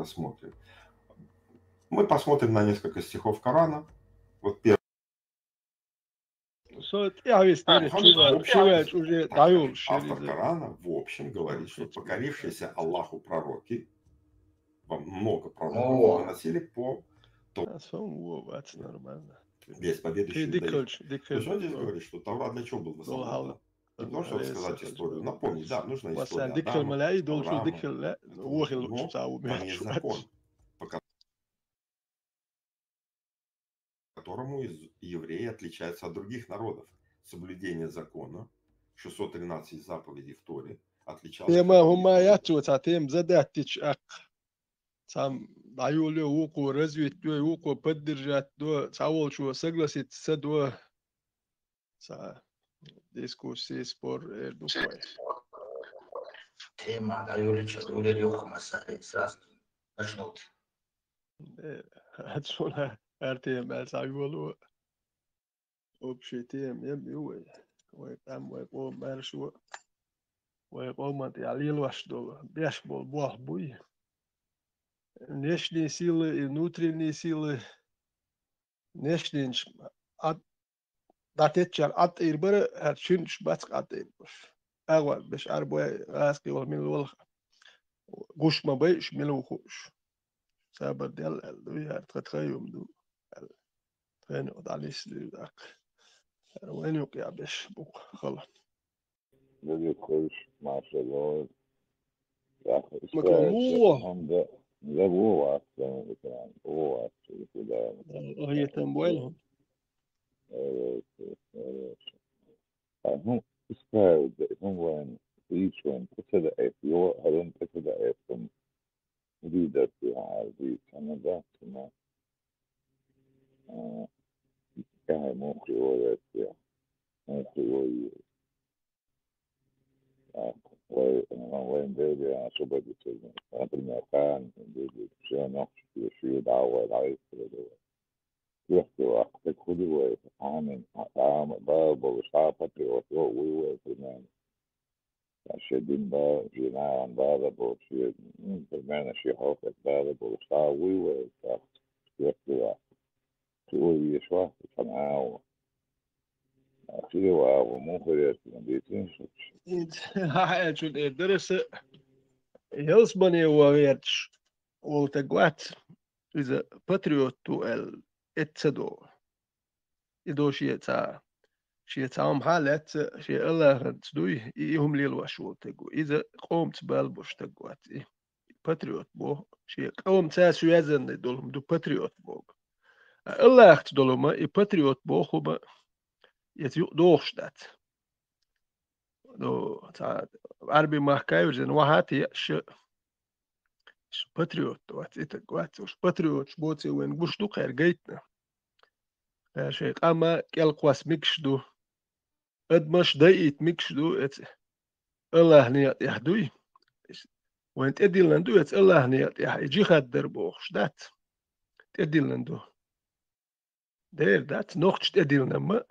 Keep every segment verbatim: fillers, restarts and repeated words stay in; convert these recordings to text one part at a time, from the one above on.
Посмотрим. Мы посмотрим на несколько стихов Корана. Вот первый. Со тӀехьавис дерриг чувал, чувал уже дӀайолуш. Автор Корана, в общем, говорит, что покорившиеся Аллаху пророки, во много пророков выносили по... А со вон вац нормально. Без победы. Дикалч, дикалч. То есть он здесь говорит, что Таврат для чего был восстановлен? Не то, чтобы сказать историю. Напомнить, да, нужна история Адама, Авраама, Нуха, Нуха, но не закон, по которому из- евреи отличаются от других народов. Соблюдение закона, шестьсот тринадцать заповедей в Торе, отличалось от других народов. Тема хӀума яц цхьа тема задаттич акх. Цхьа дӀайолайо, вукхо развить дой, вукхо поддержать до, цхьа волчо согласиться ца до. Цхьа дискуссия, спор эр ду вай. Тема дӀайолайича, йолайла юха масса, сразу начнут. Э, отсюда Артем, а цхьа йоло. Общая тема, ем ю вай. Вай къам, вай къом маршо. Вай къоман тӀехь лелош долу, беш болу болх буй. Внешние силы и внутренние силы. Внешнинчу Ӏад-, дӀатеччара Ӏад тӀийр бара, хӀара шиннаш бац Ӏад тӀийр барш. АгӀор беш Ӏар бой, гӀазкхи вала мила валха. Гуш ма байш, мила ву хууш. Сабар дел аьлла ду, яра тха тха юм ду аьлла. Тхайна юкъа дӀалисса дуьйла даккха. ХӀара вайна юкъа яа беш бу-кх хала. Дагик хойш, машалла. Ах, Макар муха? Хьамда, я ву вац, я ву вац, я ву вац. Ахетам бойла хьуна. Э, э, э, э. А, ну, пускай, да, ну, вайн, и чё, он, это да, это, его, а он, это да, это, он. Уьдийдерг ду хьан аьлла, дийца хьан ма дац, ма. А, тӀаьхьа муха йолаерг, муха йой. Так, вай, вайн Дела освободить. Например, кхана, все нохчи, ши дӀа вай, дӀа вай. Легче ваккха, стаг хӀун ду вай? Амин. Дама, бала болуш, дӀа патриот, вуй вай, примерно. Шен дин бала, шен нахана бала болуш, шен, м, примерно, шен хьокъехь бала болуш, дӀа вуй вай, так, легче ваккха. Цо вай веш вац, цхьана агӀо. Ахира вагӀа, муха ваьртина, дийцина шуьца. Хьан аьллачун тӀера дара аса, ялсамане ван гӀерташ волу стаг вац, иза патриот ву аьлла, эцца догӀу. И до шен цхьа, шен цхьа хӀума хьан лаьцна, шен Аллаханца дуй, и, и хӀума лелош волу стаг ву. Иза къомца бала бош стаг вац и. Патриот боху, шен къомца связанный долу хӀума ду патриот боху. А Аллахца долу хӀума, и патриот боху хӀума, иза юкъа догӀуш дац. Ну, цхьа Ӏарби махка вирзина вахьа те ша, ша патриот вац, и стаг вац, уьш патриоташ боций вайна гуш ду кхара гайтина. Кхара шайн къаман кӀелхьас мегаш ду. Адамаш дайийта мегаш ду эца Аллахьан некъа тӀехь дуй. Вайн тӀедиллина ду эца Аллахьан некъа тӀехь, и джихад дар бохуш дац. ТӀедиллина ду. Дера дац, нохча тӀедиллина ма.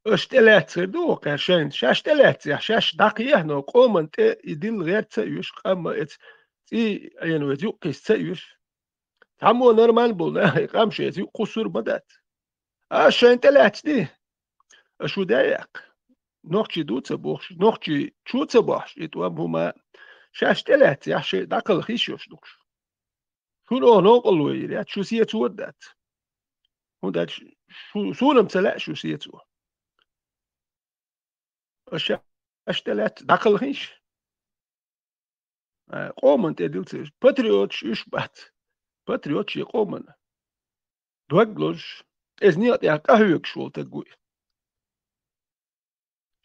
Аша тӀелаьцна хир ду оха кхара шайна. Шаьш тӀелаьцнехь, шаьш дӀакхехьа, но къоман тӀе и дилла гӀерта ца оьшу, къам ма эца цӀий Ӏена веза юккхийса ца оьшу. Цхьаммо нормально болу нахе къам шайца юкъ кхуссур ма дац. Аша шайна тӀелаьцна ди? Аша шу даь яккха. Нохчий ду ца бохуш, нохчий чу ца бохьуш, и тӀом хӀума шаьш тӀелаьцнехь, шайн дӀакхалха йиш йолуш дукуш. Шуна оха новкъарло йийр яц, шу сецо а дац. ХӀунда аьлча шу, суна-м ца лаьа шу сецо. Аша, аша тӀелаьцна дӀакхалхийша. Э, къоман тӀе дилла ца веш. Патриоташ уьш бац. Патриот шен къоман дог лозуш, эзне а тӀехь къахьоьгуш волу стаг ву и.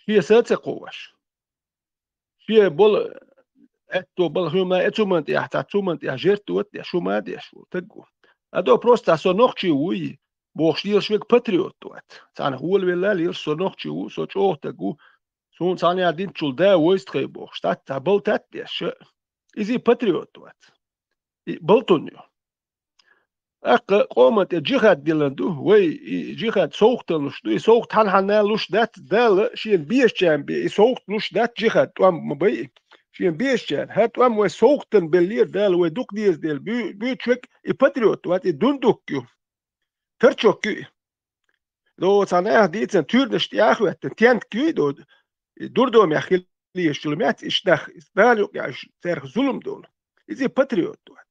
Шен са а ца кховш. Шен болу аьтто балха хӀума эцуман тӀехь, цхьа цуман тӀехь жертва а деш, хӀума а деш волу стаг ву. А до просто со нохчий вуй, бохуш лелаш верг патриот вац. Цхьаьна гӀолавелла лелаш со нохчий ву, со чӀогӀа стаг ву. Суна цхьаьна динчул да войза тхай бохуш, тӀатта цхьа балтат а деш, иза и патриот вац. И балтун ю. Аккха къоман тӀе джихад диллина ду, вай и джихад совгӀаталла луш ду, и совгӀат хьан-хьанна луш дац, Дала шена безачарна бен и совгӀат луш дац, джихад тӀом ма бай и. Шен бешачарна, хӀара тӀом вай совгӀатана беллера Дала, вай дукха деза дела буьйцург, и патриот вац, и дундук ю, тарчок ю и. До цхьа наха дийцина, туьрнаш тӀехьа а хӀоьттина, тентка ю и, до, и дурдомехь хила езаш йолу меттиг, иштта нах, Дала юкъахь цаьрга зулам долу. Иза патриот вац.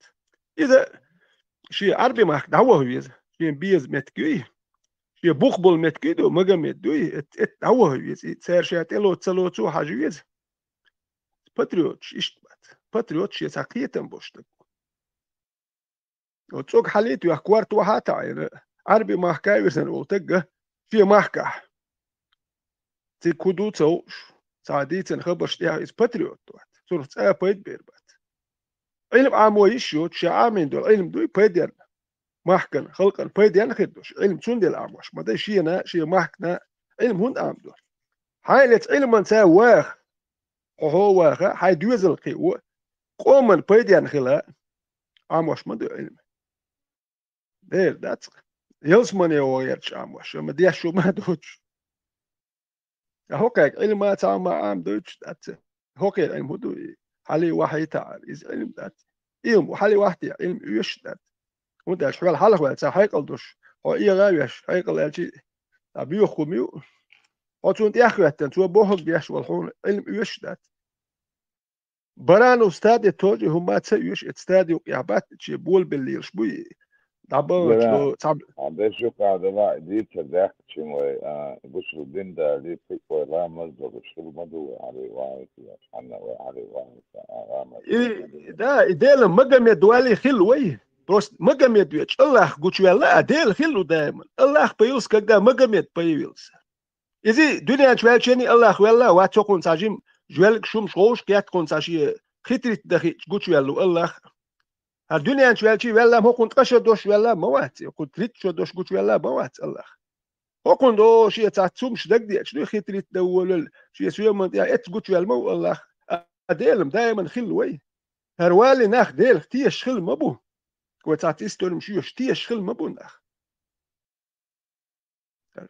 Иза шен Ӏарби махка дӀаваха веза, шен беза меттиг ю и, шен бух болу меттиг ю и, до, Магомед ю и, эт-, эт дӀаваха веза, и цара ша тӀелоцу ца лоцу хьажа веза. Патриоташ иштта бац. Патриот шен цхьа кхетам болуш стаг ву. Оцу цӀога хьалийта вех корта вахьа а таӀийна, Ӏарби махка а вирзина волу стаг, шен махкахь. Цига хӀун ду ца хууш, цхьа дийцина хабарш тӀехь иза патриот вац. Цунах цкъа а пайда бер бац. Ӏилма Ӏамо йиш йоцуш, ша Ӏамийна долу Ӏилма дуй пайденна. Махкана, халкъана пайденна хир долуш. Ӏилма цундела Ӏамош ма дай, шена, шен махкана Ӏилма хӀунда Ӏамадо? Хьайн эцу Ӏилманца ваха, хьо хьо ваха, хьайн доьзал кхио, къоман пайденна хила Ӏамош ма ду Ӏилма. Дера дац-кх. Ялсамане вогӀу гӀерташ Ӏамош, амма деш шу ма доцуш. Ткъа хӀокхаьрга Ӏилма цхьа а ма Ӏамадойтуш дац. ХӀокхеран Ӏилма хӀун ду и? Хьалий вахьа йита Ӏара, иза Ӏилма дац. Ӏилма хьалий вахьа те, Ӏилма оьшуш дац. ХӀунда аьлча хьол хьалха ваьлла, цхьа хьекъал долуш, хьо эгӀа а веш, хьекъал аьлчи, цхьа боьха хӀума ю. Хьо цунна тӀеххӀоьттина, цо бохург беш вала хьуна, Ӏилма оьшуш дац. Баранов стаде тоже хӀума ца оьшу, эцу стаде юкъехь бац, шен болабелла лелаш буй. ДӀабаханчо цхьа а, деш юкъа дала дийцар даьккхича вай, а, гучул дин дали, пхи вай ламаз долуш хила ма ду вай хьалий вахьа, хьанна вай хьалий вахьа, а, ламаз. И, да, и Делан Магомед валий хила вай. Просто Магомед вечу Аллах гучуваьлла, а Дела хила ву даиман. Аллах появился, когда Магомед появился. Иза дуьнен чу ваьлча а Аллах ваьлла а вац, хӀокхунна цхьа жима жоьллиг шумаш вовшахкхетта, хӀокхунна цхьа шен хитрит дахиъча гучуваьлла ву Аллах. ХӀара дуьнен чу ваьлча а ваьлла, хӀокхунна ткъа шо дош ваьлла ма вац, хӀокхунна тридцать шо дош гучуваьлла ма вац Аллах. ХӀокхунна до шен цхьацца хӀумаш дагадеача, дуй хитрит дан волал, шен соьман тӀехь эццахь гучуваьлла ма ву Аллах. А Делан даиман хила вай. ХӀара валий нах Делах тешаш хила ма бу. Вай цхьацца история шоьш тешаш хила ма бу нах.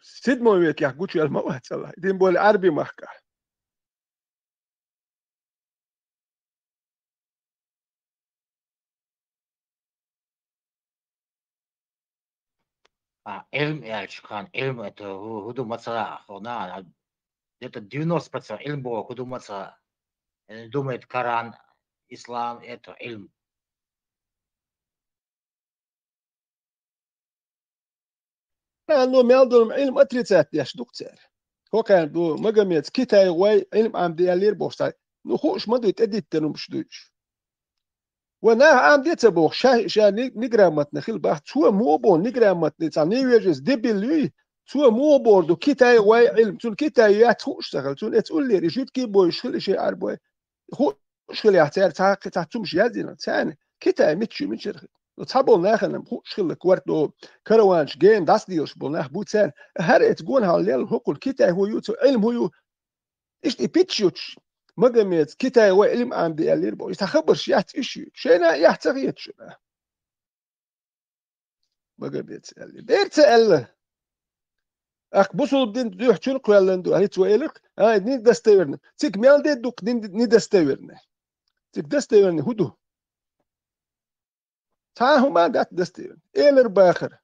Седьмой векехь гучуваьлла ма вац Аллах, тем более Ӏарби махкахь. А, Ӏилм аьлча, кхана Ӏилм это хӀу-, хӀу ду ма ца хаьа, хьо нахана, где-то девяносто процентов Ӏилм боху хӀу ду ма ца хаьа. Э, думает, Коран, ислам, это Ӏилм. Нахана мел долу Ӏилм отрицать деш ду-кх цара. ХӀокхаьрна ду Магомеда Китайхой Ӏилм Ӏамаде аьллера бохуш цхьа. Ну, хууш ма дуй, тӀедиттина хӀумаш дуй уьш. Вай наха Ӏамаде ца бохуш, ша, ша ни-, неграмотный хила бах, цо муха боху неграмотный, цхьа невежественный, дебил юй, цо муха бохур ду Китайхой Ӏилм, цунна Китай яц хууш ца хила, цунна эца уллера и жуьгтий бойуш хила и шен Ӏарбой. Хууш хилехь, цара цхьа, цхьа цумаш яздина, царна Китай мичча ю, мичара хила. Цхьаболу нахана хууш хилла, корта караванаш гена дӀасадийлаш болу нах бу царна. ХӀара эца гонахьа лелла хӀокхуьнан Китай хӀун ю, цу Ӏилма хӀун ю. Иштта и питча юттуш, Магомеда Китайхой Ӏилма Ӏамаде аьллера боху. И цхьа хабарш яц уьш ю. Шайна а яхь ца хеташ ю нах. Магомеда аьлла. Дера ца аьлла. Ахь бусулба дин дуьхьа чуьра кхоьллина ду, хӀинца вай элира, а, недостоверно. Цига мел де дукха не-, недостоверно. Цига достоверно хӀун ду? Цхьа а хӀума дац достоверно. Элар бахар.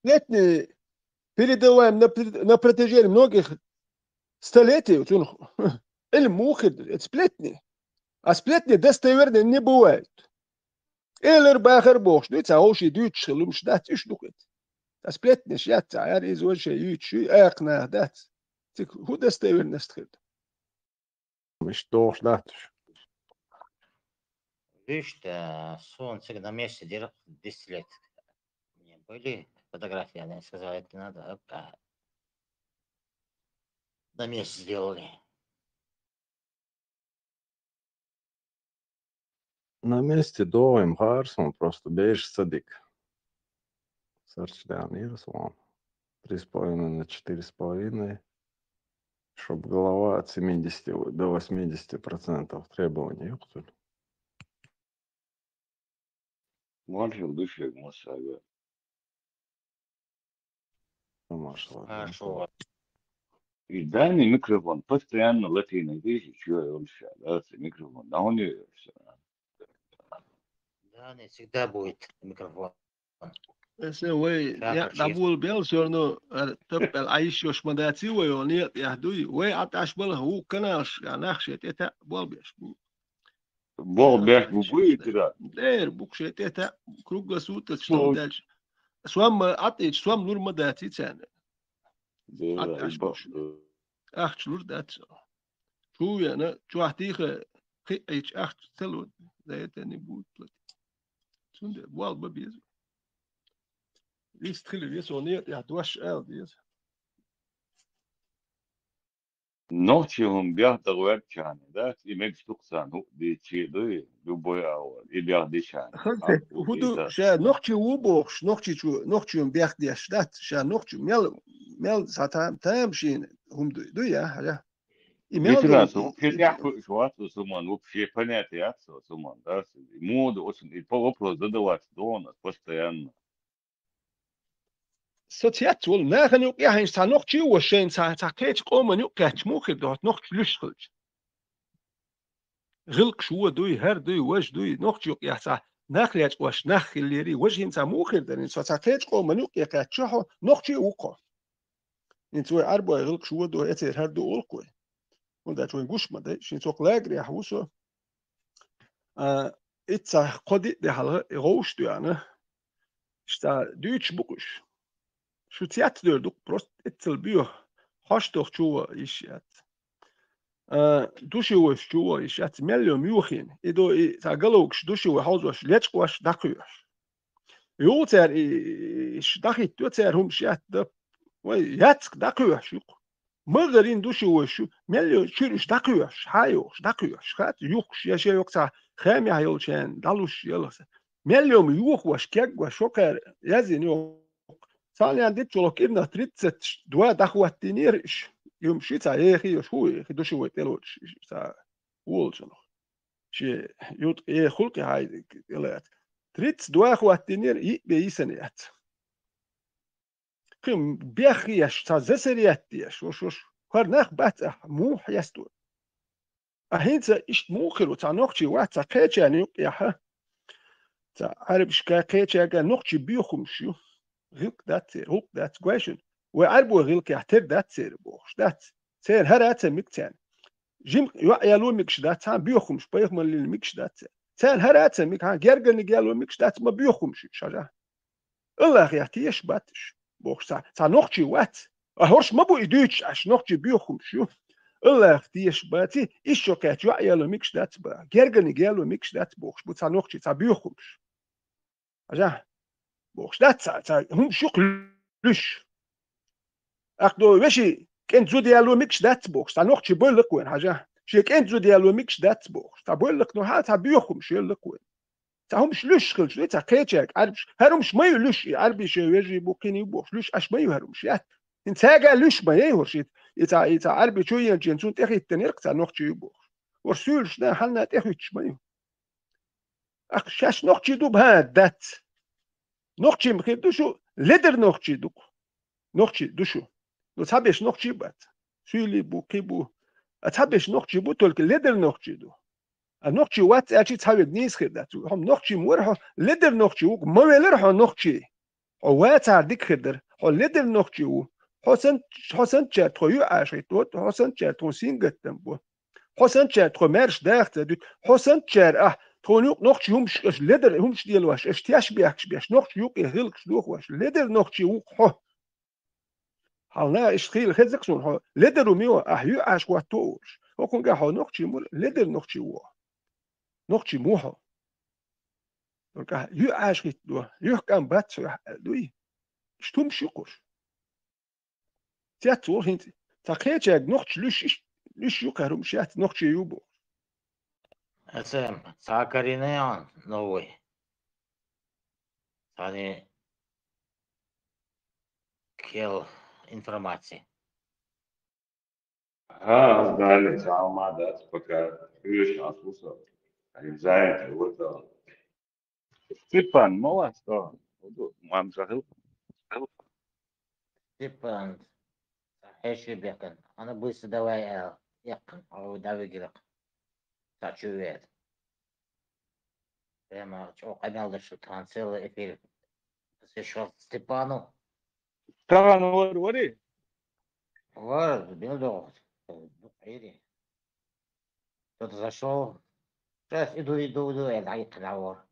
Сплетни, передаваем на пр-, на протяжении многих столетий, вот он, Ӏилма муха хир ду, это сплетни. А сплетни достоверные не бывают. Элар бахар бохуш дуьйцу, а вовшийн дуьйцуш хила лумаш дац, уьш ду-кх иза. Ткъа сплетнеш яц, цхьа аьлла иза вай шайн юьйцуш юй, акха наха дац. Цига хӀун достоверность хир ду? Иштта дохуш дац уьш. Вуьшта, суна цига на месте дира десять лет. У меня были фотографии, она сказала, это надо, оп, а, на месте сделали. На месте доим Харсон, просто бежишь садик. Сарчлян Ирслан. Три с половиной на четыре с половиной. Чтоб голова от семидесяти до восьмидесяти процентов требований, ёптуль. Маршал ду шуьга, Муса, вер. Маршал. Хорошо. И данный микрофон постоянно латиной, видишь, что я лучше, да, микрофон, да, он не всё. Да, не всегда будет микрофон. Эсэ вай Так, я вообще. Дабул бел всё равно топпел айш ёш мадаци вай он нет я дуй вай аташ бал ху каналш я нахше тета бол беш бу. Бол беш бу будет, да. Дэр букше тета круглосуточно Слушай. Дальше. Суам атич суам лур мадаци цене. Да, Ат- и аш бо- бошуна. Ахч лур дац. Чу я на чуахтиха хи айч ахч целу. За это не будет платить. Сунде бол ба без. Лист хили вес он нет я дуаш эл без. Нохчи хӀума бехта гӀоьртчарна, да? И мегаш тукхсан хӀу дийчи дуй, любой аур, и бехдичарна. Ханте, ху ду ша нохчи ву бохуш, нохчи чу, нохчи хӀума бехдеш дац, ша нохчи мел мел са там там шин хӀума дуй, дуй я, хьажа. И мел Ветеран, дуй, хӀу киряхь хӀу швац у суман, вообще понятие яц у суман, да? Моду очень, и по вопрос задавать дона постоянно. Со цец вол нахана юкъехьа ца нохчи ву шайн ца ца кхеча къоман юкъехьа мухир дохт нохчи луьш хилча. ГӀилкхаш ву дуй, хӀар дуй, важ дуй, нохчи юкъехьа ца нах лечкъош нах хиллери, важ хин ца мухир дарин, со ца кхеча къоман юкъехьа чохьо нохчи ву кхо. Ин цой арбой гӀилкхаш ву ду, эцер хӀар ду улкхой. ХӀунда аьлча вайн гуш ма дай, шин цох лагерехь ву со. А, итца кхо диъ де хьалха и гӀовш дуьхьана. Иштта дуьйцуш бу-кх уьш. Шу цец дер ду-кх, просто иццал боьха. Хьош тох чу ван йиш яц. А, души вайш чу ван йиш яц, мел йом юхийна. И до и ца галовгаш души вай хьовзош, лечкъош, дӀакхоьхьуш. Юха цара и, и, и, ш-, дӀахӀитто цара хӀумаш яц да. Вай яцк дӀакхоьхьуш ю-кх. Ма гӀарин души вайш ю, мел йо чуьра уьш дӀакхоьхьуш, хьа йохуш, дӀакхоьхьуш, хац, юхкуш, я шен йоккха цхьа хемехь йолчарна дӀалуш ялхаса. Мел йома юхаваш, кегваш, шо кхаьра язйина йоху. Цхьана ян дитчулах кӀирнах тридцать два дӀахӀоттийнера иш. Юм ши цхьа ехи йош хӀу ехи души вай тӀелоцуш иш цхьа волчунах. Шен юткъе е хулкъе хьай тӀелаьцна. Тридцать два хӀоттийнера, йиъ бен йисана яц. Кхин бехъеш, цхьа засарет деш, уш, уш, хӀара нах бац ахь, муха хьестор. А хӀинца иштта муха хир ву, цхьа нохчий вац, цхьа кхечарна юкъехьа. Цхьа Ӏарбашка кхечаьрга нохчий боьха хӀумаш ю. ГӀилкх дац церан, гӀуллакх дац, гой шуна. Вай Ӏарбой гӀилкхехь тера дац церан бохуш, дац. Церан хӀара а ца миг царна. Жимха йоӀ яло мигаш дац, хьан боьха хӀумаш, пайхамар лина мигаш дац церан. Царна хӀара а ца миг, хьан гергарниг яло мигаш дац, ма боьха хӀумаш ю, шажа. Аллахе тешаш бац уьш, бохуш, цхьа, цхьа нохчий вац. А хӀорш ма бу и дуьйцуш Ӏаш, нохчий боьха хӀумаш ю. Аллахе тешаш баци, иш шо кхаьча йоӀ яло мигаш дац ба, гергарниг яло мигаш дац, бохуш бу цхьа нохчий, цхьа боьха хӀумаш. Хьажа, бохуш дац цхьа, цхьа хӀумаш ю-кх луьш. Ахь до веши кӀентан зуда яло мигаш дац, бохуш, цхьа нохчий бойла-кх вайн, хьажа. Шен кӀентан зуда яло мигаш дац, бохуш, цхьа бойла-кх, ну хьан цхьа боьха хӀумаш елла-кх вайн. Цхьа хӀумаш луьш хилча дуй, цхьа кхечаьрга Ӏарбаш, хӀара хӀумаш ма ю луьш, и Ӏарби шен вежарий бу, кхин ю бохуш, луьш Ӏаш ма ю хӀара хӀумаш, яц. ХӀинца цаьрга луьш ма яй хӀорш, и, и цхьа, и цхьа Ӏарби чу еначу цунна тӀехӀиттинера-кх цхьа нохчий ю бохуш. ХӀорш суьйлаш да, хьанна тӀехӀуьттуш ма ю. Ахь шаьш нохчий ду бан дац. Нохчий ма хир ду шу, ледар нохчий ду-кх. Нохчий ду шу. Ну, цхьаберш нохчий бац. Суьйлий бу, кхин бу. А цхьаберш нохчий бу, только ледар нохчий ду. А нохчий вац аьлчи цхьа верг нийса хир дац. Хьо нохчий ма вара хьо, ледар нохчий ву-кх, ма велара хьо нохчий. Хьо вацахьара дика хир дара. Хьо ледар нохчий ву. Хьо санна, хьо санначара тхо юьхьӀаьржа хӀиттот, хьо санначара тхуна сингаттам бу. Хьо санначара тхо маьрша даха ца дуьту. Хьо санначара ахь, тхуна юкъа нохчий хӀумаш аша ледар хӀумаш делош, аша теш бехкаш беш, нохчий юкъе гӀилкхаш дохош, ледар нохчий ву-кх хьо. Хьална иштта хийла хеза-кх суна хьо, ледар ву мио, ахь юьхьӀаьржа хӀотто а волуш. ХӀокхунгахь хьо нохчий мура, ледар нохчий ву хьо. Нохчий ма ву хьо. Только ахь юьхьӀаьржа хӀиттадо, юьхькӀам бац хьо юьхь аьлла дуй? Иштта хӀумаш ю-кх уьш. Цец ву хӀинца. Цхьа кхечаьрга нохчий луьш иш-, луьш ю-кх хӀара хӀумаш яц, нохчий ю бохуш. Эсэм, цхьа карийна йон новый. Цхьаьна кхел информаци. Ага, аз далее цхьа хӀума дац, пока хьоьжуш Ӏа слушал. Они заняты, вот, а. Степан, ма вац, а, мамзахил. Степан, хӀеши бекан. Ана буйса давай, а, яккан, а, давигирак. Та чувет. Прямо чё, къамел да, что там целый эфир посвящён Степану. Степан, вар, вари? Вар, бил да. Ири. Кто-то зашёл. Сейчас иду, иду, иду, я дай разговор.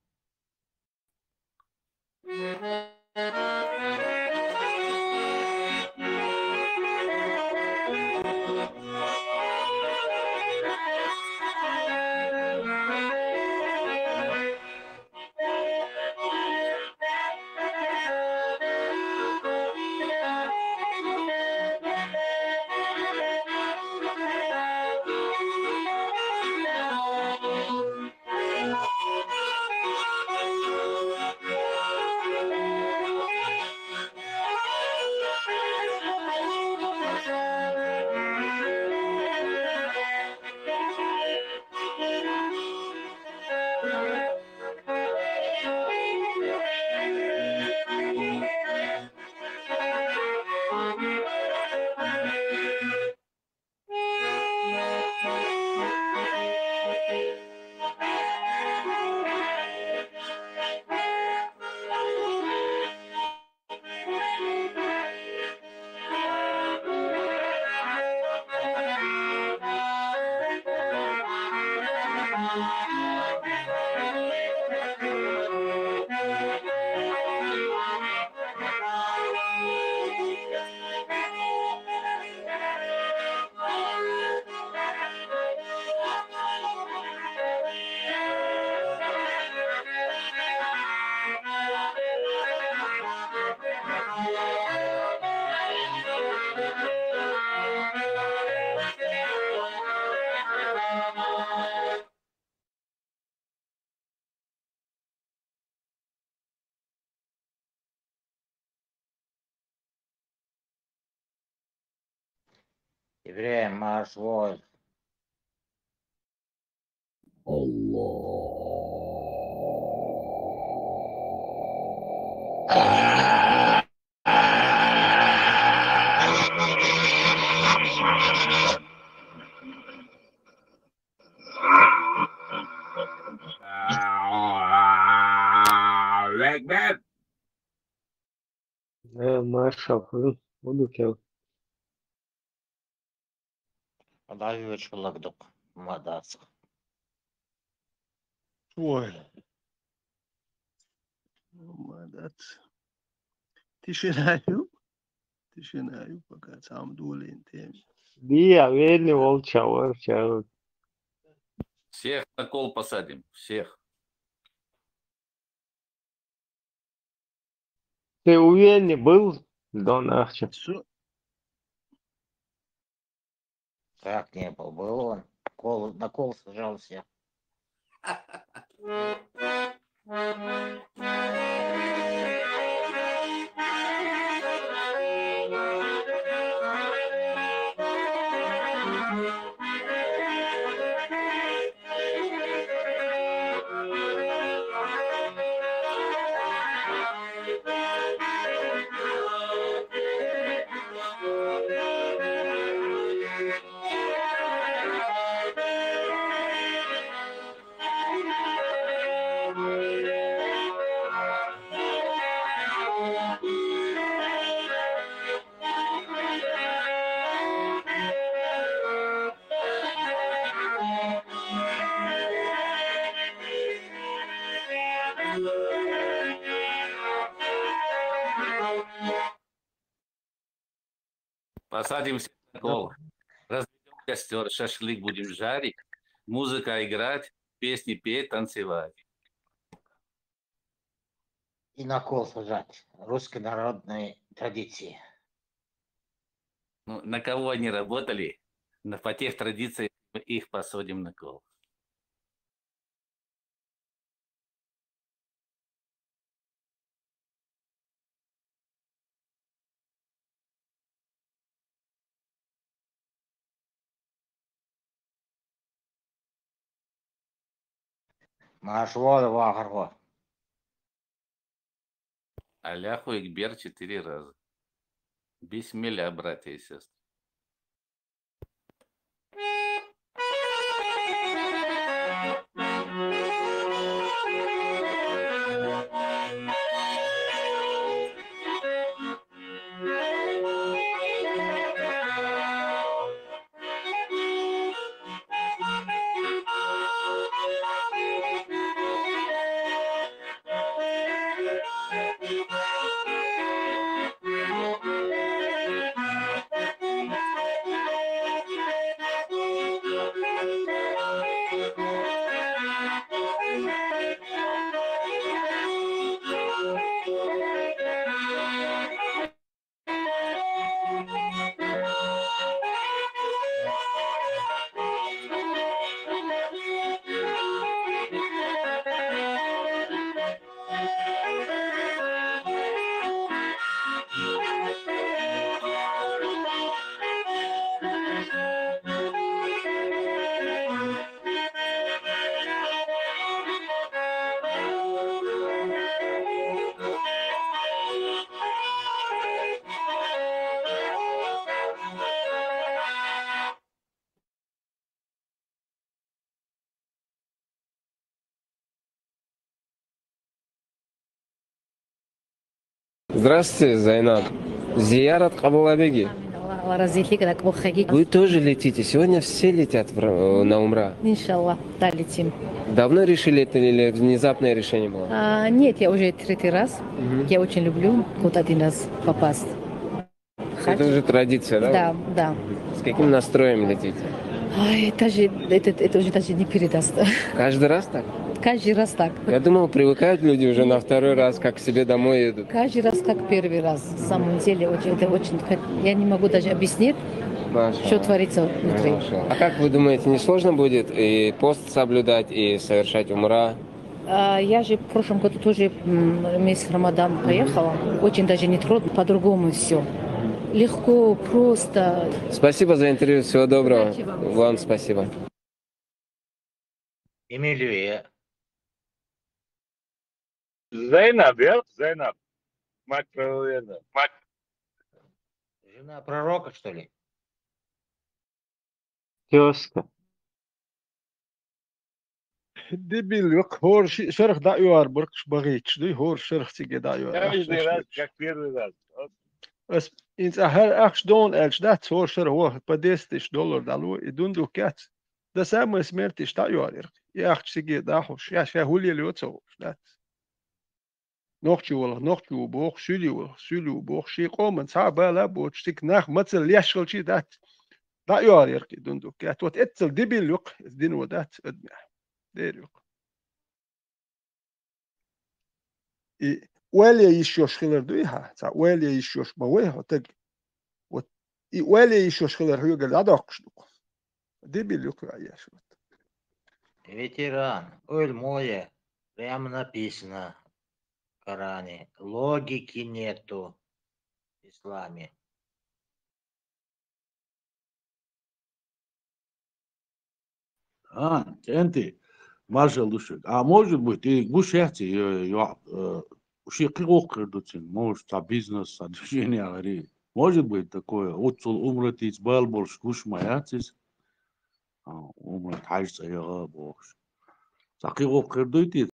Евреям марш воин. Аллаху акбар. Э, маршал, м, удукел. Ада вечкалагдук, мадацк. Ой. Мадац. Тишина ю? Тишина ю, пока сам дулин тем. Биа, верни волча, волча. Всех на кол посадим, всех. Ты уверен был, Дон Ахча? Су- Как не был? Был он. Кол, на кол сажался. Посадим всех на кол. Разведём костёр, шашлык будем жарить, музыка играть, песни петь, танцевать. И на кол сажать. Русской народной традиции. Ну, на кого они работали, на, по тех традициям мы их посадим на кол. Машвода вахархо. Аляху Игбер четыре раза. Бисмилля, братья и сестры. Здравствуйте, Зайнаб. Зиярат къабул абиги. Амин. Аллагь, Аллагь разилиг, ракӀбухъеги. Вы тоже летите. Сегодня все летят в Ра-, на умра. Иншаллах, да, летим. Давно решили это или внезапное решение было? А, нет, я уже третий раз. Мгм. Я очень люблю хоть один раз попасть. Это уже традиция, да? Да, да. С каким настроем летите? Ай, это же, это, это уже даже не передаст. Каждый раз так? Каждый раз так. Я думал, привыкают люди уже на второй раз, как к себе домой едут. Каждый раз как первый раз. На самом деле, очень, это очень, я не могу даже объяснить, Маша. Что творится внутри. Маша. А как вы думаете, не сложно будет и пост соблюдать, и совершать умра? А, я же в прошлом году тоже, м, месяц Рамадан поехала. Очень даже не трудно, по-другому всё. Легко, просто. Спасибо за интервью, всего доброго. Удачи вам. Вам спасибо. Эмилия. Зайнаб, я? Зайнаб. Мать пророка. Мать. Жена пророка, что ли? Тёзка. Дебил, векх, хӀора ши-, шарх дӀа а йоарбаркаш багӀийчаш дуй, хӀора шарх цига дӀа а йоар. Каждый раз, как первый раз. Ас инца хӀара ахча дона аьлча дац, хӀора шарх ваха, по десять тысяч доллар дӀало, и дундук яц. До самой смерти иш дӀа а йоар ирх. И ахча цига дӀахьуш, ша, ша хӀулел йо ца хууш, дац. Нохчи валах, нохчи ву боху, суьли валах, суьли ву боху, ший къоман цхьа а бала а боцуш, цига нах мацалла леш хилчий дац. ДӀа а йоар ирх и дундук яц. Вот эццал дебил ю-кх, эца дино дац адамехь. Дера ю-кх. И ойла йиш йолуш хилар дуй хьан? Цхьа ойла йиш йолуш ма вай хьо таг. Вот и ойла йиш йолуш хилар хьоьгара дӀадоккхуш ду-кх. Дебил ю-кх вай еш вот. Ветеран, ойла мо я, прямо написано в Коране. Логики нету в исламе. А, кӀентий, маршалла ду шуьга. А может быть, и гуш яц и, ё-, ё-, э, шен кхин гӀуллакх хир ду цуьнан, может, цхьа бизнес, цхьа движение а гӀари. Может быть, такое, оццул умратица бала болуш гуш ма яц иза. А, умрат хьаьжцӀа яха а бохуш. Цхьа кхин гӀуллакх хир дуй те?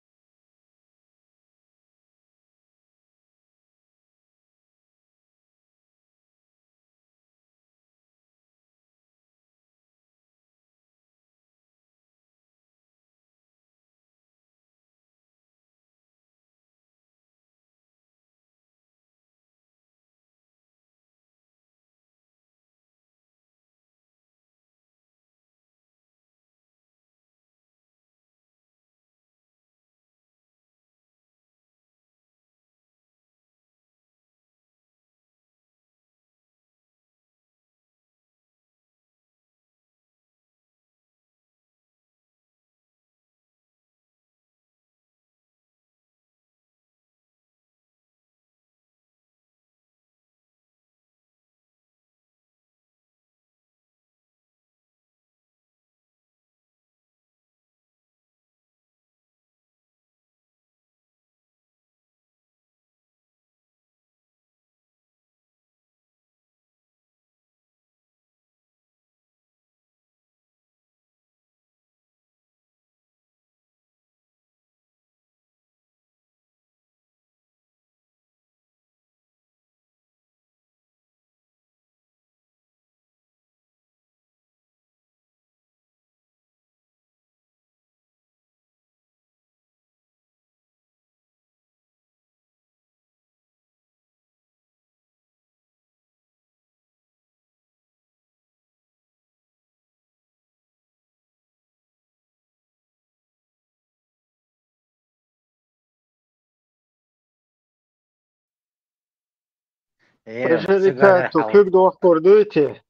Пашарикату куьг дохкур дуй те?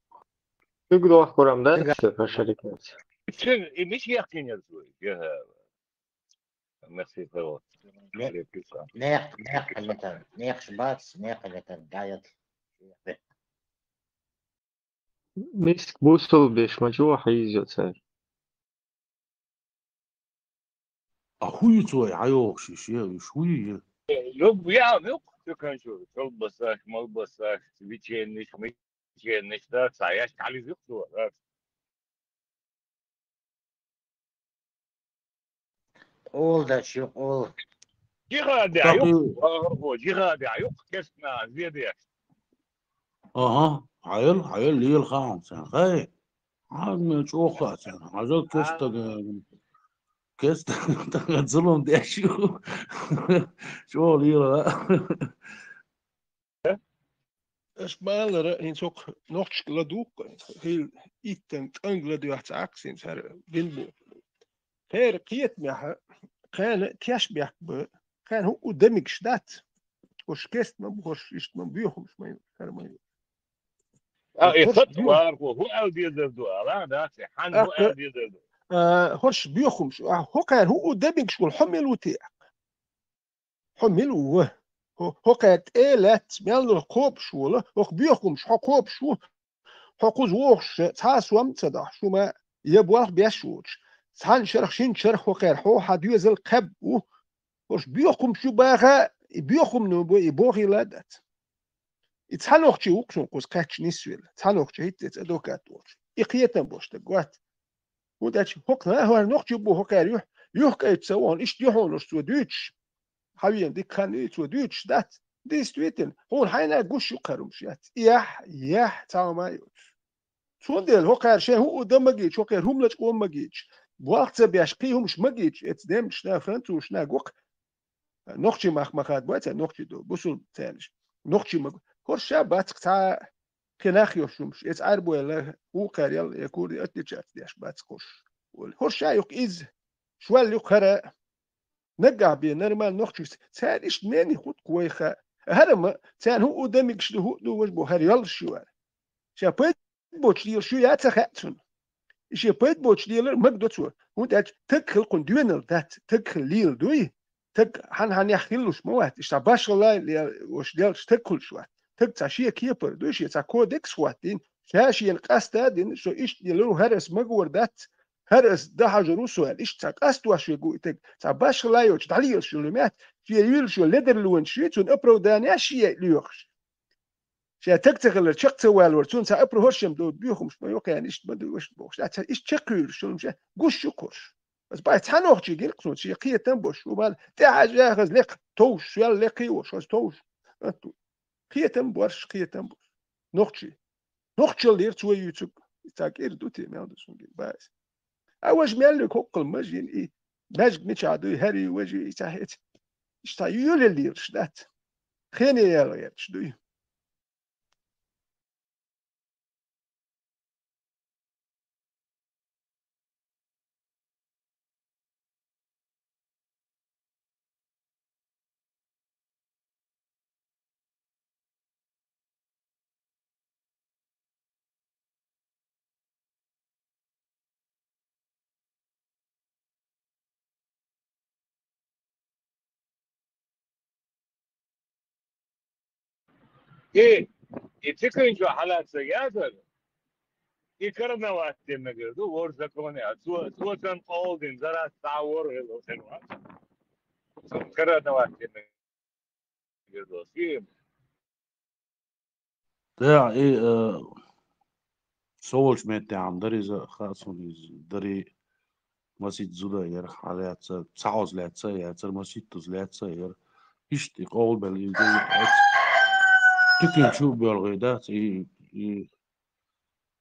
Куьг дохкурам да те Пашарикат? Чуьн, и мича яхкинера цо? Merci, Фаро. Некъ, некъ хьанитан, некъаш бац, некъ хьанитан, даят. Миск бусулбеш ма чу хьийзо цара. А хӀу ю цо, хьайогӀуш иш, я, уьш хӀу ю, я? Юг, я, юг, цу кан чу, колбасаш, малбасаш, свечениш, мичениш, да, цхьа яш хьализ юг цо, да. Къола даш ю, къола. Жихаде Так ю, и вахархо, жихаде ю, кестна, зеде. Аха, хьайла, хьайла, лела хаам цан. Хай, хьан мел чӀоха цан. Хьажал кестага, кестага зулум деш ю. ЧӀоха лела. Аш балара, хӀинца хӀокху нохчашка ладугӀу, хӀил иттан кӀанг ладоьгӀца Ӏаккхасинца хӀара бин бу. Кхера кхетамехьа, кхана теш бехк ба, кхана хӀуъу дан мегаш дац. ХӀорш кест ма бу, хӀорш иштта ма бу, боьхамаш ма ю, хӀара ма ю. А, и хӀорш хатта боьху- вархо, хӀу аьлла дезар ду, ала, да, хьан хӀу Аккха, аьлла дезар ду? А, хӀорш боьхамаш, а, хӀокхара хӀуъу дан мегаш волу хьо мила ву те? Хьо мила ву? ХӀо, хӀокхара тӀе а лаьцна, мел долу кхобуш волу, хӀокху боьхамаш хьо кхобуш ву, хьо кхуза вогӀуш, цхьа а сом а ца дахьаш, хӀума я болх беш воцуш. Цхьана шарах, шина шарах хӀокхара хьо хьан доьзал кхаьбна ву. ХӀорш боьхамаш ю баха, и боьхамно бу, и бохийла а дац. И цхьа нохчи ву-кх суна кхуза кхаьчча нисвелла, цхьа нохчи хӀинца эца адвокат волчу. И кхетам болуш стаг вац. ХӀунда аьлча хӀокху нахана нохчи бу хӀокхара юьхь, юьхькӀайчу ца вахана, иштта юьхьанаш цо дуьйцуш, хьан вена дика хан ю, цо дуьйцуш дац. Действительно, хьуна хьайна гуш ю кхарумаш яц. И яхь, яхь, цхьа хӀума а йоцуш. Цундела хӀокхара шайн хӀуъу дан магийча, хӀокхара хӀума лачкъо магийча, болх ца беш, кхин хӀумаш магийча, эца демдашна, французашна гу-кх, нохчий мах ма хадабой цара, нохчий ду, бусулба царнаш. Нохчий ма гу. ХӀорш ша бац-кх цхьа а кхин нах йолуш хӀумаш. Эца Ӏаьрбойла, вукхарел, я курдий отличаться деш бац-кх хӀорш. ХӀорш ша ю-кх иза, швал ю-кх хӀара. Наггахь бен нормально нохчий, цара иштта нене хӀутту вайха. ХӀара ма, царна хӀуъу дан мегаш ду, хӀуъу ду, важа боху, хӀара йоллуш ю вара. Ша пайда боцуш лелаш ю, я ца хаьа цунна. И шен пайда боцуш лелар маг до цо. ХӀунда аьлча таг хила кхунна доьналла дац, таг хила лела дуй. Таг хьан-хьанехь хилалуш ма вац, иштта башхалла ле-, уьш лелаш таг хуьлуш вац. Таг цхьа шен кепара дуй, шен цхьа кодекс хӀоттийна, ша шена къаста а дина, со иштта лелар ву, хӀара ас магор дац, хӀара ас дан хьажар ву со аьлла. Иштта цхьа къастош верг ву и таг, цхьа башхалла йоцуш дӀалелаш йолу меттиг, шен юьйлуш йолу ледарлонаш ю, цунна оправдание а шен лоьхуш. Ша таг ца хилар, чекх ца валор, цунна цхьа апро хӀоршам ду, боьхамаш ма йоккхаьна, иштта ма ду, ваша бохуш. Ша ца иштта чекхйуьйлуш, шуна ша гуш ю кхуш. Аса бай цхьа нохчий гира кхуна, шен кхетам бо шу, мала тӀаьхьа жа хаза лекха товш, шоьл лекхий во, шоз товш. Ату. Кхетам борш, кхетам борш. Нохчий. Нохчалла дера цо юьйцуг. Ца кӀира ду те, мел ду шуна гира, бай. А важа мел ю кхоккхал мажин и. Маьжга мичахь дуй, хӀари важи, и ца хӀеца. Иштта юьле лелаш дац. Хене яла гӀерташ дуй. И, и цикъин чу хьалаца язар, и карнават де мегар ду, вор законе, а цо, цо сан къолдин, зара цхьа вор хилла хир вац. Цо карнават де мегар ду, и Да, и, э, со волчу меттехь-м дара иза, хаа суна иза, дарий масийтта зуда яра, хьан лаьцна, цхьа оза лаьцна а яцара, масийтта оза лаьцна а яра. Иштта и къовлабелла иза, туькин чу а боьлхий дац, и, и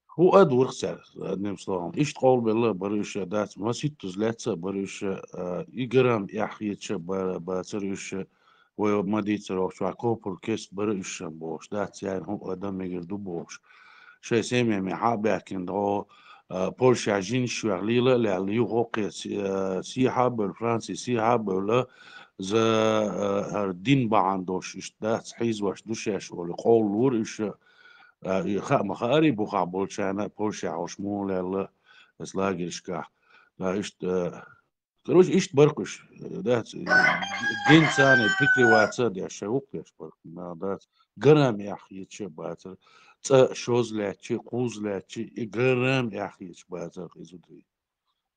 хӀу а дурх цаьрга, одним словом. Иштта къовлабелла а бара уьш, дац, масийтта оза лаьцна а бара уьш, а, и грамм эхь хеташ а ба-, бацара уьш, вай ма дийццара вахча, копур кест бара уьш шен бохуш, дац, яйна хӀуъа дан мегар ду бохуш. Шайн семья мехьа а баьхкина догӀу, а, Польшехь жинаш вех лийла а лаьлла, юха кхечу, а, сехьа а бевлла, Франци сехьа а бевлла, За, э, хӀара дин бахьана долуш иштта дац, хьийзош ду шаьш олий, къовлалора уьш, э, и хаа ма хаара, и бухахь болчарна, Польшехь волуш муха лелла, аса лагерьшкахь. Да, иштта, э, короче, иштта баркъуш, э, дац, э, дин царна прикрываться а деш, шайн гӀуллакх деш баркъуш, нах дац, грамм эхь хеташ а бацара, цкъа шозза лаьтташ, кхузза лаьтташ, и грамм эхь хеташ бацара, кхин зуда.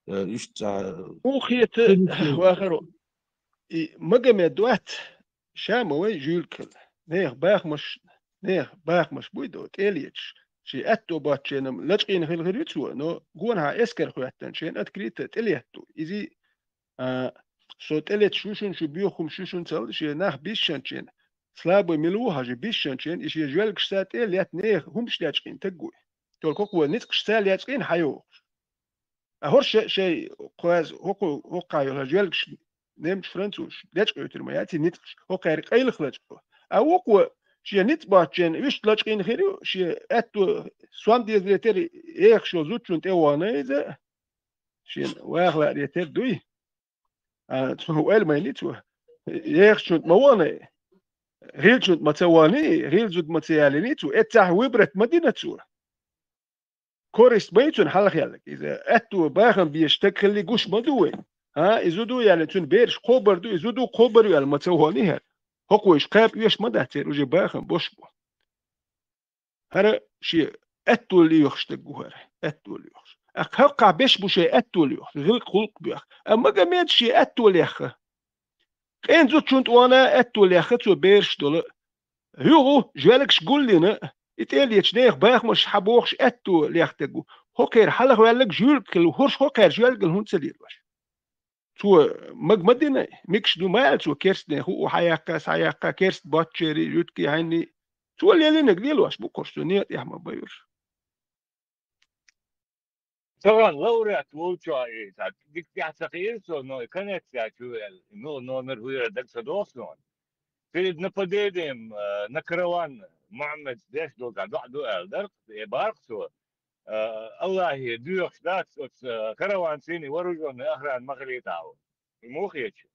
Э, иштта цхьа Муха хета, хилла вахаро. И Магомед вац, ша ма вай жуьлка хилла. Нехан бахамаш, нехан бахамаш буй до, тӀелеташ. Шен аьтто боцченам лачкъийна хила хир ю цо, но гонахьа эскар хӀоьттина, шен открыто тӀелетто. Иза, а, со тӀелеташ ю шуна, шу боьха хӀумаш ю шуна ца аьлла, шен нах биссинчен, слабый мила ву хьажа биссинчен, и шен жоьлгашца тӀе летта нехан хӀумаш лечкъийна таг вуй. Только хӀокхо ницкъашца лечкъийна хьайогӀуш. А хӀорш шай кхоьз хӀокху хӀокххьа йолу жоьлгаш немцаш, французаш лечкъоьйтур ма яц и ницкъаш, хӀокхаьрга къайлаха лачкъо. А вукхо шен ницкъ боцченна вуьшта лачкъийна хир ю, шен аьтто сом дезаре тера, ехаш йолу зудчунна тӀе вахана иза, шена ваха лааре тера дуй. А цо ойла майни цо, ехачунна ма вахана, гӀийлачунна ма ца вахана, гӀийла зуда ма ца ялийна цо, эццахь выбрать ма дина цо. Корист ма ю цунна хьалхаялларг. Иза аьтто бахам беш стаг хилли гуш ма ду вай. А, и зуда яьлла, цуьнан бераш кхобар ду, и зуда кхобар ю аьлла ма ца вахана хӀара. ХӀокхо уьш кхаба оьшуш ма дац, церан уже бахам бош бу. ХӀара шен аьтто лоьхуш стаг ву хӀара, аьтто лоьхуш. Аккха хӀокххьа беш бу шайн аьтто лоьхуш, гӀиллакх-гӀуллакх боьху. А Магомед шен аьтто лехха. Къен зудчунна тӀе вахана аьтто лехха цо бераш долу. ХӀуьгу жоьлгаш гулйина, и тӀелеташ нехан бахамаш хьабохуш аьтто лехтаг ву. ХӀокхеран хьалхаваьлларг жуьлка хилла, хӀорш хӀокхаьрга жоьлгал хӀунда ца лелош? Цо маг ма дина, микаш ду ма аьлла цо, керстанех хӀуъу хьаяккха, схьаяккха, керста боцчерий, жуьгтий хьенний. Цо лелийнарг лелош бу кхуш, цо некъа тӀехь ма байура. Тахана лауреат волчохь и цхьа дика тӀаьхьа ца кхиира со, но и конец яц ву аьлла, и муха номер хӀу яра дага ца доху суна. Перед нападением, э, на караван Мухаммед деш долчохь доӀа ду аьлла дара, э, бара-кх цо, э, Аллахе доьхуш дац оцу, э, караванций вооружённый охрана ма хилийтахьа. И муха хеташ?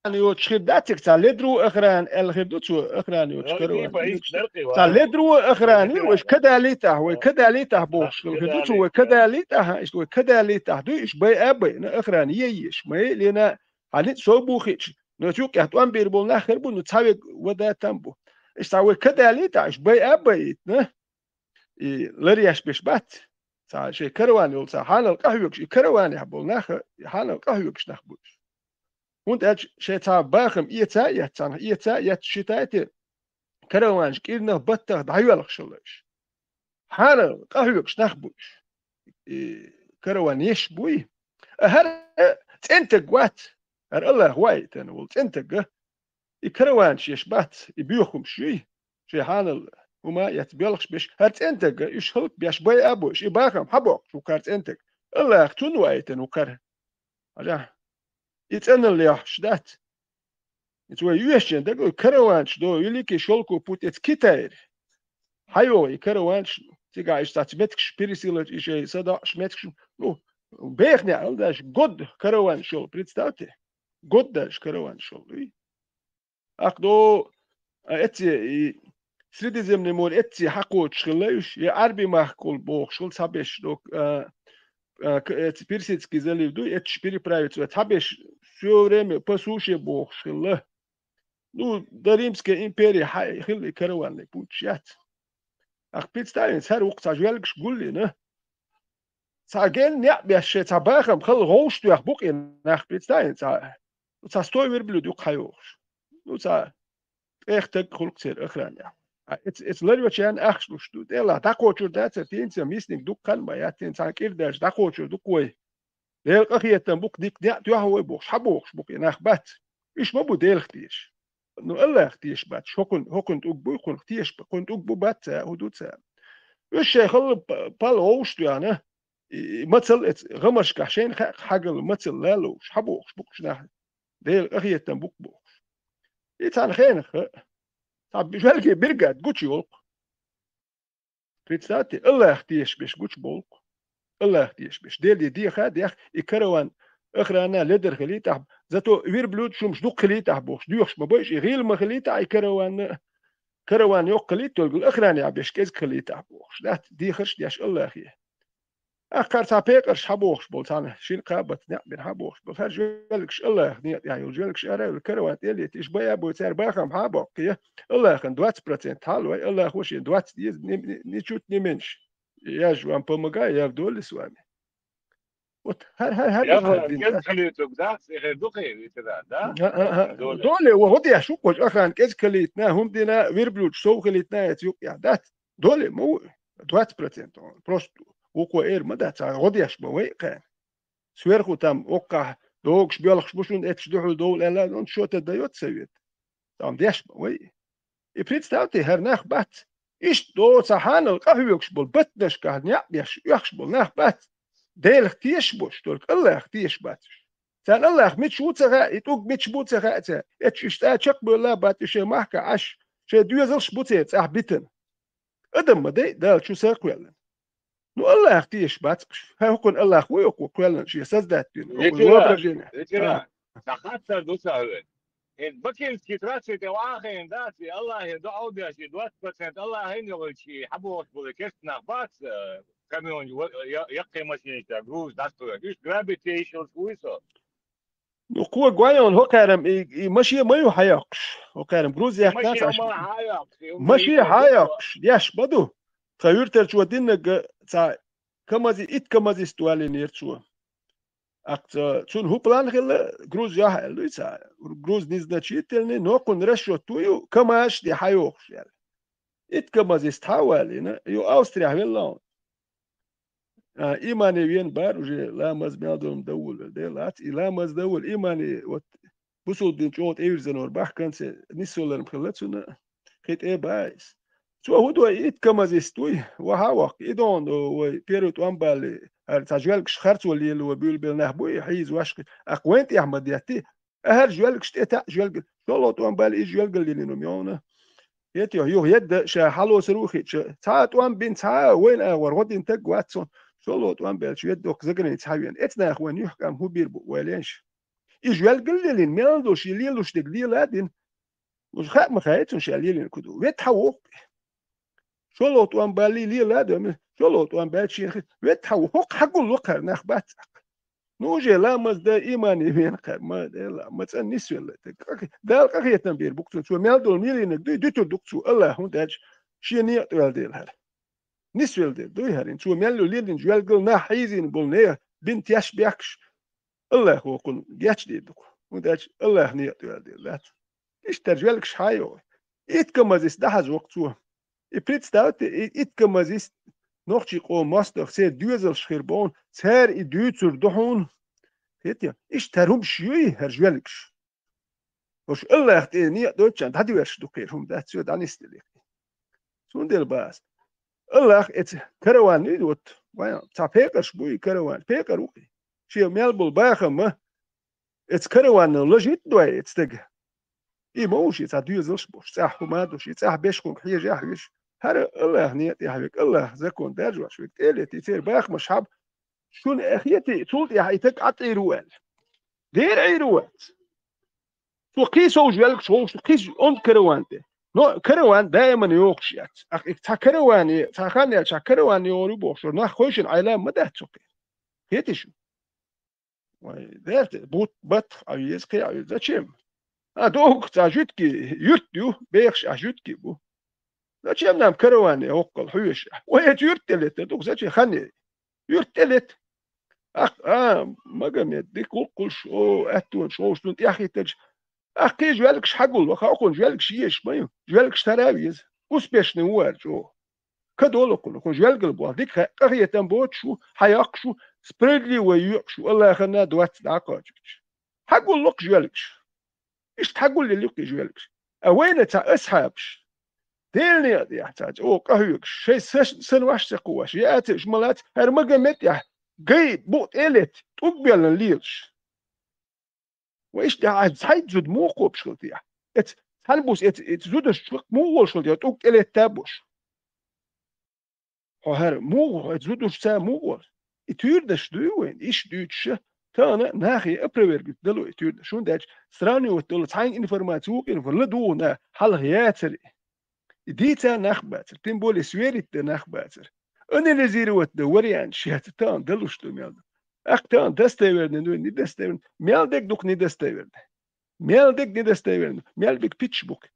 Охрана йоцуш хир дац, цхьа ледро охрана аьлла хир ду цо, охрана йоцуш караван. Цхьа ледро охрана ю, вайша кадалийтахь, вай кадалийтахь бохуш хила хир ду цо, вай кадалийтахь, иштта вай кадалийтахь дуй, уьш байа а байина, охрана е еш, ма еллина, хьан ницкъ сов бу хиъча, но цу юккъехь тӀом бийр болу нах хир бу, ну цхьа вега вада там бу. Иштта вай кадалийтахь, уьш байа а байитина, и ларъеш беш бац. Цхьа шайн караван йолу цхьа хьанал къахьоьгуш, и караванехь болу нах, и хьанал къахьоьгуш нах бу уьш. ХӀунда аьлча шайн цхьа бахам эца а эцна, эца а эцна, считайте, караванаш кӀирнах, баттах дӀайоьлхуш хилла уьш. Хьанал къахьоьгуш нах бу уьш. И караван еш буй. А хӀара цӀентаг вац. ХӀара Аллах ваийтина волу цӀентаг а. И караванаш еш бац, и боьха хӀумаш юй. Шайн хьанал хӀума а эцна боьлхуш беш, хӀара цӀентаг а, уьш хӀаллак беш байа а бойуш, и бахам хьан боккхуш ву кхара цӀентаг? Аллах цунна ваийтина ву кхара. Хьажахь, и цӀанал лехьуш дац. Иза вай оьшучун дага, караванаш до, Великий шёлковый путь, эца Китайра. ХьайогӀу и караванаш, цигахь иштта цхьацца меттигаш, пересылать, и шайн садоӀуш меттигаш, ну, бехне а, даже год караванаш йолу, представьте. Год даже караванаш йолу, и. Аккха до, а, эцце, и Средиземное море эцце хьакхочуш хилла уьш, я Ӏаьрби махкахула бохуш хилла цхьаберш до, а, а, к-, эцу Персидский залив дуй, эццаш переправиться вай цхьаберш всё время по суше бохуш хилла. Ну, до Римская империя хьа-, хилла и караванный путь яц. Ах, представь, цара вукху цхьа жоьлгаш гуллина. Цхьа генна некъ беш шайн цхьа бахам хала гӀовш тоьхна бу-кх и нах, представь, цхьа, цхьа сто верблюд юккъе хьайогӀуш. Ну, цхьа ткъех таг хуьлу-кх церан охранехь. А эц-, эца ларвечарна ахча луш ду. ТӀелахь дӀакхочур дацара, тӀенца мисниг дукха хан ма яц, тӀенца цхьана кӀира даьлча дӀакхочур ду-кх вай. Делан къахетам бу-кх, дика некъ тоьхна вай бохуш, хьан бохуш бу-кх и нах, бац. Уьш ма бу Делах тешаш. Ну, Аллах тешаш бац. ХӀокхуьн, хӀокхуьн тӀулг буй, кхунах тешаш, кхунна тӀулг бу, бац ца, хӀун ду ца. Уьш шайн хала п-, пал гӀовш тоьхна, и, и мацалла эца гӀамашкахь шайна хаьа хьагалла мацалла лалуш, хьан бохуш бу-кх уьш нах, Делан къахетам бу-кх бохуш. И цхьана хенахь, цхьа жоьлгийн бригада гучу йолу-кх. Представьте, Аллах тешаш берш гучу болу-кх. Аллах тешаш берш. Деле деха а дехна, и караван Охрана ледара хилийтахь, зато верблюд шумаш дукха хилийтахь бохуш, доьхуш ма байш, и гӀийла ма хилийтахь, и караван, караван йоккха хилийта, только охрана беш кӀезиг хилийтахь бохуш. Дац, дехарш деш Аллахе. Аккхар цхьа пекъарш хьабохуш болу, цхьана шина кхабат некъ бина хьабохуш болу. ХӀара жоьлгаш Аллаха некъа тӀехь йолу жоьлгаш ара а караван тӀе а летта, иша бая а бой, цара бахам хьабоккхий, Аллахана двадцать процент хьалой, Аллахо шен двадцать деза, ни, ни, ни чуть, ни меньше. Я же вам помогаю, я в доле с вами. Вот хӀара, хӀара, хӀара дукха хӀара дина, кӀезиг хилийтург дац, и хир ду кхин, ветеран, да? А, а, а. Доле. Доле, ва гӀо деш ву кхочу, охрана кӀезиг хилийтина, хӀума дина, верблюд шов хилийтина, эца юкъехь дац. Доле ма ву, двадцать процентов. Просто вукхо эр ма дац, гӀо деш ма вай кхаьна. Сверху там оккхахь догуш боьлхуш бу шуна, эцаш дуьхьал довла аьлла, он что-то даёт совет. Там деш ма вай. И представьте, хӀара нах бац. Иштта доцу хьанал къахьоьгуш болу, батнашкахь некъ беш, оьхуш болу нах бац. Делах тешаш болуш, только Аллахах тешаш бац уьш. Царна Аллах мича ву ца хаьа, и тӀулг мича бу ца хаьа царна. Эцча уьш цӀа чекхбевлла бац, уьш шайн махкахь Ӏаш, шайн доьзалш бу церан цӀахь битина. Адам ма дай, Дала чу са кхоьллина. Ну, Аллах тешаш бац уьш. ХӀай хӀокхуьнан Аллах ву хӀокхо кхоьллина шен создать дина, хӀокхуьнан воображение. Ветеран, сан хаттар ду сан хӀоьга. ХӀинца Бакинский трассе тӀе вахийна дац, и Аллахе дуьхьал деш, и двадцать процент Аллахина йолчу хьабохуш болу керста нах бац, э, камён, я-, яккхий машинаш тӀе груз дӀасадоьллуш. Уьш грабить йиш йолуш вуй со? Ну, кхо гойон хӀокхарам и, и машен ма ю хьайоккхуш. ХӀокхарам груз яьккхина ма хьайоккхуш, деш ма ду. Тхан юьртарчо диннарг цхьа камази-, итт камазист валийнера цо. Аккха цунна хӀун план хилла, груз яхьа аьлла дуй цхьа. Груз незначительный, но кхунна расчет ву ю, камазаш де хьайохуш аьлла. Итт камазист хьа а валийна, ю Австрияхь велла хьуна. А, имане вен бара уже ламаз мел долу дан волу, Дела лац, и ламаз дан волу, имане, вот, бусулба дин чӀогӀа тӀевирзинор бахканца, нисваларм хилла цунна, хи тӀе а баьйса. Цо хӀун до, итт камазист вуй, ваха а ваккха, и догӀун вай первый тӀом балли, хӀара цхьа жоьлгаш харцо лело буьйлабелла нах буй, хьийза вашкхи, аккха вайн тӀехь ма детти, АхӀара жоьлгаш тӀе таьӀ жоьлгал. ШолгӀа тӀом баьлла иза жоьлгал лелийна ма йовна. ХӀета юха едда ша хьалосар ву хиъча, цхьа а тӀом бина, цхьа а вайна агӀор гӀо дина таг вац цунна. ШолгӀа тӀом баьлча ведда доккха заграница хьавеана. Эцнах вайн юьхкӀам хӀун бийр бу вай леш? И жоьлгал лелийна, мел долуш и лелуш дерг лела а дина. Уж хаа ма хаьа цунна ша лелийна кху ду. Ведда хьан воккху? ШолгӀа тӀом баллий лела а дойма, шолгӀа тӀом баьлча шен хи, ведда хьан ву, хӀокху хьагулло кхара нах бац аккха. Ну, уже ламаз дан имане вена кхара, ма, Дела, ма цӀан нисвелла. Дала къахетам бийр бу цунна, цо мел долу мелийнарг дуй, дуьтур ду-кх цо, Аллах хӀун даьлча, шен некъа тӀоьлла дела хӀара. Нисвелла дела дуй хӀара, цо мел лелийна жоьлгал нах хьийзийна болу нехан бин теш бехкаш, Аллах вокхунна гечдийр ду-кх. ХӀунда аьлча Аллах некъа тӀоьлла дела дац. Иштта жоьлгаш хьан а йогӀу. Итт камазист дӀахьажа воккху цо. И представьте, и итт камазист нохчий къоман мостагӀа церан доьзалш хир боху, цара и дуьйцур ду хьуна. Хетий? Иштта хӀара хӀумаш юй, хӀара жоьлгаш. ХӀорш Аллах тӀе некъа дойтчан дӀадоьрзуш ду кхера хӀума дац, цо дӀанисделира. Цундела бац. Аллах эца караван юй, вот, вайн цхьа пекъарш буй караван, пекъар ву-кх. Шен мел болу бахамма, эца караванна лажитта дой эца стага. И ма ву шен цхьа доьзалш а болуш, цӀахь хӀума а долуш, и цӀахь беш хӀума хьежа а хьоьжуш. ХӀара Аллах некъа тӀехь верг, Аллах закон даржош верг, тӀе а летий, церан бахамаш хьаба, шуна хетий, цул тӀехь и стаг Ӏа тӀе Ӏийр ву аьлла. Дера Ӏийр ву аьлла. Цо кхин сов жоьлгаш вовшах, кхин онда караван тӀе. Но караван даиман йогӀуш яц. Ах, и цхьа караване, цхьа хан яьлча караван йогӀур ю бохуш, нах хойшина Ӏайла ма дац цу кхин. Хетий шу? Вай, дерте, бут, бат, а веза, кхин а веза. Зачем? А, догу, цхьа жуьтки, юрт ю, бехаш а жуьтки бу. Зачем нам караване хӀоккхал хьоьжуш? Вай эца юрт тӀе летар ду-кх, зачем? Хан е. Юрт тӀе лета. Ах, а, Магомед, дика гӀуллакх хуьлуш, о, аьттонаш вовшашна тӀаьхьахӀиттарча, ах, кхин жоьлгаш хьагулло, хьо кхунна жоьлгаш езаш ма ю, жоьлгаш тара а веза. Успешный ву аьлла чӀогӀа. Кадолу кхунна, кхунна жоьлгал боху, дика хьа-, къахетам боцуш ву, хьайоккхуш ву, справедливо йоькъуш ву, Аллахана доццу дӀакхочуьйтуш. Хьагулло-кх жоьлгаш. Иштта хьагулъелла ю-кх и жоьлгаш. А вайна цхьа асхьабаш, Делан некъа тӀехь цхьа чӀогӀа къахьоьгуш, шайн са-, сан ваш ца кхувш, яа ца уьш ма лац, хӀара Магомед тӀехь гай букъ тӀе а летта, тӀулг боьллина лелаш. Вай иштта тӀехь а цхьайтта зуда муха кхобуш хила техьа? Эца цхьана буса эца, эца зудаш чу муха волуш хила техьа, тӀулг тӀе летта а беш? Хьо хӀара муха, хьо зудушца муха волу? И туьйранаш дуй вайн, иштта дуьйцуша, Тахана нахе опровергнуть дало и туьрда. Шун даьча сравнивать долу цхьаьна информаци вукхина ладугӀу нах хьалха яцара. И дийца нах бацара, тем более сверить де нах бацара. Анализировать де вариант шеца тахана далуш ду мел ду. Ахь тахана достоверный ду, недостоверный. Мел дег дукха недостоверный. Мел дег недостоверный. Мел биг пич бук.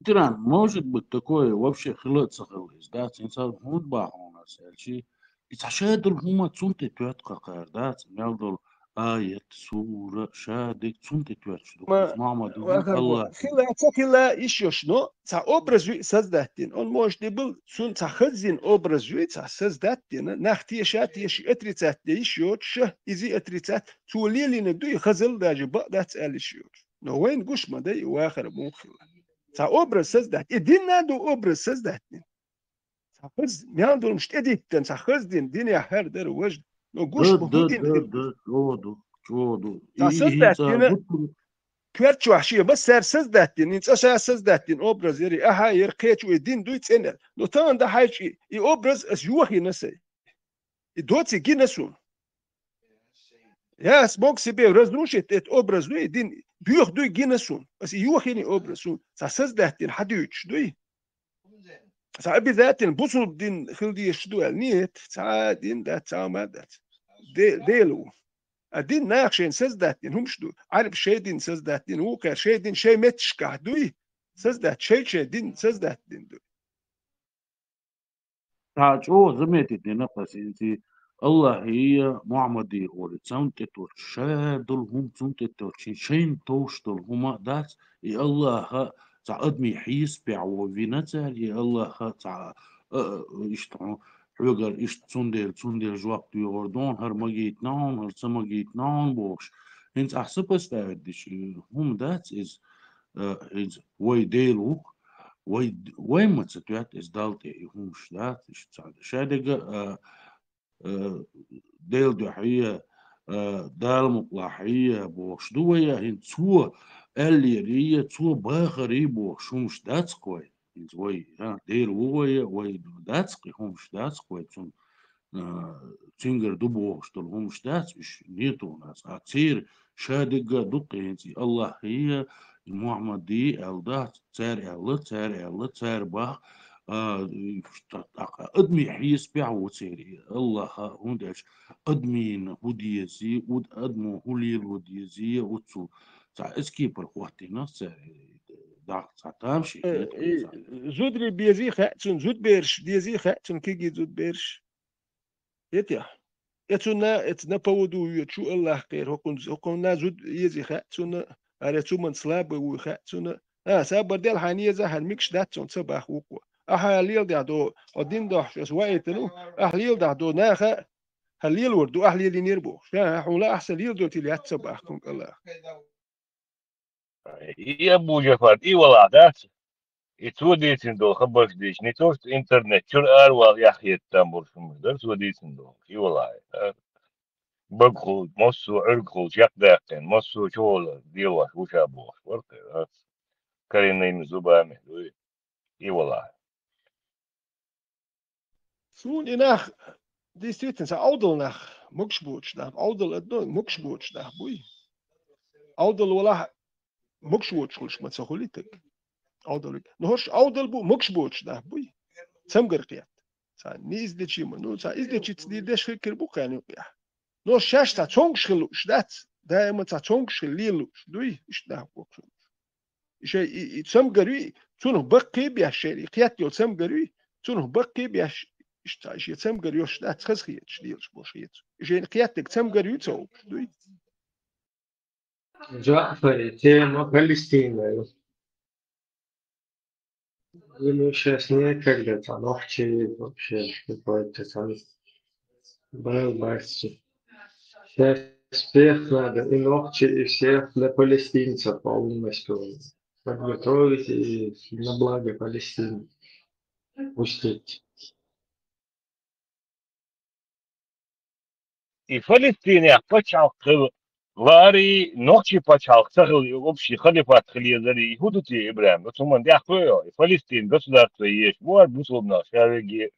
Тиран, может быть, такое вообще хила а ца хила иза, дац? Инсан хӀунда бахьа хьуна аса аьлчи, и цхьа шадолу хӀума цунна тӀе тоьтту кхакхар, дац? Мел долу аят, сура, шадерг цунна тӀе тоьттуш ду. Ма, Мухьаммад, вахар бо, Аллах. Хила, ца хила, иш йош, но цхьа образ ю создать дина. Он, может, и был, цунна цхьа хаззина образ ю, цхьа создать дина. Нах теша, теша, отрицать де йиш йоцуш, иза отрицать, цо лелийнарг ду, и хазал даже бакъ дац аьлла йиш йоцуш. Но вайна гуш ма дай, и вахар муха хила. Цхьа образ создать. И динна ду образ создать дина. Цхьа хаза, мел долуш тӀедиттина, цхьа хаза дин, динехь хӀара дара важа. Но гуш ма хӀун дин хила. Да, да, да, чӀогӀа ду, чӀогӀа ду. Цхьа создать дина, коьрта чохь шен массара создать дина, цкъа ша создать дина образ яри, ахьа яри, кхечу и дин дуй цӀена. Но тахана дан хьайчи, и образ ас йохийна сай. И доций гина суна. Я смог себе разрушить этот образ, ну, и дин, боьха дуй гина суна. Ас и йохийна образ суна. Цхьа создать дина хьадуьйцуш дуй. Цхьа обязательно бусулба дин хила дезаш ду аьлла? Нет, цхьа а дин дац, цхьа а ма дац. Де-, Дела ву. А дин наха шайна создать дина хӀумаш ду. Ӏарбаш шайн дин создать дина, вукхара шайн дин шайн метташкахь дуй. Создать, шайн-шайн дин создать дина ду. Цхьа чӀогӀа заметить дина аса хӀинца, Аллахьий, Мухьаммадий олий, цунна тӀе тоьттуш, шадолу хӀума цунна тӀе тоьттуш, шайна товш долу хӀума а дац, и Аллаха цхьа адамийн хьесапехь вина цара, и Аллаха цхьа, а, а, иштта хьо-, хьоьгара иштта цундела, цундела жоп доьхур ду хьуна, хӀара магийта хьуна, хӀара ца магийта хьуна бохуш. ХӀинца ахь сопоставить дича, хӀума дац иза, а, хӀинца вай Дела ву-кх, вай, вай ма ца тоьтту иза Далла тӀе и хӀумаш, дац, иштта цхьа. Шадерг а, а, Делан дуьхьа, а, Дала мукъалахь бохуш ду вай, а, хӀинца цо аьллера, цо бахара бохуш хӀумаш дац-кх вай. ХӀинца вай, а, Дела ву вай, вай дац-кх и хӀумаш, дац-кх вай цунна, а, цуьнгара ду бохуш долу хӀумаш дац, уьш нету у нас. А церан шадерг а ду-кх хӀинца и Аллахьий, и Мухьаммадий аьлла дац, цара аьлла, цара аьлла, цара бах, а, и, тӀаккха адамийн хьесапехь ву церан и Аллаха, хӀунда аьлча адамийн хӀун дезий, уд-, адамо хӀун лело дезий, оццул цхьа эскипар хӀоттийна цара, даккха цхьа тамашийна. Э, хетар и цхьа. Зударий безий хаьа цунна, зудабераш дезий хаьа цунна, кегий зудабераш. Этехь. Э, цунна, эцна поводу вуьйцу шу Аллах кхера, хӀокхунна, хӀокхунна зуда езий хаьа цунна, аре цу ман слабый вуй хаьа цунна. А, сабар дел хьан еза, хьан микаш дац цунна ца бах вукхо. Ахьа леладаьхьа до, хьо дин дохьуш ас ваийтину, ахьа леладаьхьа до наха, хьан лелавар ду, ахьа лелийнера бохуш. Ша, хьуна ахьа сан леладо тила яц ца бах кхунга Аллах. И Абу Джафар, и валахь дац? И цо дийцина долу хабарш дийцина, не то что интернет чуьра аравала эхь хетта там болуш хӀумаш дара, цо дийцина долу, и валахь, а? Багахула, массо а Ӏуьргахула чекхдаьккхина, массо а чухула деваш вуша бохуш бара кхера, а? Коренными зубами, дуй, и валахь. Суна и нах, действительно, сан Ӏовдал нах, могуш боцуш нах, Ӏовдал одно, могуш боцуш нах буй. Ӏовдал валахь, могуш воцуш хуьлуш ма ца хуьлий таг. Ӏовдал вик. Но хӀорш Ӏовдал бу, могуш боцуш нах буй. Цамгар кхетта. Сан ни излечи ма, ну, сан излечица дийр деш хир кир бу кхаьна юкъехь. Но шаьш цхьа цомгуш хила лууш дац. Даима цхьа цомгуш хила лела лууш дуй, иштта нах бохуш. И шай, и, и цамгар ю, цунах баккхий беш шайна, и кхетта йолу цамгар ю, цунах баккхий беш, иштта, и шен цамгар йош дац, хаза хеташ лелаш болуш хеташ. И шайна кхеттаг цамгар ю ца олуш дуй. Джафари, тема Палестина ю. Ему щас некогда, там, вообще, вообще, какой-то там был мастер. Сейчас всех надо, и ногти, и всех для палестинцев полностью подготовить и на благо Палестины пустить. И Палестинехь пачхьалкх хила, Лари нохчий пачхьалкх ца хила, общий халифат хила езари, и хӀу ду те, ИбрахӀим? Оцу хӀуманна тӀехь кхоьо, и Палестин государство еш, бу ар бусулбанаш шавеги.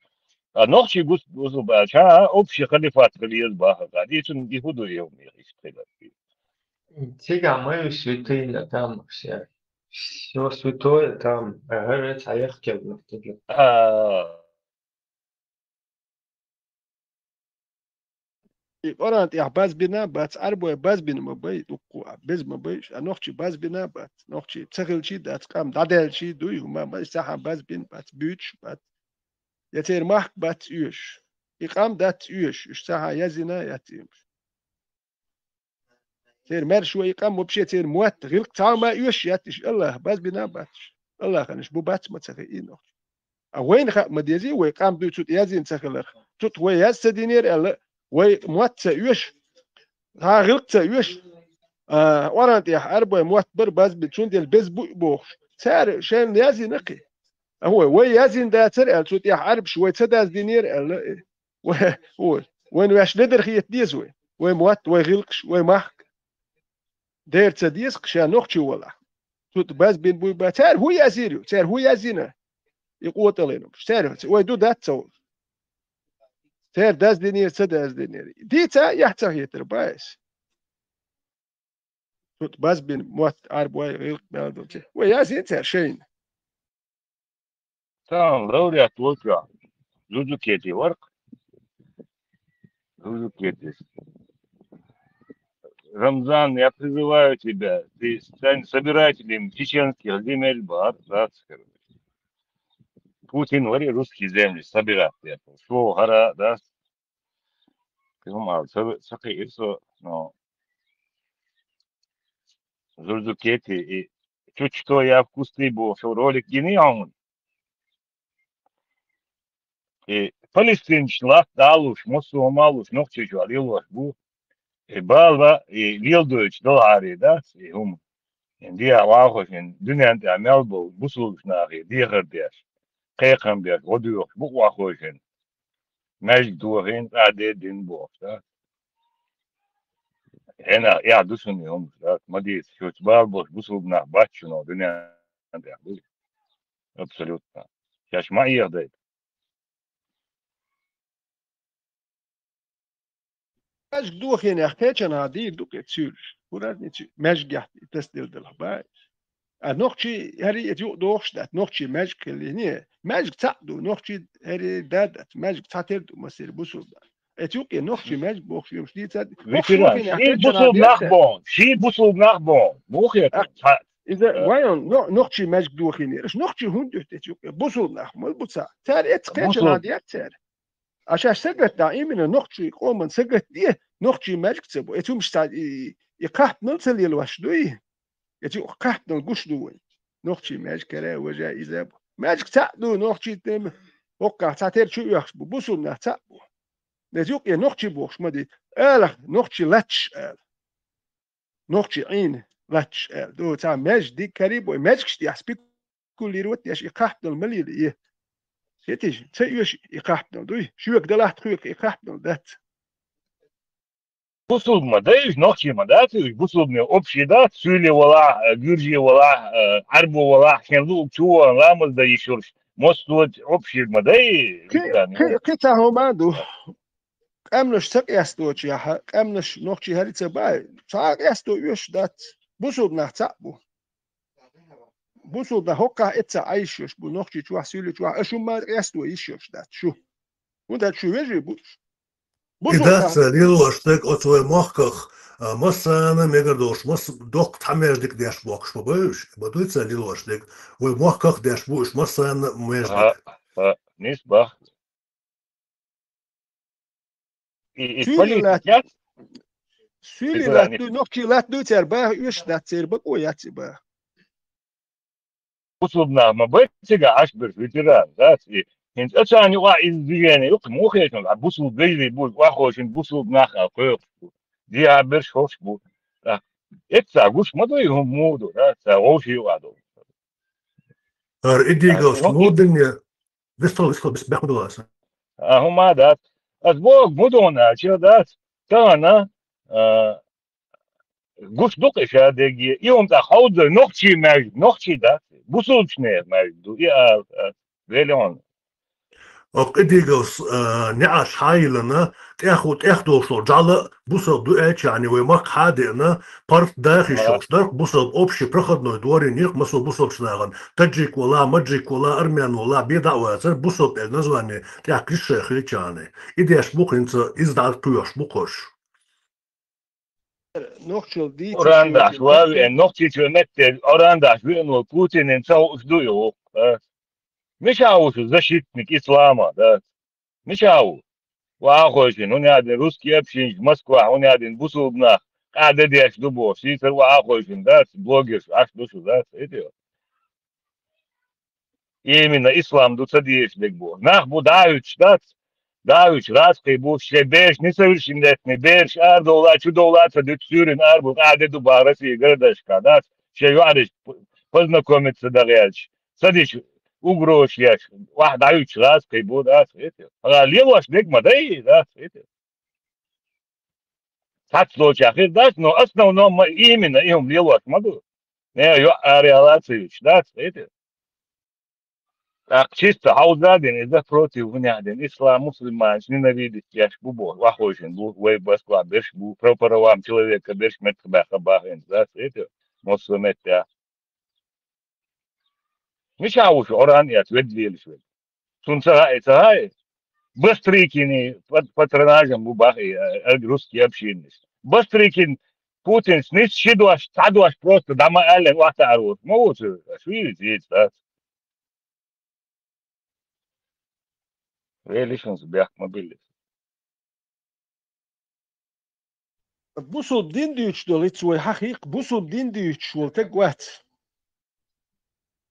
А нохчий гус-, бусулба, ша общий халифат хила еза баха гӀад. И цун и хӀу ду, и хӀума, и хӀу ду, и хӀума, и хӀу ду. Цигахь ма ю святыня там все. Всё святое там. Ага, цхьа яхкел нах тӀе. А. И Къуръан тӀехь базбина бац, Ӏарбой базбина ма бай, дуккху а, беза ма бай, а нохчий базбина бац, нохчий ца хилчий дац, къам дӀадаьлчий дуй, хӀума ма, иштта хьан базбина бац, буьйцуш бац. Я церан махка бац оьшуш. И къам дац оьшуш, уьш ца хьан язйина яц иймаш. Церан маьрша вай и къам вообще, церан мотт, гӀиллакх цхьа а ма оьшуш яц уьш, Аллах базбина бац уьш. Аллаханаш бу бац ма ца хи и нохчий. А вайна хаа ма дезий, вай къам дуй цу тӀе язйина ца хиларх. Цу тӀе вай яз ца динера аьлла, вай мотт ца оьшу, хьан гӀиллакх ца оьшу. А, Къуръан тӀехь Ӏарбой мотт бар базбина, цундела беза буй бохуш. Цара шайна язйина кхи. А вай, вай язйина дацара аьлла, цу тӀехь Ӏарбаш вай ца даздинера аьлла, э. Вай, вай, вайна ваьш ледар хета деза вай. Вай мотт, вай гӀиллакхаш, вай махка. Дера ца деза кхи ша нохчий валахь. Цу тӀе базбина буй бац. Цара хӀу язйийр ю? Цара хӀу язйина? И къотӀалин хӀумаш. Цара, вай ду дац ца волу. Цара даздинера, ца даздинера. Дийца а яхь ца хетар бац. Цу тӀе базбина мотт, Ӏарбой, гӀиллакх мел ду ци. Вай язйина цара шайна. Цхьана лауреат волчохь Зузукети вара-кх. Зузукети. Рамзан, я призываю тебя, ты стань собирателем чеченских земель, бац, бац, короче. Путин вари русские земли собирать, я, шо хӀара, да? Кхин хӀума ала ца, ца кхиира со, но Зузукети и чуть что я в кусты бохуш ролик гиний хьуна? И палестинчу латта а луш, массо а хӀума а луш, нохчийчохь лелош бу. И бала, и леладойтуш далахьара дац и хӀума. И дехьа вахош, и дуьнен тӀехь мел болу бусулбачу нахе дехар деш, кхайкхам беш, гӀо доьхуш бу вахош. Маьждиг дохийна, тӀаьхьа де дина бохуш, да? Хьенах эхь ду шуна и хӀумаш, да? Ма дийца, шуьца бала болуш бусулба нах бац шуна дуьнен тӀехь, буй. Абсолютно. Шаьш ма Ӏехадайта. Маьждиг дохийнехь кхечанхьа дийр ду кхе цуьйлуш. ХӀун разница ю? Маьждигехь тасделла делахь бац. А нохчий хӀара и эца юкъа дохуш дац, нохчий маьждиг хилла. Не, маьждиг цхьаъ ду, нохчий хӀара да дац, маьждиг цхьатера ду массеран бусулба. Эца юкъе нохчий маьждиг бохуш йолуш дийца. Ветеран, шен бусулба нах боху, шен бусулба нах боху. Муха хета? Иза вайн но-, нохчий маьждиг дохийнера. Нохчий хӀунда дуьту эца юкъе? Бусулба нах мала бу цхьаъ? Цара эца кхечанхьа дера цара. А шаьш сагатдахь, именно нохчий къоман сагатде, нохчий маьждиг ца бу. Эца хӀумаш цхьа и, и кхахьпанал ца лелош дуй? Эца юкъа кхахьпанал гуш ду вайн? Нохчий маьждиг хӀара, важа, иза бу. Маьждиг цхьаъ ду, нохчий тема. ХӀоккхахь цхьатера чу оьхуш бу, бусулба нах цхьаъ бу. Эца юкъе нохчий бохуш ма дийца. Алахь, нохчий латташ ала. Нохчий Ӏийна латташ аьлла. Ду, цхьа маьждиг карий бой, маьждигаш тӀехь спекулировать деш, и кхахьпанал ма лела, и. Хетий, ца оьшу и кхахьпанал, дуй? Шоьга далахь тхоьга и кхахьпанал дац. Бусулба ма дай уьш, нохчий ма дац уьш, бусулбане общий дац, суьйле валахь, гуьрже валахь, Ӏарбо валахь, шен луъу чу ван, ламаз дан йиш йолуш, массо а общий ма дай. Кхи, кхи, кхи цхьа хӀума ду. Къаьмнаш ца къесточехь, къаьмнаш нохчий хӀара ца бай, цхьа а къесто оьшуш дац. Бусулба нах цхьаъ бу. Бусулба нах хӀоккхахь эццахь Ӏайш йолуш бу, нохчий чохь, суьйлий чохь, аша хӀумма а къесто йиш йолуш дац шу. ХӀунда аьлча шу вежарий бу уьш. И дац лелош дерг оцу вай мохках, а, массарна мегар долуш, масс-, доккха цхьа маьждиг деш бохкуш ма бай уьш, ма дуй цара лелош дерг, вай мохках деш бу уьш массарна маьждиг. Ха, ха, нийса бах. И, и суьйлий политика латт-, яц? Суьйлий латт дуй, нохчий латт дуй цара баха оьшуш дац, церан бакъо яц и баха. Бусулба нах ма бай цигахь Ӏаш берш, ветеран, дац и. ХӀинца а царна юкъахь иза движение юккъе муха хеташ, а бусулба вежарий бу, охьаховшина бусулба нах а кхойкхуш бу. Дехьа берш ховш бу. ТӀаккха эццахь гуш ма ду и хӀума муха ду, да? Ца вовшийн юкъахь долу. ХӀара идигал снудинне, вистхала, вистхала, бис-, бехк ма дала аса. А, хӀума дац. Ас боху, мудона аьлча дац. Тахана, а, Гуш ду-кх и шадерриге. И хӀума цхьа хьовзар нохчий маьждиг, нохчий дац, бусулбачеран маьждиг ду. И а, а, велион. Оха кӀидийгал с-, а, неӀарш хьайиллина, тӀех, тӀех долуш долу жӀаьла бусалба ду аьлча, вай махка хьадеана, парт даха йиш йолуш дара-кх бусалба общий проходной дворе йира-кх массо а бусалбачу нахана, таджик вала, маджик вала, армян вала, бен дӀа а вацара, бусалба аьлла название тӀехь кхин шайн хилча. И деш бу-кх хӀинца, иза дӀа а кхоьхьуш бу-кх уьш. Нохчалла дийца Орандаш вави, нохчичо метте орандаш веана волу Путинан ца хууш ду и гӀуллакх, а? Мичахь ву шу защитник ислама, да? Мичахь ву? Ва ахойшин, хӀунда аьлла русский общинаш Москвахь, хӀунда аьлла бусулба нах къаьда деш ду бохуш, сийсара ва ахойшин, дац, блогерш, Ӏаш ду шу, дац, эти? Именно ислам ду ца дезаш дерг бу. Нах бу дӀа а уьттуш дац, дӀа а уьттуш, разкхий бу, шайн бераш несовершеннолетний, бераш арадовла, чудовла а ца дуьту, суьйрина ара бу, къаьда ду бахара Россия городашка, дац, шайн йоӀарашка познакомиться дан гӀерташ, ца дича угрозаш еш, ваха дӀа а уьттуш, разкхий бу, дац, эти? Ага, лелош дерг ма дай, дац, эти? Цхьацца долчохь хир дац, но основном ма именно и хӀума лелош ма ду. Не, йоӀ ара яла а ца юьттуш, дац, эти? ТӀаккха чисто хьовза а дина, иза против хӀунех дина, ислам, мусульманаш ненавидеть еш бу боху, вахойшина бу, вай Москва берш бу, про правам человека берш меттахбаьхна бахийна, дац, эти? Массо а меттехь. Мичахь ву шу Оран эцна ведда лелаш верг? Цунна ца хаьа, ца хаьа? Бастрыкины пат-, патронажем бу бахий, а, а, русский общинаш. Бастрыкин Путинца нисса ши дош, цхьа дош просто дӀа ма аьллина, охьатаӀар воцу. Ма ву цу, аш вийрица, вийца, дац. Велишанца бехк ма билли. Бусулба дин дуьйцуш долу, ицца вай хьахийкха, бусулба дин дуьйцуш волу таг вац.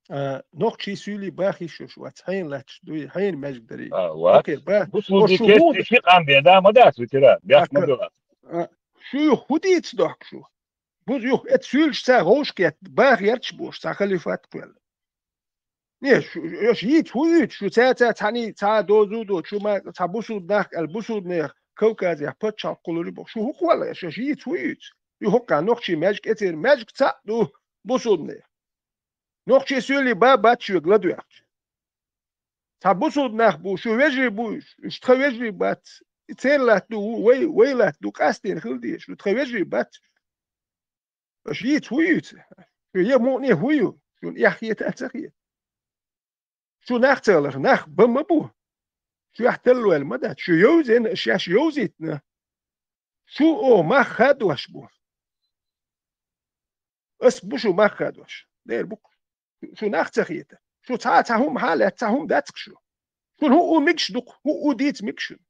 А, нохчий суьйлий баха йиш йолуш вац, хьенан лаьтташ дуй, хьенан маьждиг дарий. А, вац. Окей, ба-, Бусулба шу дин хӀун кестий ши къам бен, да, ма дац, ветеран, бехк ма Ака-, билла. А, шу юха хӀун дийца дохку шу? Бу-, юха эцу суьйлаш цхьа гӀовшкет, баха ярташ бохуш, цхьа халифат кхоьлла. Не, шу, аш йийца хӀун юьйцу? Шу цаьрца цхьаьний цхьа дозу а доцу, шу ма цхьа бусулба нах аьлла, бусулба нехан Кавказехь пачхьалкх кхулур ю боху. Шу хӀун кхолла аш, аш йийца хӀун юьйцу? И хӀокху нохчий маьждиг, эцера маьждиг цхьаъ ду бусулба нехан. Нохчий суьйлий ба бац шуьга ладоьгӀча. Цхьа бусулба нах бу, шу вежарий бу уьш, уьш тхан вежарий бац. И церан латта ду, ву-, вай, вай латта ду, къастийна хила дезаш ду, тхан вежарий бац уьш. Аша йийца хӀун юьйцу? Шу я мукъане хӀун ю? Шуна эхь хета а ца хета? Шу нах ца лара, нах бан ма бу. Шу яхь таллойла ма дац. Шу йовзийна, аш шаьш йовзийтина. Шу оха мах хадош бу. Ас бу шу мах хадош. Дера бу-кх. Шу нах ца хета. Шу цхьа а цхьа хӀума хьалаьцна, цхьа хӀума дац-кх шу. Шуна хӀуъу мегаш ду-кх, хӀуъу дийца мегаш шуна.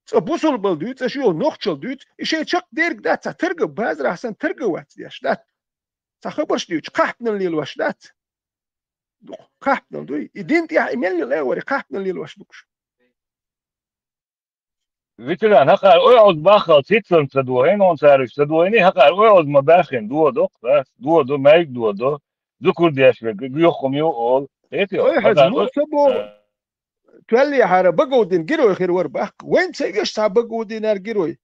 Цкъа бусулбал дуьйцу, цкъа шу йолу нохчал дуьйцу, и шайн чекхдерг дац, цхьа тарган базарахь санна тарган вац деш дац. Цхьа хабарш дуьйцу, кхахьпанан лелош дац. Ду-кх, кхахьпанан дуй. И дин тӀехь и мел лела а вара, и кхахьпанан лелош ду-кх шу. Ветеран, хӀокхара ойхьуз баххалц хӀинца ца дохийна, хӀинца цара уьш ца дохийна, хӀокхара ойхьуз ма баьххина, дохадо-кх, да? Дохадо, маьждиг дохадо, зукар деш верг, гуьйххум ю олу. Хетий? Ойхьуз хӀокхара муха ой-, ца боху? А. Тоьллехьара Баговдин герой хир вара баккха. Вайна ца оьшу цхьа Баговдинера герой?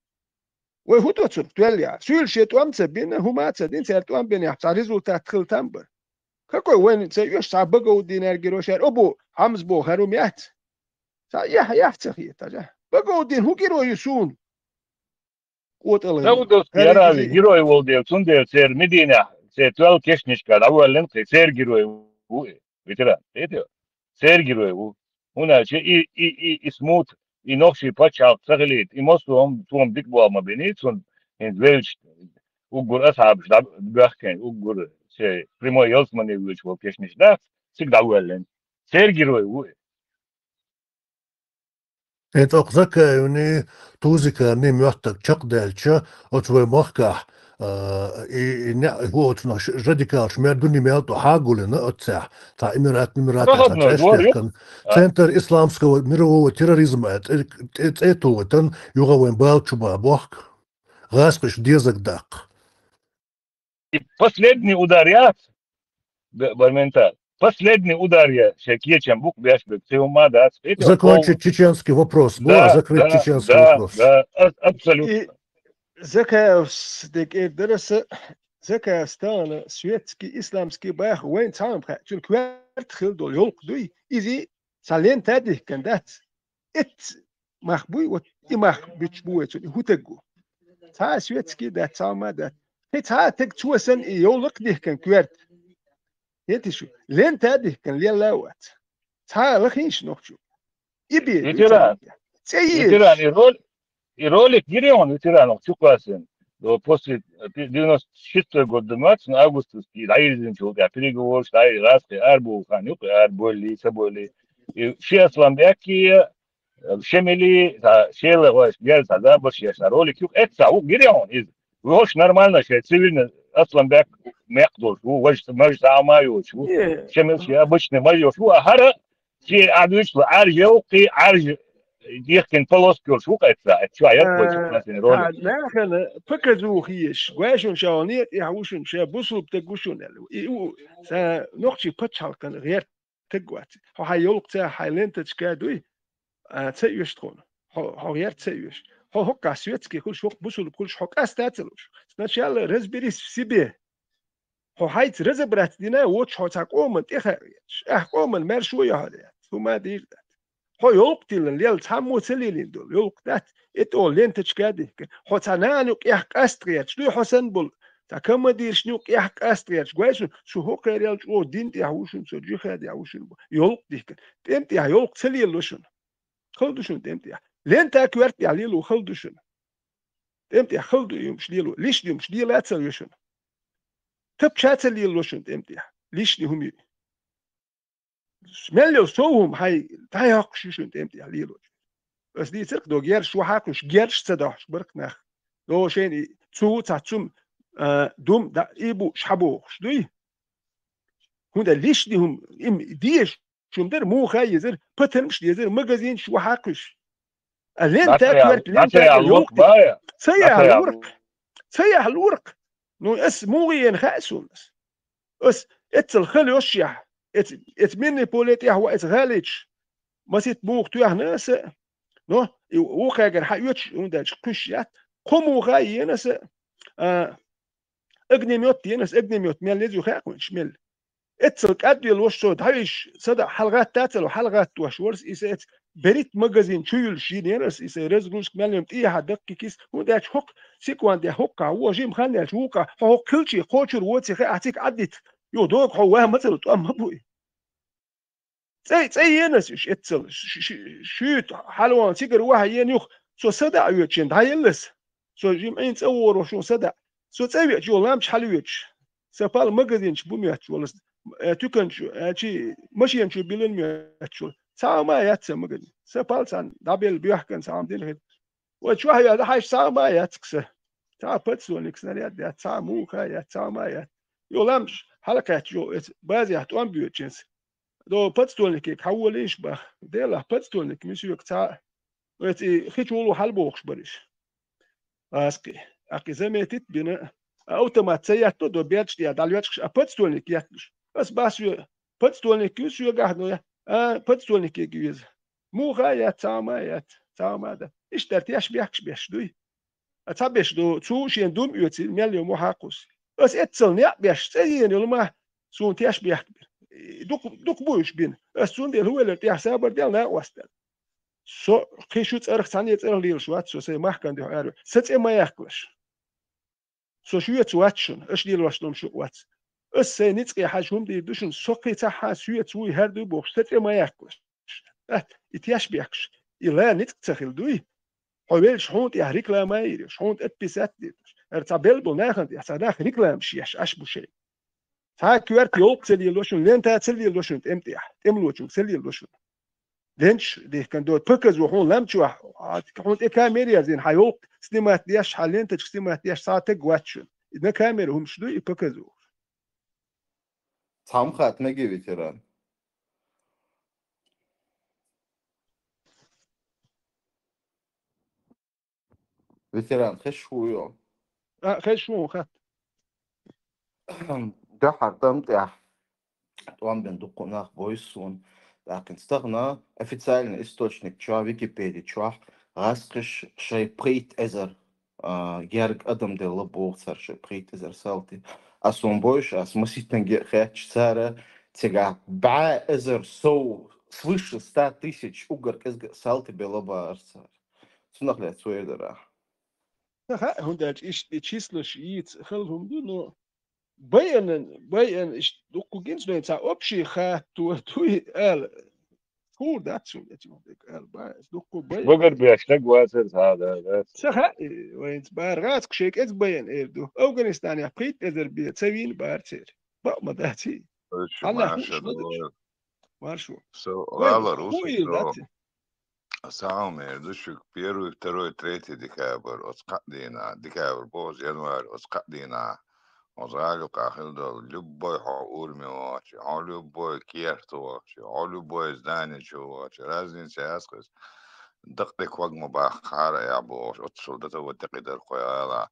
Вай хӀун до цунах тоьллехьара? Суьйла шен тӀом ца бина, хӀума а ца дина, цара тӀом бинехь цхьа результат хила там бара. Какой вайна ца оьшу цхьа Баговдинера герой шаьра? Обу Хьамза боху хӀара хӀума яц? Цхьа яхь, яхь ца хета, яхь. Баговдин хӀун герой ю суна? КъотӀалгӀа. Саудовский Аравия герой волу дела, цундела церан Мединехь, церан тоьлла кешнашка дӀавоьллина кхин, церан герой ву и, ветеран. Хетий? Церан герой ву. ХӀунда аьлча и, и, и, и смута, и нохчий пачхьалкх ца хилийта, и массо а хӀума, цо хӀума дика болу ма биний, цунна хӀинца веллачу уггар асхьабаш дӀабоьхкина, уггар шайн прямой ялсамане воьдуш волу кешнаш дац, цига дӀавоьллина. Церан герой ву и. ХӀинца оха Закаевни, Тузикарни моьттург чекхдаьлча, оцу вай махкахь, а, и, и не-, хӀу оцунах ш-, радикалаш мер дуьне мел тӀе хьагулина оццехь, цхьа Эмират, Эмиратехь цхьа Западный цӀе дворе. Эштехкан, а, центр исламского мирового терроризма, э, цӀе, цӀе, цӀе тухуьйтан юха вайн бала чу бан бохку, гӀазкхаша дезаг даккха. И последний удар яц, б-, Барментал. Последний удар я шайн кечам бу-кх беш берг, цхьа хӀума дац. Закончить чеченский вопрос. Бу, да, закрыть, да, чеченский, да, вопрос. Да, а-, абсолютно. И, Закаевс декӀер дараса, Закаевс тахана светский, исламский баха вайн цхьаьна хаьчун коьрта хила долу йолкх дуй, иза цхьа лента дихкан дац. Эц мах буй, вот и мах бичу бу вай цунна, и хӀу таг ву. Цхьа а светский дац, цхьа а ма дац. Хи цхьа а таг цо санна и йовлакх дихкан коьрта. Хетиш шу, лента дихкан лелла а вац. Цхьа а лахийша нохчу. И бе, Ветеран. ЦӀе Ветеран, еза. И рол-, и ролик гири он ветеранов Чукасин. До после, э, пи-, девяносто шестой год до марта, на августовский, да, ездим, чего, я переговоры, да, и раз, и арбул, хан, юк, и арбули, соболи. И все асланбяки, э, шемели, да, шелы, ой, герца, да, больше, я, ролик, юк, это, у, гири он, из, вы очень нормально, что цивильно асланбяк, мягко, у, вож-, мож-, самаю, у, Не. Шемел, обычный, мож-, у, а хара, Чи Ӏад вуьйцуш ла Ӏаьржа йовкхий, Ӏаьржа дихкина полоска йолуш ву-кх эцца, эцца чохь яххочух Э, латийна ролик. Цхьа нахана показуха езаш, гой шуна ша ван тӀехь ву шуна, ша бусулба таг ву шуна аьлла. И у, сан нохчий пачхьалкхана гӀерта таг вац. Хьо хьайн йолкхаца, хьайн ленточка дуй, а, ца оьшу тхуна. Хьо, хьо гӀерта ца оьшу. Хьо хӀоккхахь светский хуьлуш, хӀокху бусулба хуьлуш, хьо къаста а ца луш. Сначала разберись в себе. Хьо хьайца разобраться дина, воцуш хьо цхьа къоман тӀе хаьа везаш. Ахь къоман маьршо яхьар яц, хӀума дийр дац. Хьо йолкху тиллина лела цхьаммо ца лелийна долу, йолкху дац, и тӀо ленточка а дихкина. Хьо цхьа нахана юкъехь къаста гӀерташ дуй, хьо санна болу, цхьа командиршна юкъехь къаста гӀерташ, гой шуна, шу хӀокхерел чӀогӀа дин тӀехь ву шуна, со джихадехь ву шуна бо. ЙолкхӀу дихкина. ТӀем тӀехь йолкху ца лелало шуна. Хала ду шуна тӀем тӀехь. Лента коьрта тӀехь лело хала ду шуна. ТӀем тӀехь хала ду юмаш лело, лишна юмаш лела а ца ло шуна. Тапча а ца лелало шуна тӀем тӀехь, лишна хӀума ю. Мел йолу сов хӀума хьайн дӀайоккхуш ю шуна тӀем тӀехь лелочу. Ас дийцарх дог герш вахьа кхуьш, герш ца дохьуш барх нах. До шайна и цу цхьа цум, а, дум да, и бу шхьабохуш дуй. ХӀунда лишна хӀума, им дезаш хӀума дара, муха а езара, патармаш дезара, магазинчу вахьа кхуьш. А лента коьрта, лента луркх. Ца яхьа луркх. Ца яхьа луркх. Ну, ас муха ена хаьа суна ас. Ас эццал хала йош яхь, эц, эц минный поле тӀехь ван эц гӀалича, масит муха тоьхна аса, но, и вукхагара хьан оьцуш, хӀунда аьлча кхуьш яц, кхо муха а ена аса, а, огнемёт ена аса, огнемёт мел еза ю хаьа кхуьнаш, мел. Эццал кӀадвелош со дӀавиш, сада хьалагӀатта а ца ло, хьалагӀаттош вара аса, и са эц берит магазин чу юьллуш йинера аса, и са разгрузка мел йина тӀехьа даккхикис, хӀунда аьлча хӀокху секунде хӀоккхахь вон жима хан яьлча вукхахь, хьо хӀокху хилчий кхочур воций хаьа, ахь цига Ӏаддита. Йо, дога хьо ван ма ца ло, тӀом ма буй. ЦӀе, цӀе ена аса уьш эццал, ш-, ш-, шуьйта хьалаван цигара вахьа ена юха, со сада а оьцуш дӀаелла аса. Со жимма Ӏийна цӀа вогӀур ву шуна сада а. Со цӀа веача, йо, лам чу хьалавечуш. Сан пал магазин чу бу моьттуш волу, э, туькан чу, э, чи машина чу билина моьттуш волу. Цхьа а ма яц сан магазин. Сан пал цхьаьна дӀабелла боьхкан цхьа а дина хир. Вай чохь яьлла хьаьжча, цхьа а ма яц-кх сан. Цхьа а подствольник снаряд яц, цхьа а муха яц, цхьа а ма яц. Йо, лам чу хьалакхаьчча, йо, эца базехь тӀом боьдучу эца. До подствольникега хьан волийша баха? Делахь, подствольник, мисоьга цхьа а. Эца и хи чу вуло хьалабохуш бара иш. Аскъи. Аккхи заметит бина. А автомат ца етто, до бердаш тӀе дӀалоьчкуш, а подствольник етталуш. Ас бах соьга, подствольник ю соьгахь, но я. А, подствольникега ю иза. Муха а яц, цхьа а ма яц, цхьа а ма дац. Иштта теш бехкаш беш дуй. А цхьа беш ду, цу шен дум оьций, мел йо мохьа а кхуссу. Ас эццал некъ беш, цӀе йена йолу ма, суна теш бехк бира. Дукха, дукха бу уьш бина. Ас цундела хӀун велира тӀехь сабар дел, накъостал. Со кхин шу цӀарах, цхьаьна цӀарах лелаш вац, со сайн махкан дуьхьа ара. Сан цӀе ма яьккхалаш. Со шуьца вац шуна, аша лелош долу шу вац. Ас сайн ницкъе хьажа хӀума дийр ду шуна, со кхин цхьа хьан соьца вуй, хӀара дуй бохуш, сан цӀе ма яьккхалаш. Ат, и теш бехкаш, и ла ницкъ ца хила дуй. Хьо велча, хьуна тӀехь реклама а йийр ю, хьуна тӀе подписать а дийр ду. ХӀара цхьа белла болу нахана тӀехь, цхьа нах рекламаш еш, аш бу шайн. Цхьа коьрта йолкху ца лело шуна, лента ца лело шуна тӀем тӀехь, тӀемлочунга ца лело шуна. Ленташ дихкан до, показо хьуна лам чохь, а, хьуна тӀе камера яздина, хьан йолкху снимать деш, хьан ленточка снимать деш, цхьа а таг вац шуна. И на камера хӀумаш ду, и показо. Цхьа хӀума хатта мегий, ветеран? Ветеран, хезаш вуй хьо? А, хезаш ву хьо, хатта. Дуьххьара тӀам тӀехь тӀом бина дуккха нах бойсу суна. ТӀаккха стагана официальный источник чохь, Википеди чохь, гӀазкхиш шайн пхийтта эзар, а, герга адам делла боху цара шуьга пхийтта эзар салти. А суна бовзуш, ас масийтанга а хаьттича, цара цигахь бӀе эзар сов, свыше ста тысяч уггар кӀезга а салти белла бахара цара. Цунах лаьцна вай дара. Ха, хӀунда аьлча иштта и числаш йийца хала хӀума ду, но байанан, байан иштта дуккха гинца, но цхьа общий хатто дуй ала. Хуур дац шуна эцу дерг ала, ба, дуккха байан. Багар беш стаг вацара цхьа, да, да. Ца хаьа, вайнца бара гӀацкха шайн кӀеза байан эр ду. Афганистанехь пхийтта эзар бен ца вийна бара церан. Бакъ ма дац и. Хьаллах марша хууш ма ду. Маршо. Со гӀалар хӀун эр дац. Самый ду шуьга первый, второй, третий декабрь, оцу кхаа дийнахь, декабрь боху, январь, оцу кхаа дийнахь, оцу гӀала юкъахь хила долу любой хьо урамехь вахча, хьо любой керта вахча, хьо любой здани чу вахча, разница яц кхуьнца. Дакъа де ког ма баккхахьара а бохуш, оццул дата ван декъий дара кхой гӀала.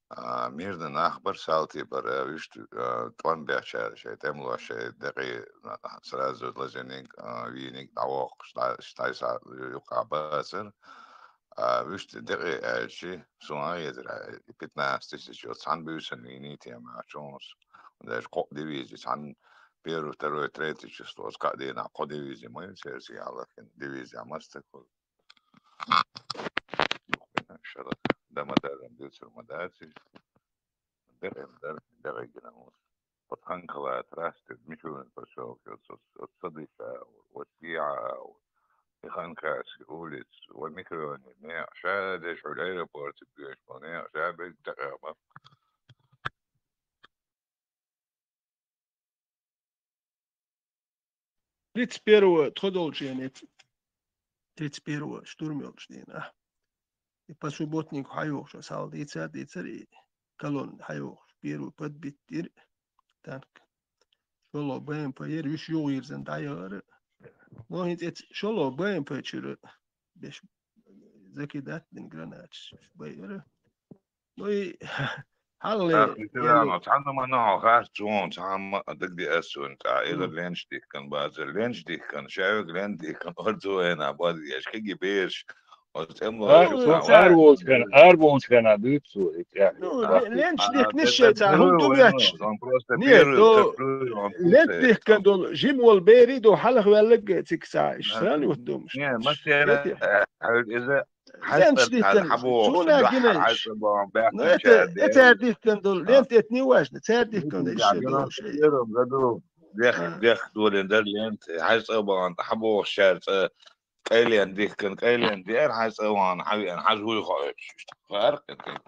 А, мирна нах бара, салти бара, вуьшта, а, тӀом бечара шайн тӀемалоша шайн декъий, а, сразу лазийниг, а, вийниг дӀавоккхуш, дӀа-, дӀа-, юкъахь бацара. А, вуьшта декъий аьлчи, суна а хетара, а, пятнадцать тысяч, оцу цхьана буьйсанна вийний тема, а, чунус. Даже кхо дивизи, цхьана первый, второй, третий число, оцу кхаа дийнахь кхо дивизи ма ю церан, цигахь лахкина дивизи а мастаг. Шала дамадаран дуьйцур ма дац иза. Декъина дара, декъигина ву. Оцу Ханкала трассе, Мичурин посёлке, оцу, оцу, оцу Садыша а ву, оцу Диа а ву. И Ханкальский улица, вай микроне, некъ ша деш, хьуьлу аэропорте боьлуш болу некъ ша бегга декъехь бара. Тридцать первого тхо долчу хенахь, тридцать первого штурм йолчу дийнахь. И по субботнику хьайохуш, аса хьалха дийцар, дийцар, и колонна хьайохуш, первый подбит дира танк. ШолгӀа Б М П яра, уьш юха йирзина дӀаяхара. Но хӀинца эца шолгӀа Б М П чуьра беш закидать дина гранаташ байара. Ну и хьалле, ах, ветерано, цхьанна ма нахьа харц вон, цхьамма дагадеа суна, цхьа, эзар ленч дихкан базар, ленч дихкан, шаьвиг лен дихкан, орца вайна базар, яш кеги берш, оцу тӀемло. Ар-, арволчкана, арволчкана дуьйцу, и тӀехь. Ну, а, ле-, ленч а, дихкан а, шеца, а, хӀун ду первый ваьчча? Он просто не, первый, до второй, он ленч пустой. Дихкан долу, жим волу бери до хьалха веллаг цикса, иш сани вот думаешь. Не, мастер, э, иза Ленташ дихкан, суна гинайш. Ну, это, это цар дихкан долу, лент это не важно, цар дихкан иштта долу шай. Первом году дех, дех долин дар лент, хьаж цӀа бахана, хьабоху шаьр цӀа, кӀайлен дихкан, кӀайлен дер, хьаж цӀа вахана, хьавеана, хьаж вуй хоуьйтуш. Харкъ это.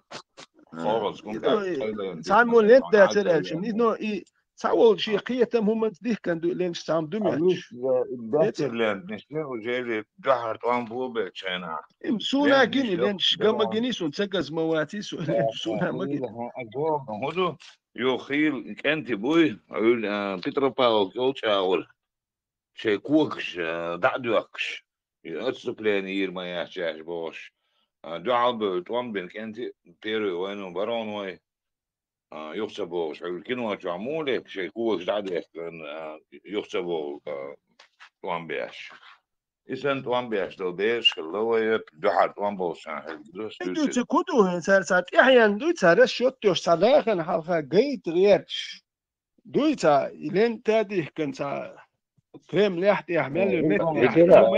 Ховаз гум кӀайлен. Цхьаммо лент дацар аьлча, но и Цхьа волу шен кхетам хӀуманца дихкан ду, ленч цхьамма ду моьттуш. Беттер лен, нешне уже дуьхьара тӀом бу бечу хенахь. Им суна гини, ленч гама гини, сун ца газа ма ваций, су-, суна ма гини. ХӀун ду? Юха хийла кӀентий буй, Петропавловка йолчу агӀор. Шайн когаш, а, дӀа а доьхкуш. И отступление йийр ма яц шаьш бохуш. А, дуьхьал бевлла тӀом бина кӀентий, первый войну барон вай. А, юха ца бохуш, хьуьлла кино чохь муха ле, шайн когаш дӀа а дехкан, а, юха ца боху, а, тӀом беш. И санна тӀом беш долу бераш хилла вай, дуьхьара тӀом болчарна хьуьлла. Дуьйцу, ку ду хӀин, цара цхьа тӀаьхьенна дуй, цара расчет йош, цхьа дахана хьалха гайта гӀерташ. Дуй цхьа, и лента дихкан цхьа, Кремлехь тӀехь мел ю, меттехь ветеран,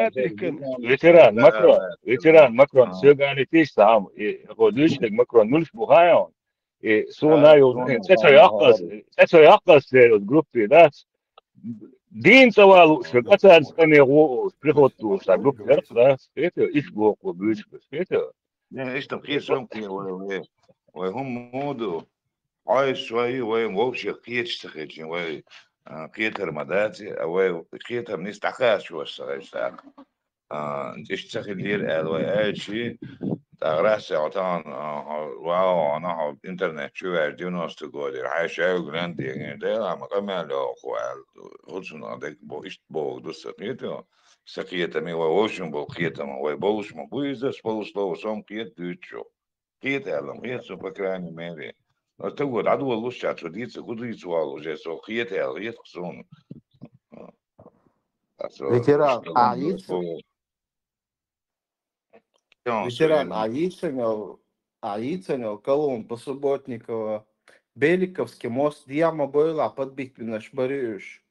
ветеран Макрон, ветеран Макрон, соьгани тийша цхьа хӀама, и хӀо дуьйцург Макрон муьлш бу хаьий хьуна? И суна ю, цӀе ца яккхалц, цӀе ца яккхалц церан группе дац. Дийна цӀа валуш, ацарца къамел гӀо, приход туш, цхьа группа яра дац, хета, иш боху буьйцуш, хета. Не, иштта кхетам кхе вай, вай, вай хӀума ма ду. Хьо и шои вай вовшех кхеташ ца хилча, вай, а, кхетар ма дац, а вай кхетам нийса дӀакхачош ца хилча тӀаккха. А, иштта ца хиллера аьлла вай аьлчи, тӀаккха Россия хьо тахана, а, хьо вагӀана, хьо интернет чу ваьжа девяностый годера, хьайн шаьвиг лен дегӀин, дела, ма къамел йоху аьлла, хӀуцунах дерг бо-, иштта боху ду сан кхетам. Сан кхетам, и вай вовшийн болу кхетам, вай болуш ма бу иза, ас болуш лову, со-м кхета дуьйцучух. Кхета аьлла, кхета со, по крайней мере. Но стаг вот дӀадолалуш ша, цо дийца, хӀун дийца валла уже, со кхета аьлла, кхета суна. Ветеран, а, йийца? Ветеран, а, йийца, но а йийцар йола колонна по Субботниково, Беликовский мост дӀа ма бовла, подбитый нах бара уж.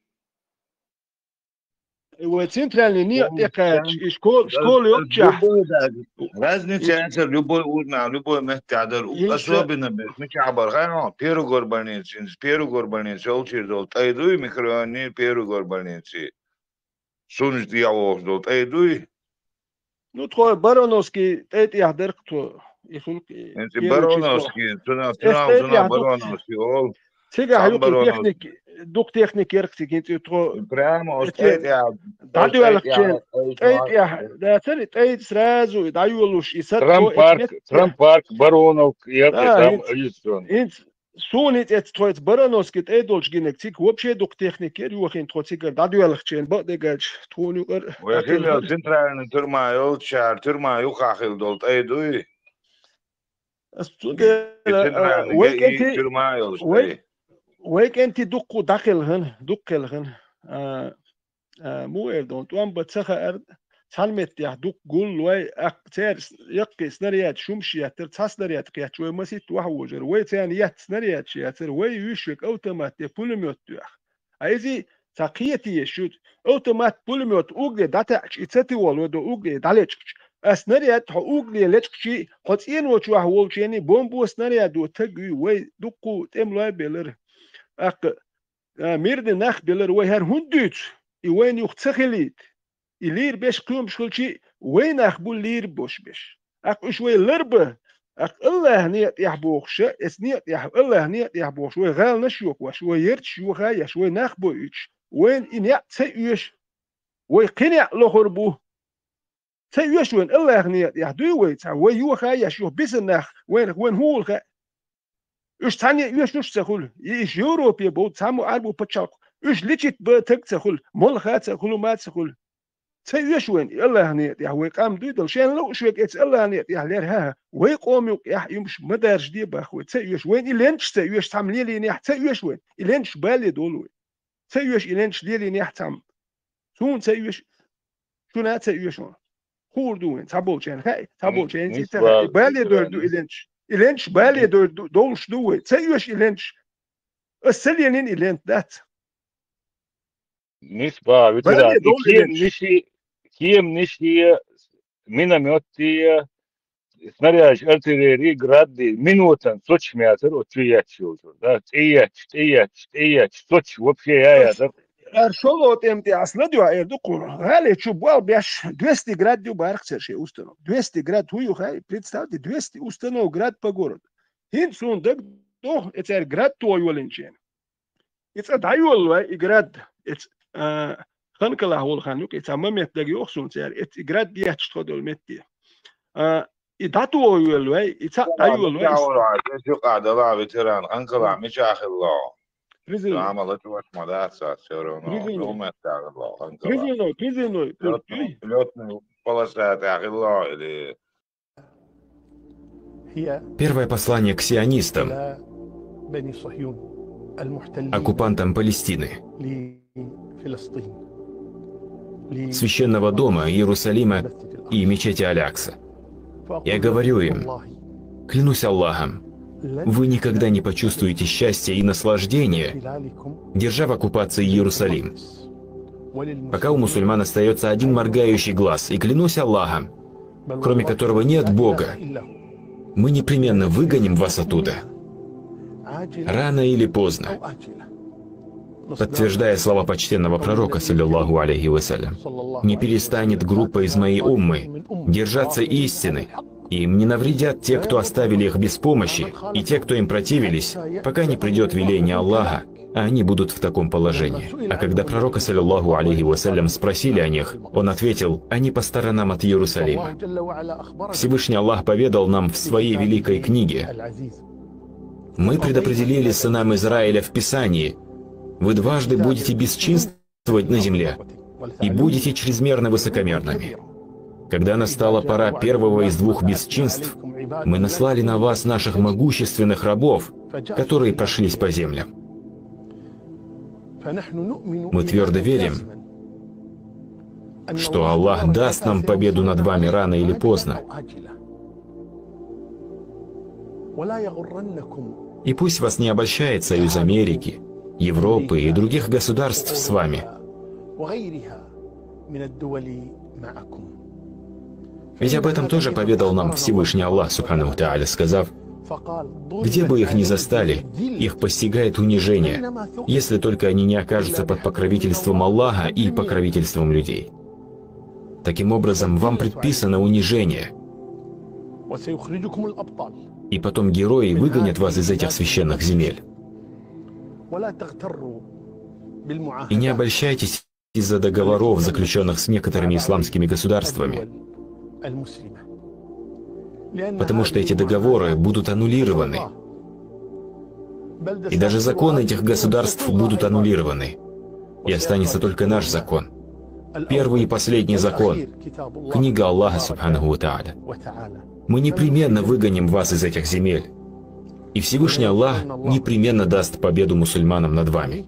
И вай центральный некъа тӀекхача, и школа, школа йолччахь. Разница яцар любой урна, любой метте дар. Особенно бе, мичахь бар, хӀа, Перугор больница, Перугор больница, йолчир дол, тӀай дуй микрорайоне Перугор больница. Сунж дӀа вохуш дол, тӀай дуй. Ну, тхо Барановский тӀай тӀехь дара тхо, и хӀулк. Барановский, цунах, цунах, цунах Барановский ол. Цигахь юкъе техник, дукха техник яра цига, хӀинца тхо. Прямо ош тӀай тӀехь. ДӀадоьлхучу, тӀай тӀехь, дацара, тӀай сразу дӀайолуш, и сад. Трампарк, Трампарк, Барановка, я там, хӀинца суна и цӀе тхоьца Барановский тӀай долчу гинарг цига вообще дукха техник яра йохийна тхо цигара дӀадоьлхучу, бакъдерг аьлча, тхуна юкъара. Вай хилла центральный тюрьма йолчара, тюрьма юххехь хилла долу тӀай дуй? Ас цуьнга вай кӀентий, вай кӀентий дуккха дӀакхелхина, дуккха кхелхина. А, а, муха эр ду, тӀом бан ца хаьара, цхьана меттехь дуккха гуллой, аккха церан яккхий снарядаш хӀумаш еттара, цхьа снаряд кхетча, вай масийтта вахьа вожара. Вай царна етта снарядаш яцара, вай вуьйш верг автомат я, пулемёт тоьхна. Ткъа иза цхьа кхеташ ю, автомат, пулемёт уггаре дӀатаьӀча, и ца тиволу вай до уггаре дӀалечкъча. Ас снаряд хьо уггаре лечкъчий, хьо цӀено чохь волчу бомбо, снарядо таг вуй, вай дуккха тӀемалой белара. Аккха, а, мирный нах белара, вай хӀара хӀунда дуьйцу? И вайна юха ца хилийта. И лийр беш кхоьмаш хилчий, вай нах бу лийр бош беш. Аккха уьш вай ларба, аккха АллахӀ некъа тӀехь бохуша, эцу некъа тӀехь, АллахӀ некъа тӀехь бохуш, вай гӀаланаш йохош, вай ярташ йоха еш, вай нах бойуьйтуш, вайна и некъ ца оьшу. Вай кхин некъ лохур бу. Ца оьшу вайна, АллахӀ некъа тӀехь дуй вай цхьа, вай йоха еш, юха бисина нах, вайна, вайна хӀун хуьлу хаьа? Уьш цхьанне оьшуш ца хуьлу, и уьш Европе бовду, цхьаммо Ӏарбо пачхьалкх, уьш личит бан таг ца хуьлу, молха ца хуьлу, ма ца хуьлу. Ца оьшу вайна и АллахӀ некъа тӀехь вай къам дуй дала, шайна лууш верг эцу АллахӀ некъа тӀехь лерхӀа, вай къома юкъехь юмаш ма даржаде бах вай, ца оьшу вайна и ленташ, ца оьшу цхьамма лелийнехь, ца оьшу вайна и ленташ, бале долу вай. Ца оьшу и ленташ лелийнехь цхьамма. Суна ца оьшу, шуна а ца оьшу. Хуур ду вайн, цхьаболчарна хаьа, цхьаболчарна ца хаьа. Бале дойр ду и ленташ. И ленташ бале дойр ду, долуш ду вай. Ца оьшу и ленташ. Ас ца лелийна и лента, дац. Нисба, ветеран. И кемниши, кемниши, минометти, снаряж, артиллерия, градди, минутан, сочмятар, оцу чу етташ йолчура, да? ТӀеетташ, тӀеетташ, тӀеетташ, соч вообще яятар. Ар шоло тӀем тӀе ас ладоьгӀа эр ду кхуна. ГӀали чу бал беш, двести град ю барх цер шен установ. Двести град хӀу ю хай, представьте, двести установ град по городу. ХӀинца суна даг доху, и цаьрга град то йолинчен. И цӀа дӀайоллой, и град, и ц-, а, Ханкалахь волу хан юкъа, и цхьа момент дага йоху суна цара, и ц-, и град етташ тхо долу метте. А, и дӀатоха йоллой, и цхьаъ дӀайоллой. Мичахь вара, эс юкъа дала ветеран, Ханкалахь мичахь хилла? Призывной. Амма лачу вач ма дац, всё равно. Призывной. Призывной, призывной. Лётный, лётный полоса тӀехь хилла или Первое послание к сионистам, оккупантам Палестины, Священного дома Иерусалима и мечети Аль-Акса. Я говорю им, клянусь Аллахом, вы никогда не почувствуете счастья и наслаждения, держа в оккупации Иерусалим, пока у мусульман остается один моргающий глаз, и клянусь Аллахом, кроме которого нет Бога, мы непременно выгоним вас оттуда. Рано или поздно. Подтверждая слова почтенного пророка, саллиллаху алейхи ва саллям, не перестанет группа из моей уммы держаться истины, и им не навредят те, кто оставили их без помощи, и те, кто им противились, пока не придет веление Аллаха, а они будут в таком положении. А когда пророка, саллиллаху алейхи ва саллям, спросили о них, он ответил: «Они по сторонам от Иерусалима». Всевышний Аллах поведал нам в своей великой книге: «Мы предопределили сынам Израиля в Писании: вы дважды будете бесчинствовать на земле и будете чрезмерно высокомерными. Когда настала пора первого из двух бесчинств, мы наслали на вас наших могущественных рабов, которые прошлись по землям». Мы твердо верим, что Аллах даст нам победу над вами рано или поздно. И пусть вас не обольщает союз Америки, Европы и других государств с вами. Ведь об этом тоже поведал нам Всевышний Аллах, Субханаху Тааля, сказав: «Где бы их ни застали, их постигает унижение, если только они не окажутся под покровительством Аллаха и покровительством людей». Таким образом, вам предписано унижение. И потом герои выгонят вас из этих священных земель. И не обольщайтесь из-за договоров, заключенных с некоторыми исламскими государствами, потому что эти договоры будут аннулированы. И даже законы этих государств будут аннулированы. И останется только наш закон. Первый и последний закон. Книга Аллаха, Субханаху ва Тааля. Мы непременно выгоним вас из этих земель. И Всевышний Аллах непременно даст победу мусульманам над вами.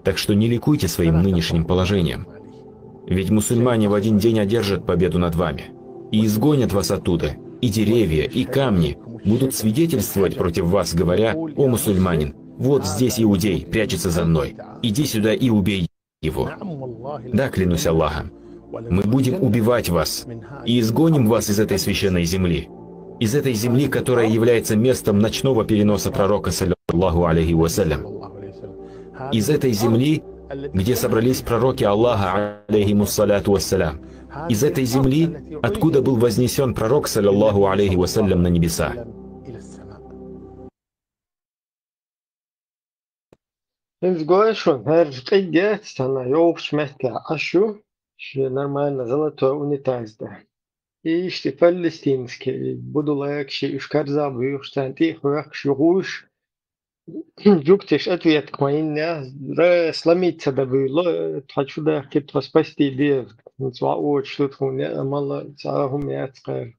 Так что не ликуйте своим нынешним положением. Ведь мусульмане в один день одержат победу над вами. И изгонят вас оттуда. И деревья, и камни будут свидетельствовать против вас, говоря: «О мусульманин, вот здесь иудей прячется за мной. Иди сюда и убей его». Да, клянусь Аллахом, мы будем убивать вас и изгоним вас из этой священной земли, из этой земли, которая является местом ночного переноса пророка, саллаллаху алейхи ва саллям, из этой земли, где собрались пророки Аллаха, алейхимуссалату вассалям, из этой земли, откуда был вознесен пророк, саллаллаху алейхи ва саллям, на небеса. Изгой шун, хӀара къиггет цхьана йовхачу меттехь Ӏаш ю, шен нормально золотой унитаз тӀе. И иштта палестинский будулайкаш, и уьш карза буьйхуш, царна тӀе а хьоькхуш, юхуш, жугтиш ответка ма йиннехь, ра сломить ца дан буьйло, тхо чу дахкийта, тхо спасти де, хӀинца ваьӀочуш ду тхуна, амал цхьа а хӀума яц кхара.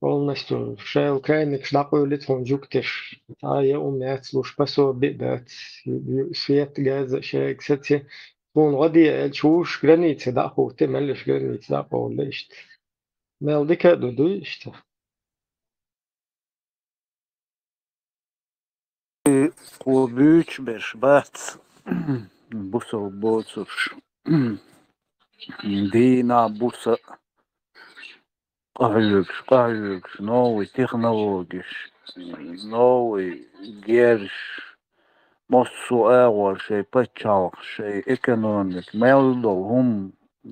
Полностью шайла кайнакаш дӀакъевлира тхуна жугтиш. Цхьа а яа хӀума яц луш, пособи а дац. Свет, газ а шайга саци. Тхуна гӀо де аьлча, вуьш граница дӀа а хӀуттий, меллаша граница дӀа а къовлура иштта. Мел дика а ду, дуй иштта. Кхо буьйцуш берш бац, бусалба боцурш. Дийнахь, буса а къахьоьгуш, къахьоьгуш, новый технологиш, новый герзаш, массо а агӀор шайн пачхьалкхаш, шайн экономика, мел долу хӀума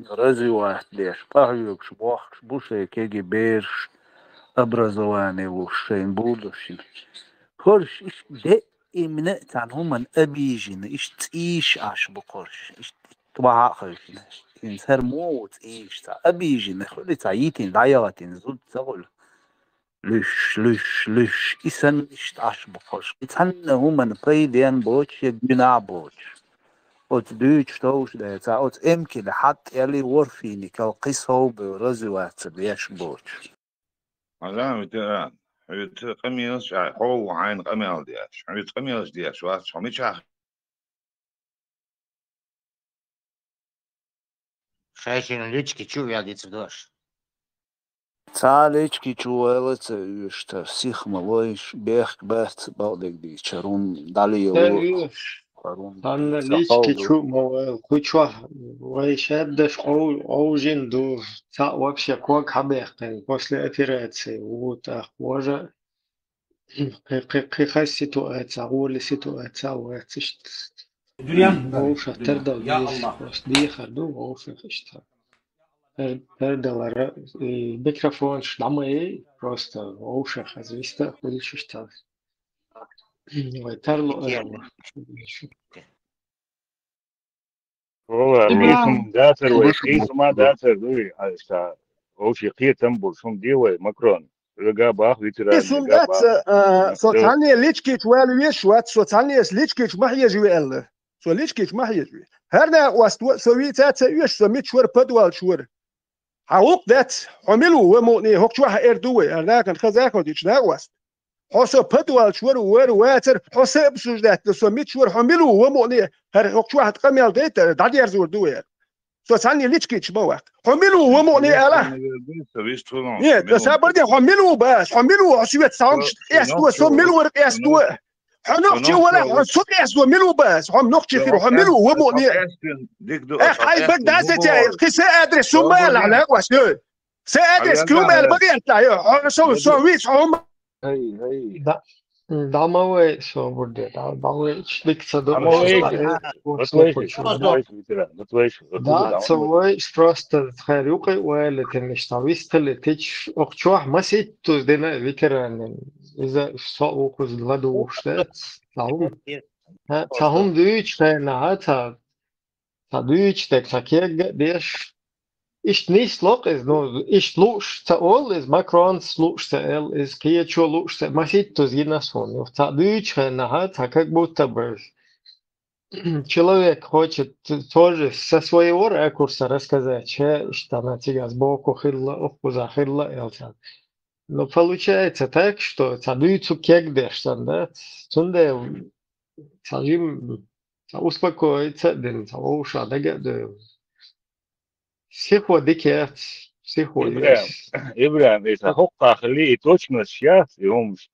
развивать деш, къахьоьгуш, бохкуш бу шайн кегий бераш, образование луш шайна будущее. ХӀорш иштта де имна а цхьана хӀуманна обижена, иштта цӀийш Ӏаш бу кхорш, иштта тӀе бахьа а хевшина. ХӀинца хӀара муха ву цӀийш цхьа обижена хуьлий, цхьа йитина, дӀаяхийтина зуда ца хуьлу. Луьш, луьш, луьш, и санна иштта Ӏаш бу кхорш. И цхьанна хӀуманна пайденна боцуш я гуьнахь боцуш. Оцу дуьйцуш товш дерца, оцу эмкина хьатта ялий ворфийникал кхин сов бевр развиваться деш боцуш. Хьажа, ветеран, хьоьца къамелаш а, хьо ву хьайна къамел деш, хьоьца къамелаш деш вац, хьо мичахь? Шайшина лички чу вел дицу дош. Цхьа лички чу вела ца уьш тара, сиха ма лойш, бехк бац, бакъдерг дийцича, хӀара хӀума дӀалело, хӀара хӀума Цхьанна ца лички ховду. Чу ма вела, кху чохь вай шаддаш къов-, къовжина ду, цхьаъ вообще ког хьабаьккхина, после операции ву тӀаккха вожа. Кхин, кхин, кхин хаза ситуация, гӀоли ситуация вац иштта. Вовшах тардал дийхар, просто дийхар ду вовшах иштта. Тар-, тардалара, и, микрофонаш дӀа ма ей, просто вовшах хаза виста а хуьлуш иштта. Вай тарло ара ма. Ва, Ибрахим. Хьийсум дацар вай, хьийсума дацар дуй, аса, вовши кхетам бу, шум де вай, Макрон. Вега бах, ветеран, Хьийсум вега бах. Дац, а, со Э. Цхьанне личкич ваьлла веш вац, со цхьанне ас личкич ма хьежа ве аьлла. Со личкич ма хьежа ве. ХӀара накъост ву, со вийца ца оьшу, со мича вара, подвалчу вара. Хьан гӀуллакх дац, хьо мила ву, ва мукъане, хӀокху чохь эр ду вай, хӀара нахана хаза хӀо дича накъост. Хьо со подвалчу вара, вара, вацара, хьо са обсуждать дан, со мича вара, хьо мила ву, ва мукъане, хӀара хӀокху чохь тхан мел дайта, дӀадерзор ду вай. Со цхьанне личкича ма ваккха. Хьо мила ву, ва мукъане ала? Нет, со сабар де, хьо мила ву бац, хьо мила ву, хьо швед, цхьа хӀума къесто, со мила вара къесто. Хьо нохчи вара, хьо со къесто, мила ву бац, хьо нохчи хир, хьо мила ву, ва мукъане? Эх, хьай бага дац те, кхы са адрес су ма ала, хьа лакъ вац, ё. Са адрес кхы ма ала, бага ятта, ё. Хьо со, со виц, хьо ма Эй, эй. Да. М, да, ма вай, собар де, да, да, вай, ш-, дик ца Ама догӀуш, вай, да, вот вай, вот вай, ветеран, вот вай, вот Да, вай, ца вай, ш-, просто хайр юкъе вайле тенниш, ца вистхиле тич, ох, чух маситтуз дена ветеранин. Иза со укуз ладувш, да, ца хӀум. Ха, ца хӀум дуьйч хайна, ха, ца Ца дуьйцу дерг, ца кегга а деш. Иштта нийса ло-кх иза, ну, иштта лууш ца олу иза, Макронс лууш ца эл, иза кхечо лууш ца, маситтаза гина суна. Ца дуьйцу хенахь, ца как будто бы человек хочет тоже со своего ракурса рассказать, ша иштта ма цига сбоку хилла, укхуза хилла, эл ца. Ну, получается так, что ца дуьйцу кегдеш сан, да? Цундела ца жим, ца успокоиться а дина, ца вовша дага а девлла. Сихо дика яц, сихо ИбрахӀим, еш. ИбрахӀим, и сан хӀокхахь хилли, и точность яц, и хӀумаш.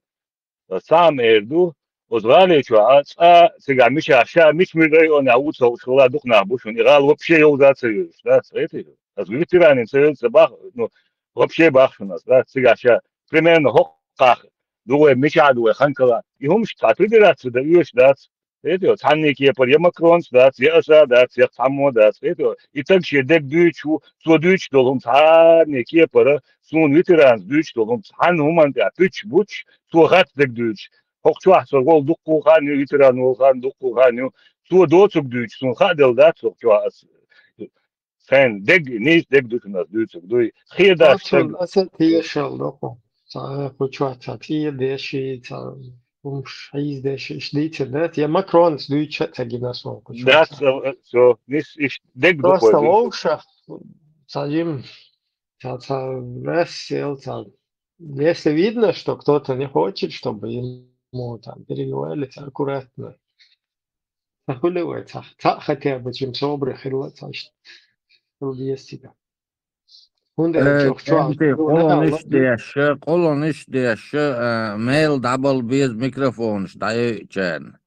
Цхьа ма эр ду, оцу гӀали чохь а цкъа цигахь мичахь ша, мича муьлхха районехь ву ца хууш хилла дукха нах бу шуна, и гӀала вообще йовза а ца йоьдуш, да, ца хетий? Аса ветеранин ца йоьду ца бах, ну, вообще бах шуна аса, да, цигахь ша, примерно, хӀокхахь ду вай, мичахь ду вай, хан кала. И хӀумаш цхьа федераци дан оьшуш дац. Хетий, цхьанний кепара я Макронс дац, я аса дац, я цхьаммо дац. Хетий, и таг шен дег дуьйцуш ву, цо дуьйцуш долу хӀума цхьанний кепара, суна ветеранца дуьйцуш долу хӀума цхьанна хӀуманна тӀехь пуьчча буьтуш, цо хатта дег дуьйцуш. ХӀокху чохь со волу дуккха а хан ю, ветеран волу хан дуккха а хан ю. Цо доцург дуьйцуш, суна хаа делла дац хӀокху чохь аса. Сайн дег, нийса дег ду шуна аса дуьйцург дуй. Хедаш Аса, аса тешал докъу. Ца кху чохь ца тӀедеши, ца хӀумаш хьийзадеши, иштта дийцина дац. Я Макронс дуьйцуш а ца гина суна кху чохь Дац, ца. Со, нис иштта дег ду Просто кхой дуьйцург. Вовшах, ца жим, ца, ца рассел, ца. Если видно, что кто-то не хочет, чтобы ему там перевели, ца аккуратно. Ца хуьлу вай, ца, ца хотя бы чем собрый хилла, ца иштта хила деза цига. ХӀунда аьлча Э, охьа чохь кӀентий, къолонаш деш, къолонаш деш, э, мел дӀабала беза микрофонаш дӀайойъучарна.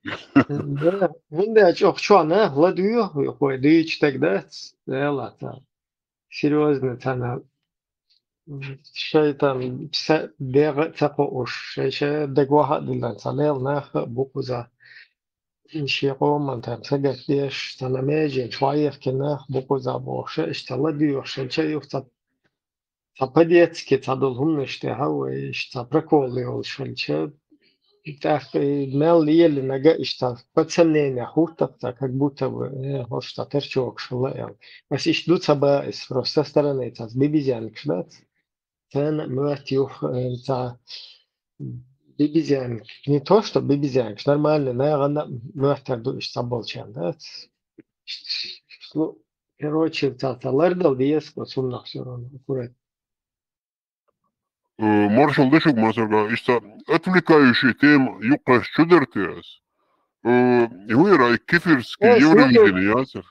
Да, хӀунда аьлча охьа чохь нах ладуьйгӀу, хӀой дуьйцуш дерг дац, Дела, ца. Серьёзно, царна шайтан са дегӀа а ца кхоош, шай-шай дагахь а диллина, ца лела нах а бу кхуза. Шен къоман тайпа сагатдеш, царна меженаш вайхкина нах а бу кхуза бохуш, иштта ладуьйгӀуш хилча, юха ца, ца по-детски ца долу хӀуманаш тӀехь а вай, иштта ца прикол йолуш хилча, тӀаккха и мел лелинарг а иштта под сомнение хӀуттакх ца, как будто бы, э, хӀорш ца терчогаш хилла аьлла. Ас иштта ду ца баа иза, просто со стороны ца бибизенкаш дац. Царна а моьтту юха, э, ца бибизенкаш. Не то, что бибизенкаш, нормально, нахана а моьттар ду иштта ца болчарна дац. Короче, ца, ца лардала деза, оцунах всё равно, аккуратно. Э, маршалла ду шуьга, Масарга, иштта отвлекающая тема юккъехь чу дара те ас. Э, хӀун яра и кефирский Э, Евровидение яцара?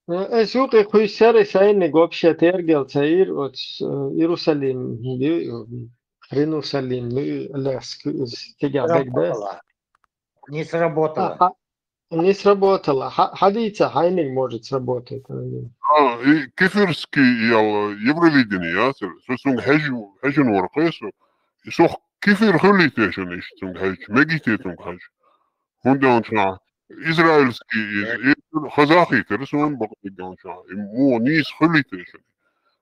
Э, ас юкъе кхуьссара, сайниг вообще тергал ца йира, оцу, э, Иерусалим, ю-, Хренусалим, ю-, Аляска, иза тигахь дерг да? Работала. Не сработала. А, а, не сработала. Хьа-, хьадийца, хьайниг, может, сработает, а, не. А, и кефирский ял Евровидение яцара. Со цунга хьежа-, хьежина вара кхесо. И сох кефир хуьлий те шуна иштта цунга хьежча? Мегий те цунга хьежа? ХӀунда аьлча израильский иза, и хазахий тера суна бакъдерг аьлча. И муха нийса хуьлий те шуна?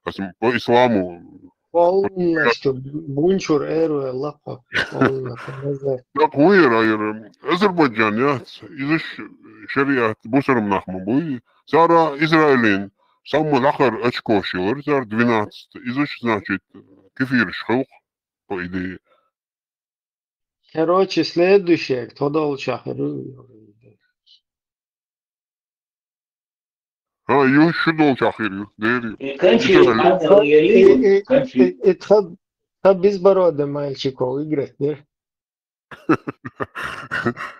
Аса по исламу Полностью бунчур эрвелла кхо. Полностью. Так хӀун яра, яра Азербайджан яц. Иза ш-, шариат бусурм нах ма буй. Цара Израилин самма лакхара очкош йолура, цара двенадцать. Иза ш, значит, кефираш хилха, по идее. Короче, следующее, кто долчахь ю? А, ю, шу долчахь хир ю, дер ю. И кончи Италия. Ангел Ели, И, и, и, кончи. И, и тха, тха безбородый мальчиков играть, не?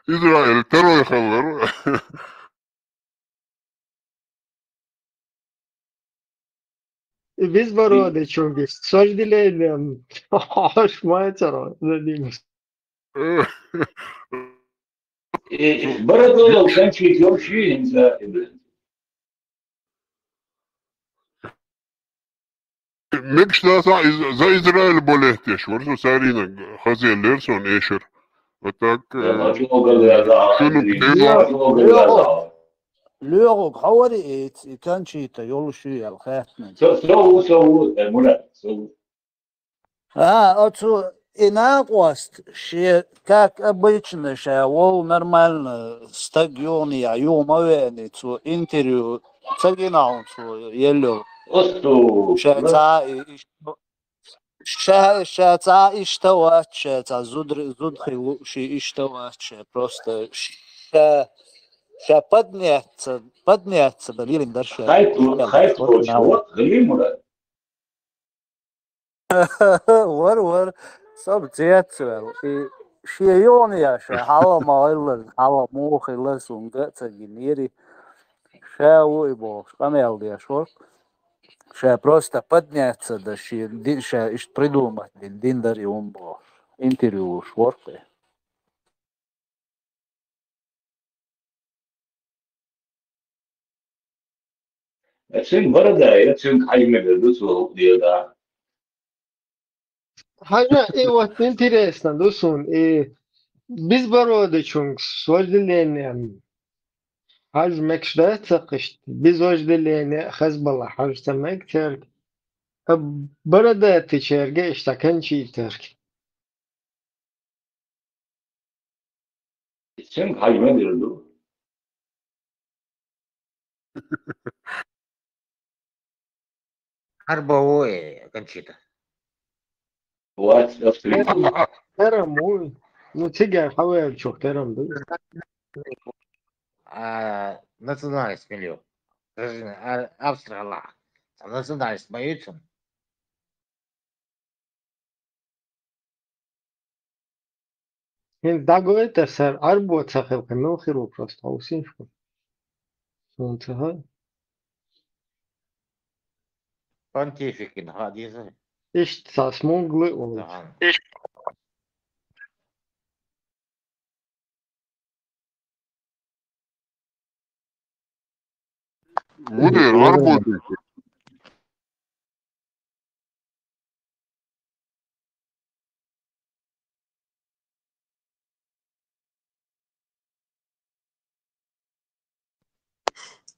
Израиль, второй халлар. И безбородый чунгис. С вожделением. Аж мацаро, Владимир. И бородой кончить вообще нельзя. Мегаш дацахь из-, за Израиль болехь деш вара со, царна хаза лер сон эшар. А так, э, шуна Лоьхуг хьо вари и, и Кончита йолуш ю аьлла хаьттина. Со, со ву, со ву, э, Мурат, со ву. А, оцу и накъост, ше, как обычно, ша волу нормально стаг юханехь юха ма веана, цо интервью ца гина хьуна цо елла. Ша цхьа и, и, ша, ша цхьа иштта вац, ша цхьа зудр-, зудхи лу-, ши иштта вац, ша просто ша, ша подняться, подняться да лилин дара ша. Хайп, хайп, Вара, вара, со-м цецваьлла. И шен юханехь ша хьала ма хилла, хьала муха хилла, суна а ца гинера. Ша ву и бохуш, къамел деш вара. Ша просто подняться да, шен ди-, ша иштта придумать дина, дина дара и хӀума бохуш. Интервью луш вара-кх и. Цуьнан борода, я цуьнга хьайна мегар ду цо хӀуъа дегӀа. Хьажа, и вот интересно ду суна, и безбородыйчуьнга с вожделением хьажа мегаш дац-кх иштта, без вожделения хазбала хьажа ца мега цаьрга, а бородатыйчаьрга иштта Кончитарга. Цуьнга хьайна мегар ду. Хьарбо ву и Кончита. Вац, австрийский. Терам ву. Ну, цигара хьаваьллачух терам ду. А, национальность мила ю? Гражданин А-, Австрии хилахь, цхьа национальность ма ю цуьнан? ХӀинца дӀагойтар сара, Ӏарбо ца хилхи, мила хир ву просто хьовсийша. Суна ца хаьа. Понтификин хаа деза. Иштта цхьа смуглы а волчу. Тахана. Ву дера, Ӏарбо ду.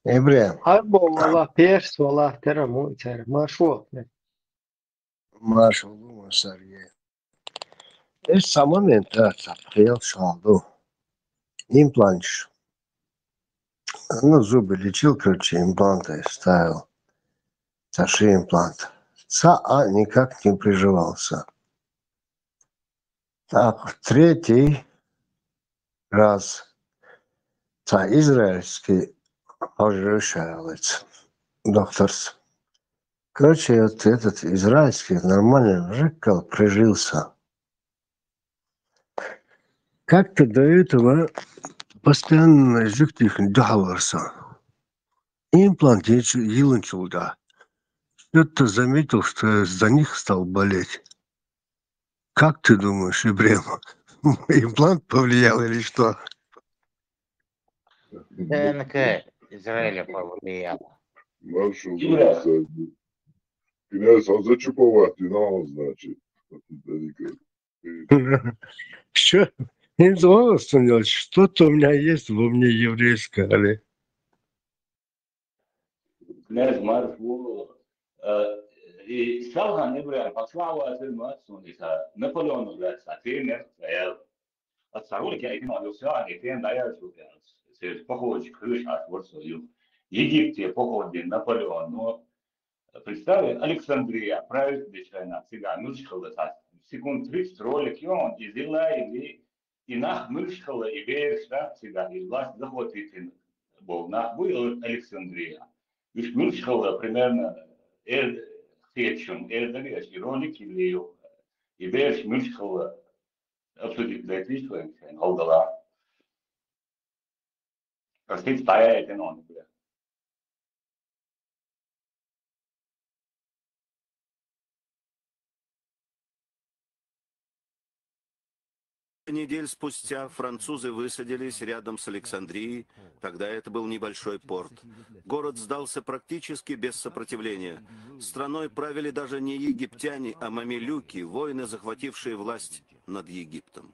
Эбрем. Ӏарбо валахь, перс валахь, тера ма ю цара. Маршо. Маршо, Сергей. Есть сам момент, да, так, я шалду. Имплантиш. Ну, зубы лечил, короче, импланты ставил. Старший имплант. Ца а никак не приживался. Так, третий раз. Ца израильский хьожа шаялиц. Докторс. Короче, вот этот израильский нормально жикал прижился. Как-то до этого постоянно жуктих духаларса. Имплант ечу-, йиланчул да. Что-то заметил, что я за них стал болеть. Как ты думаешь, Ибрем, имплант повлиял или что? Д Н К Израиля повлиял. Маршал, князь, а зачуповать не надо, значит. Что? Что-то у меня есть во мне еврейское, али? Князь Марфу, э, и Салхан Ибрахим, пошла у Азербайджан, и са Наполеон, блядь, са тренер, стоял. От Сарули я иди молился, а не трен даял, что я. Се походчик, крыш, аж вот свою. Египте походе Наполеон, но представь, Александрия, правит дешайна, всегда, ну, школа, секунд тридцать ролик, и он, и зила, и И нах муьлш хилла и бераш, да, цигахь и власть захватитина болу нах буй Александрия. Уьш муьлш хилла, примерно, эр хеташун, эр дагаш и ролик йиллий ю. И бераш муьлш хилла обсудить летиш вайн шайн хьалдала. Ас хӀинца дӀаяйтина он, бля. недель спустя французы высадились рядом с Александрией, тогда это был небольшой порт. Город сдался практически без сопротивления. Страной правили даже не египтяне, а мамилюки, воины, захватившие власть над Египтом.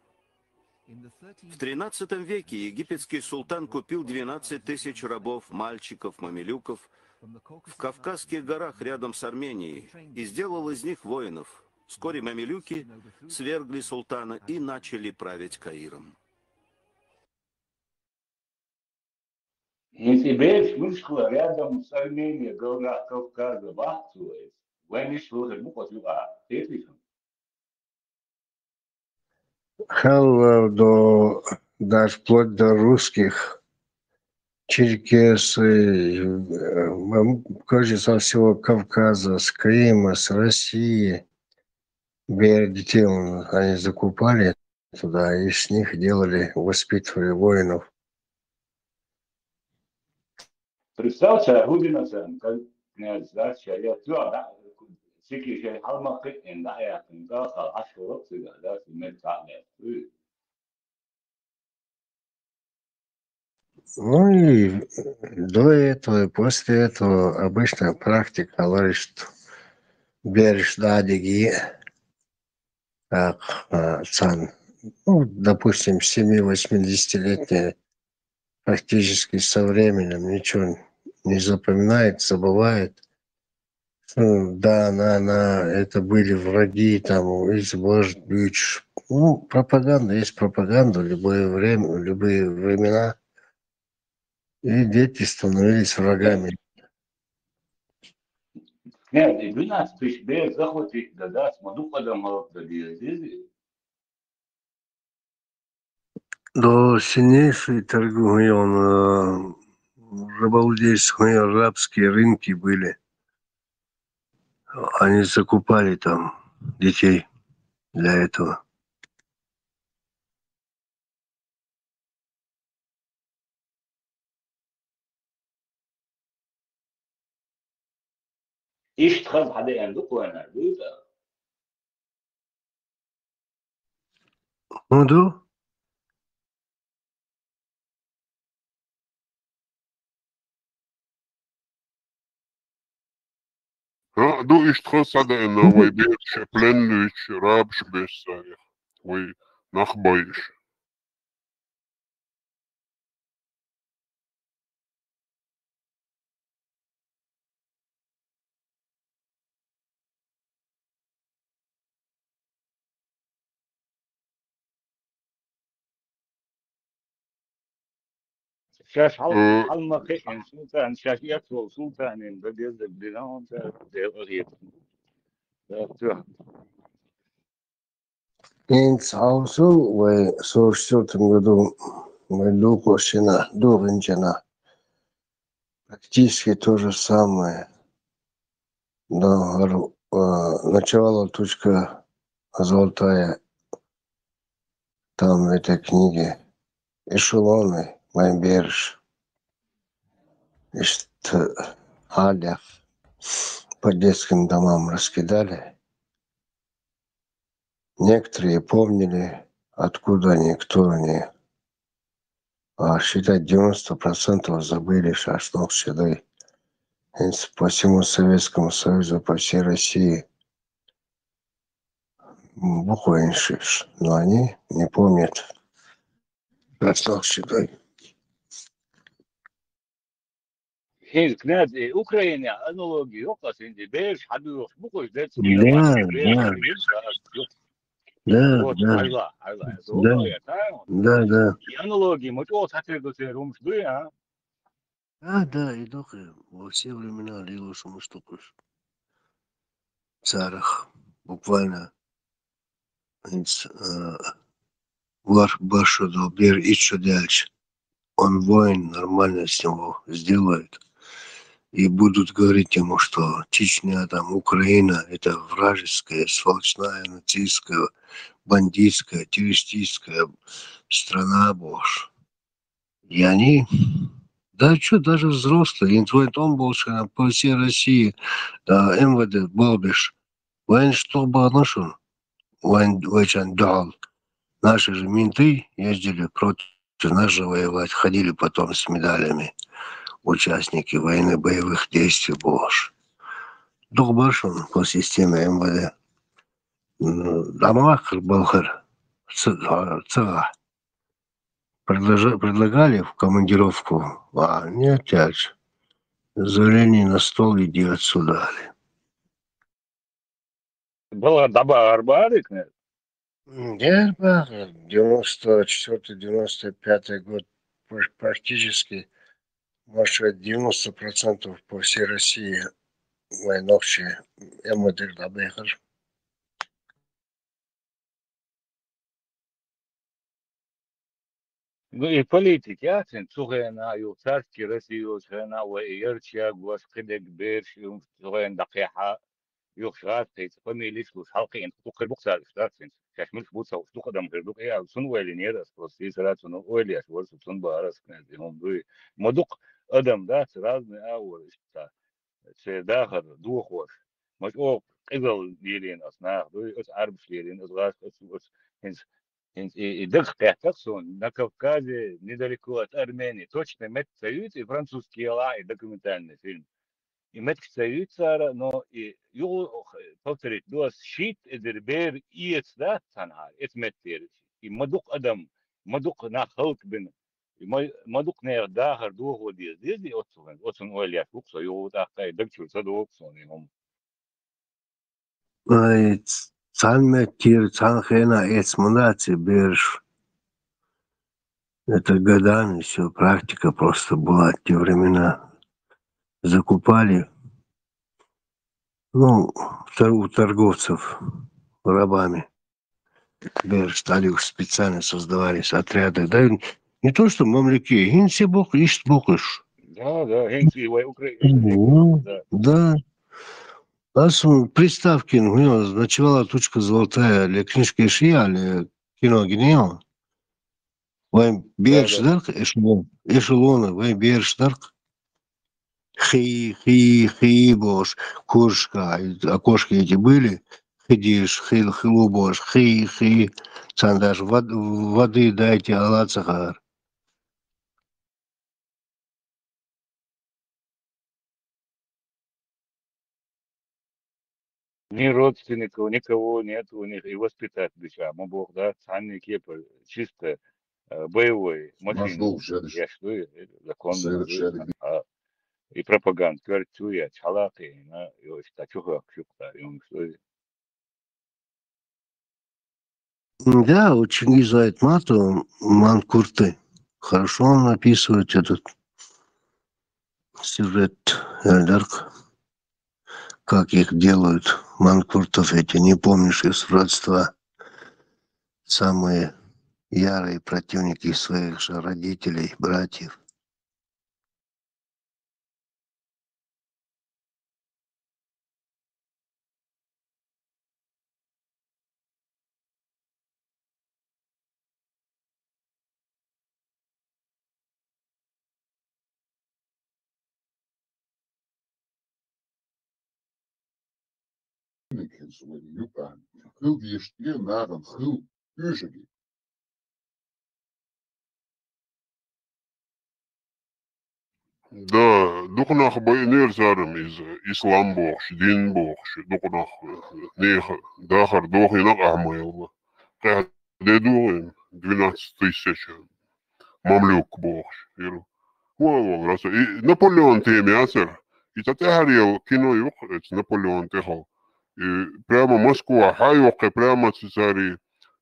В тринадцатом веке египетский султан купил двенадцать тысяч рабов, мальчиков, мамилюков, в Кавказских горах рядом с Арменией и сделал из них воинов. Вскоре мамилюки свергли султана и начали править Каиром. Если берешь мышкла рядом с Арменией, Горах Кавказа, вахтует, ваниш лохер мукот юга, тетишем. Хелло до, даже вплоть до русских, черкесы, э, м, кажется, со всего Кавказа, с Крыма, с России. Бер детей он- они закупали туда, и с них делали, воспитывали воинов. Представьте, Рубина, как князь, да, я туда, да, сики шей халма кыт эн да, я туда, да, ашурок сюда, да, симет кале. Ну и до этого, и после этого обычная практика, говорит, что берешь дадиги, как а, цан, ну, допустим, семи-восьмидесятилетние, практически со временем ничего не запоминает, забывает. Ну, да, на, на, это были враги, там, из может, ну, пропаганда есть пропаганда в любое время, в любые времена. И дети становились врагами. Нет, и двенадцать тысяч бер захватить, да, да, смотрю, когда молод, да, да, да. До сильнейшей торговли он, э, рабовладельческие, арабские рынки были. Они закупали там детей для этого. Ишт хаз хада энду куэнар, дуйда. Ну, да. А, ду ишт хаз хада энна вай беш, пленлюйч, рабш беш сари. Вай нахбайш. Сейчас хал-, Э. Халмахи ин султан, сейчас я сул-, султан ин, да, без, без, да, он, да, да, вот это. Да, всё. Ин саусу вай сорок четвёртом году вай духошина, духинчина. Практически то же самое. Да, говорю, а, начало точка золотая. Там в этой книге эшелоны, вай берш. Ишт халях по детским домам раскидали. Некоторые помнили, откуда они, кто они. А считать девяносто процентов забыли, шашлык сюда. По всему Советскому Союзу, по всей России. Буквы иншиш, но они не помнят. Шашлык сюда. Хин князь, э, Украина аналогия, ёкъа синди, беш, хабиух, букуш, дец, Да, да. Да, Вот, да. Айла, Айла, это Да. вот, я знаю. Да, да. И аналогии, мы что, хотели бы все румш, да, а? Да, да, и только во все времена лило шумуштукуш. Царах, буквально, инс, э, вар башо до бер ичо дяльч. Он воин, нормально с него сделают. И будут говорить ему, что Чечня, там, Украина, это вражеская, сволочная, нацистская, бандитская, террористическая страна, боже. И они, да что, даже взрослые, интуит он больше по всей России, да, МВД, Бобиш, вайн что банушун, вайн вайчан дал. Наши же менты ездили против нас же воевать, ходили потом с медалями, участники войны, боевых действий бохуш. Дукха бара шуна по системе МВД. М, дӀа ма ваккхара балхара ца-, ца гӀа. Предложа-, предлагали в командировку, а нет, аьлча, заявление на стол, иди отсюда, аьле. Балхара дӀабахар бара, князь? М, дера бахар, девяносто четвёртый, девяносто пятый год, пр-, практически, может сказать, девяносто процентов по всей России вай нохчий МВД-ра дӀабехар. Ну, и политика яц хӀинца цу хенахь, юха царский Россия йолчу хенахь, вай и ярташ ягош, кхидерг бераш, и цу хенахь дӀакхехьа, юха гӀазкхица фамилиш луш, хьалакхиъна дукха хир бу-кх цара уьш, дац хӀинца. Шаьш муьлш бу ца хууш, дукха адам хир ду-кх, и аьлла, цунна ойла йинера ас, просто сийсара цунна ойла еш вара со, цунна бахара ас, князь, и хӀума дуй. Ма дукха адам дац, разный агӀор иштта. Шайн дахар дохош. Ма чӀогӀа къизалла лелийна ас нах дуй, аса Ӏарбаш лелийна, аса гӀазкхи, аса, аса хӀинца, хӀинца и, и дагах кхетта-кх суна, на Кавказе, недалеко от Армении, точно метта ца юьйцу, и французский ялахь и документальный фильм. И меттигаш ца юьйцу цара, но и юха повторить ду ас, шийтта эзар бер эца дац цхьанхьара, эца меттера. И ма дукха адам, ма дукха нах хӀаллакбина. И ма, ма дукха нехан дахар дохо деза, деза и оццул, оцунна ойла еш ву-кх со, юха тӀаккха и даг чуьра ца догӀу-кх суна и хӀума. Ай, ц-, цхьана меттера, цхьана хенахь эца ма дац и бераш. Это годами всё, практика просто была в те времена. Закупали, ну, тор-, у торговцев рабами. Бераш стали, уж специально создавались отряды. Да, не то что мамлюки, хӀинца боху, иштта бохуш. Да, да, хӀинца и вай Украина. Ну, да. Да. Ас, м, приставкин, ну, ночевала тучка золотая, или книжка ишия, или кино гинео. Вайн бераш, да, да, дара-кх эшелон-, эшелоны, вайн бераш дара-кх. Хи, хи, хи бохуш, кружка, окошки эти были, хи деш, хи, хи лу бохуш, хи, хи, царна даже вод-, воды дайте, ала ца хаьара. Ни родственников, никого нет у них, и воспитать беча, ма боху, да, цхьанне кепара, чисто, э, боевой машина еш ду, э, законно ду, а, и пропаганда коьрта чу еш, хьалакхийна, йо, иштта чухахкаш ю-кх цара, юмаш ду. Да, у Чингиза Айтматова манкурты. Хорошо он описывает этот сюжет, э, дара-кх, как их делают, манкуртов эти, не помнишь из родства. Самые ярые противники своих же родителей, братьев. Хила дезаш ду нахана, хила оьшург. Да, дукха нах байинера цара-м иза, ислам бохуш, дин бохуш, дукха нах, э, нехан дахар дохийна-кх ахьа ма елла. Кхехь де дугӀу, двенадцать тысяч мамлюк бохуш, хӀара. Вон, вон, раса. И Наполеон тема яцара. И цхьа тӀаьхьарел кино ю-кх, эца Наполеон тӀехула. И прямо Москва хьайоккху, прямо цу цари,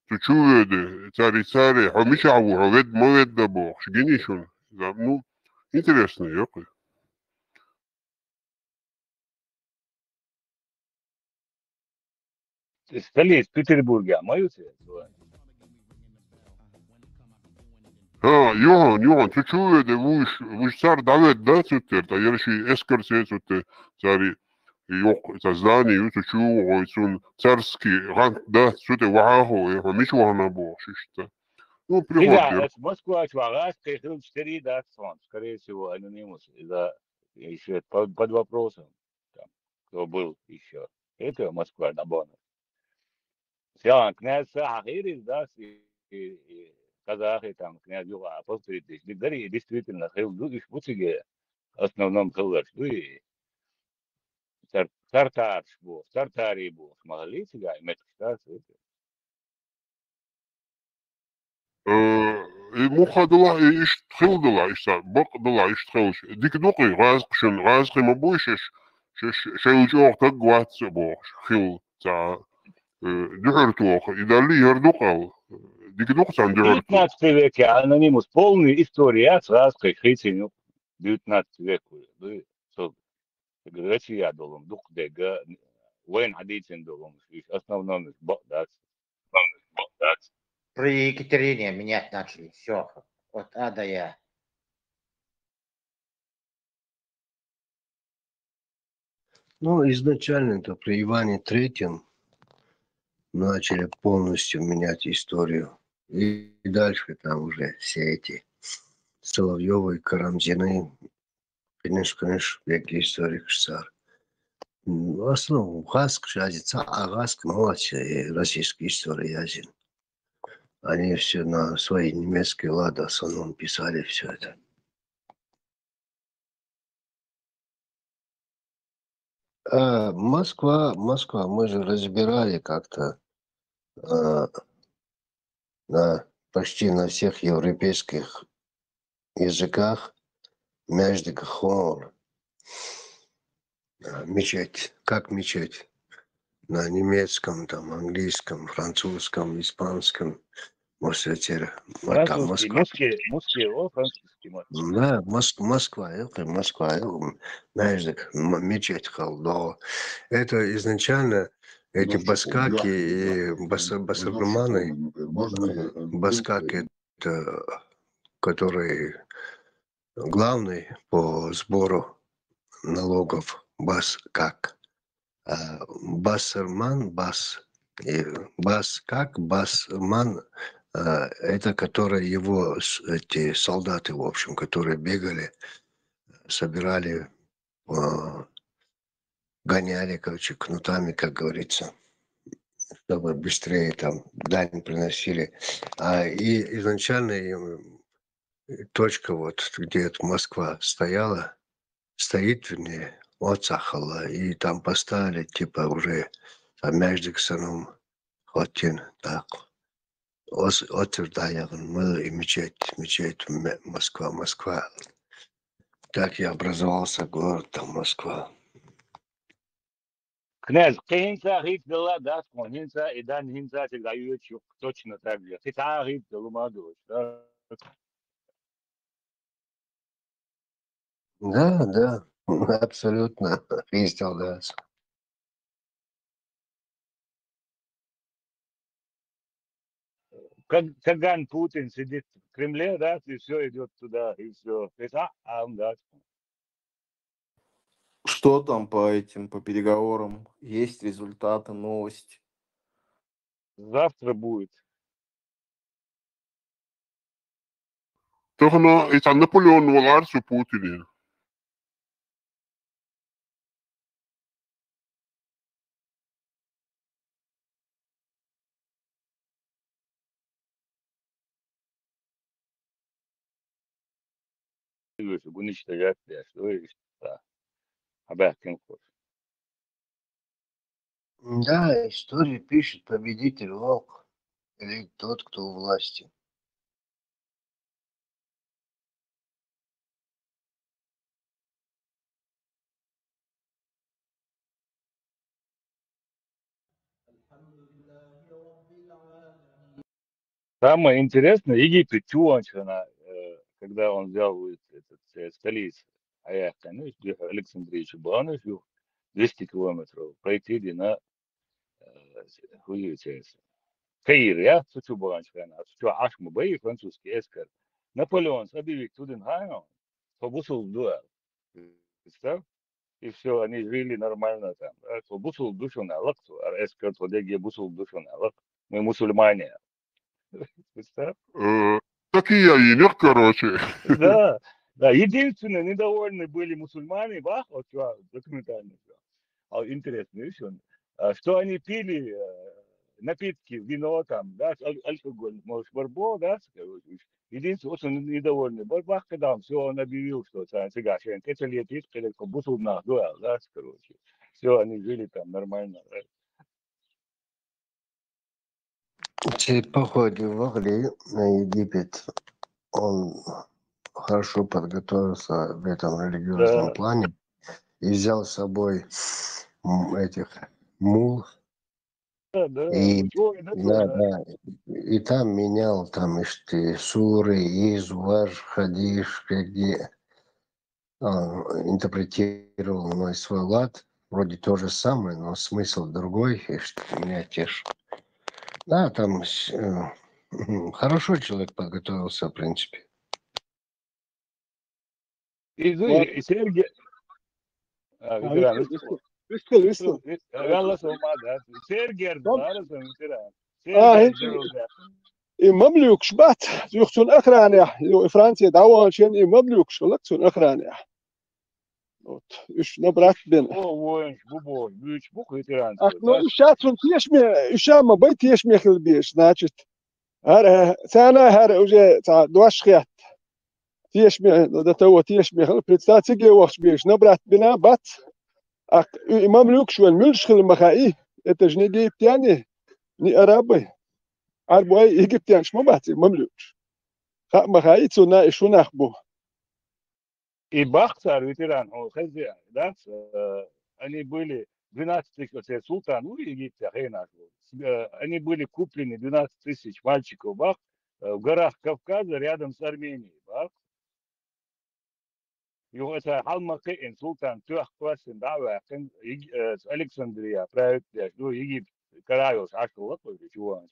цу чу воьду, цари, цари, хьо мичахь ву, хьо ведда ма ведда бохуш, гиний шуна? За-, ну, интересно ю-кх. Столица Петербургехь ма ю церан? ХӀа, юхьан, юхьан, цу чу воьду, вуьш, вуьш цара дӀаведда, да, цу тӀера, ткъа яра ши эскарца цу тӀе, цари, йоккха, цхьа здани ю, цу чу вогӀуй, цунна царский гӀант да, цу тӀе вахьа а хо, э, хьо мича вахана бохуш иштта. Ну, приход дира. Аса Москва чу вагӀаш, кхин хилча тери дац хьуна, скорее всего, анонимус, из-за ещё под, под вопросом, там, кто был ещё. Это Москва, Набонов. Всё, князь Саха хирис, да, с-, и казахи там князь юха повторить деш. Дик дари, и действительно хилла ду, уж бу цига основном хилларш ду, и тар-, тартарш бу, тартари бу, ма хилла цига, и метташ тас. Э, и муха дала, и ишт хилла дала, ишта бакъ дала, ишт хилш. Дик дукъи, гӀазкхи шун, гӀазкхи ма буй шиш, шиш, шайл чӀоагӀа таг вац бохуш, хилла ца, э, дуьхьар тоха, и далли яр дукъал. Дик дукъ цан дуьхьар тоха. Девятнадцатый веке анонимус, полный история яц гӀазкхи хийцин ю. Девятнадцатый век, ду, со, Россия долун, дукха дега, вайн хьадийцин долун, иш основном иш бакъ дац. При Екатерине менять начали. Все. От А до Я. Ну, изначально-то при Иване Третьем начали полностью менять историю. И дальше там уже все эти Соловьёвы, Карамзины, конечно, конечно, веки историк цар. М, в основном гӀазкхи язйина, цхьа а гӀазкхи ма вац, э, российская история язйина. Они все на свои немецкие лад в основном писали все это. А, Москва, Москва, мы же разбирали как-то, а, на, почти на всех европейских языках Мяждик Хор. А, мечеть, как мечеть. На немецком, там, английском, французском, испанском. Может, это, вот там Французский, Москва. Муски, муски, о, французский мат. Да, Моск-, Москва, э, Москва, э, Мяждик, м-, мечеть хал, да. Это изначально эти баскаки и баса-, басарманы, баскаки, это, которые главный по сбору налогов баскак. А басарман, бас, и баскак, басарман, а, это которые его с-, эти солдаты, в общем, которые бегали, собирали, а, гоняли, короче, кнутами, как говорится, чтобы быстрее там дань приносили. А, и изначально, и, м, точка вот, где эта Москва стояла, стоит, вернее, вот цахала, и там поставили, типа, уже там Мяждик санум хватин, так. Ос-, отсюда я, мы и мечеть, мечеть, М-, Москва, Москва. Так и образовался город там Москва. Князь, кхин хӀинца хийцадала дац хьуна, хӀинца и дан хӀинца цига дӀайоьдуш ю, точно так же. Кхин цхьа а хийцадала ма ду, да? Да, да, абсолютно. Хийцадала дац. Каг-, Каган Путин сидит в Кремле, да, и всё идёт туда, и всё. То есть, а, а, да. Что там по этим, по переговорам? Есть результаты, новости? Завтра будет. Тахана и цхьа Наполеон валар цу Путине. Уничтожать, да, что и что. Да, история пишет, победитель волк или тот, кто у власти. Самое интересное, Египет чувствовал, э, когда он взял, э, этот, э, столицу, а я, конечно, Александрия чу баханаш, двести километров пройти, ди на, э, хуйцес. Каир, я, цу чу баханаш, цу чу Ӏаш ма бай французский эскар. Наполеон объявить ду дина хьайна, со бусулба ду аьлла. Представь? И всё, они жили нормально там. Да? Со бусулба ду шуна аьлла-кх цо, ар эскар, цо дерриге бусулба ду шуна аьлла-кх. Мы мусульмане. Представь? Э, такие я и них, короче. Да, да, единственное, недовольны были мусульмане, бах, вот чё, документально всё. А интересно, видишь, он, а, что они пили, э, напитки, вино там, да, ал-, алкоголь, может, бар бо, да, короче. Единственное, очень недовольный бар, бахка дам, всё, он объявил, что ца-, цигашен, кецалетит, кецалетит, бусулнах дуэл, да, короче. Всё, они жили там нормально, да. Те походе вагли на Египет. Он хорошо подготовился в этом религиозном Да, плане и взял с собой, м, этих мул. да, да. И Чё, это да, тоже. Да, и там менял там ишти суры, из, важ, хадиш, какие а, интерпретировал на свой лад. Вроде то же самое, но смысл другой, и что меня тешит. Да, там с- э, хорошо человек подготовился, в принципе. Изу, Вот. И Сергей, а, А, ветеран, висту, висту, висту, висту, висту. висту, висту, Галас Омада, Сергей Там, Гербарас, ветеран. а, Сергей хинчи, Гербарас. и мамлюкш бат, юх цун охране, ю и Франция даван чен, и мамлюкш лак цун охране. Вот, уж на брат бен. О, воин, бубо, юч бух ветеран, Ах, ну, да? уж час цун тешме, уж ма бай тешме хил беш, значит. Хар, э, цана хар уже ца дош хет. Тешме, ну, до того тешме хил, представьте, ге вахш беш, на брат бина бат. Ах, и мамлюкш вен мюльш хил махаи, это же не египтяне, не арабы. Арбуай египтянш ма бат, и мамлюкш. Ха махаи цуна и шунах бу. И Бахтар ветеран, о, хз, да, э, они были двенадцать тысяч, вот этот султан, ну, Египта, хрена, э, они были куплены, двенадцать тысяч мальчиков Бах, э, в горах Кавказа, рядом с Арменией, Бах. Юха ца хьалмакъи ин султан туьх квасин дӀа а ваьккхин, Иг-, э, Александрия правит деш ду, Египет карайос Ашкала кхуьрди чуван.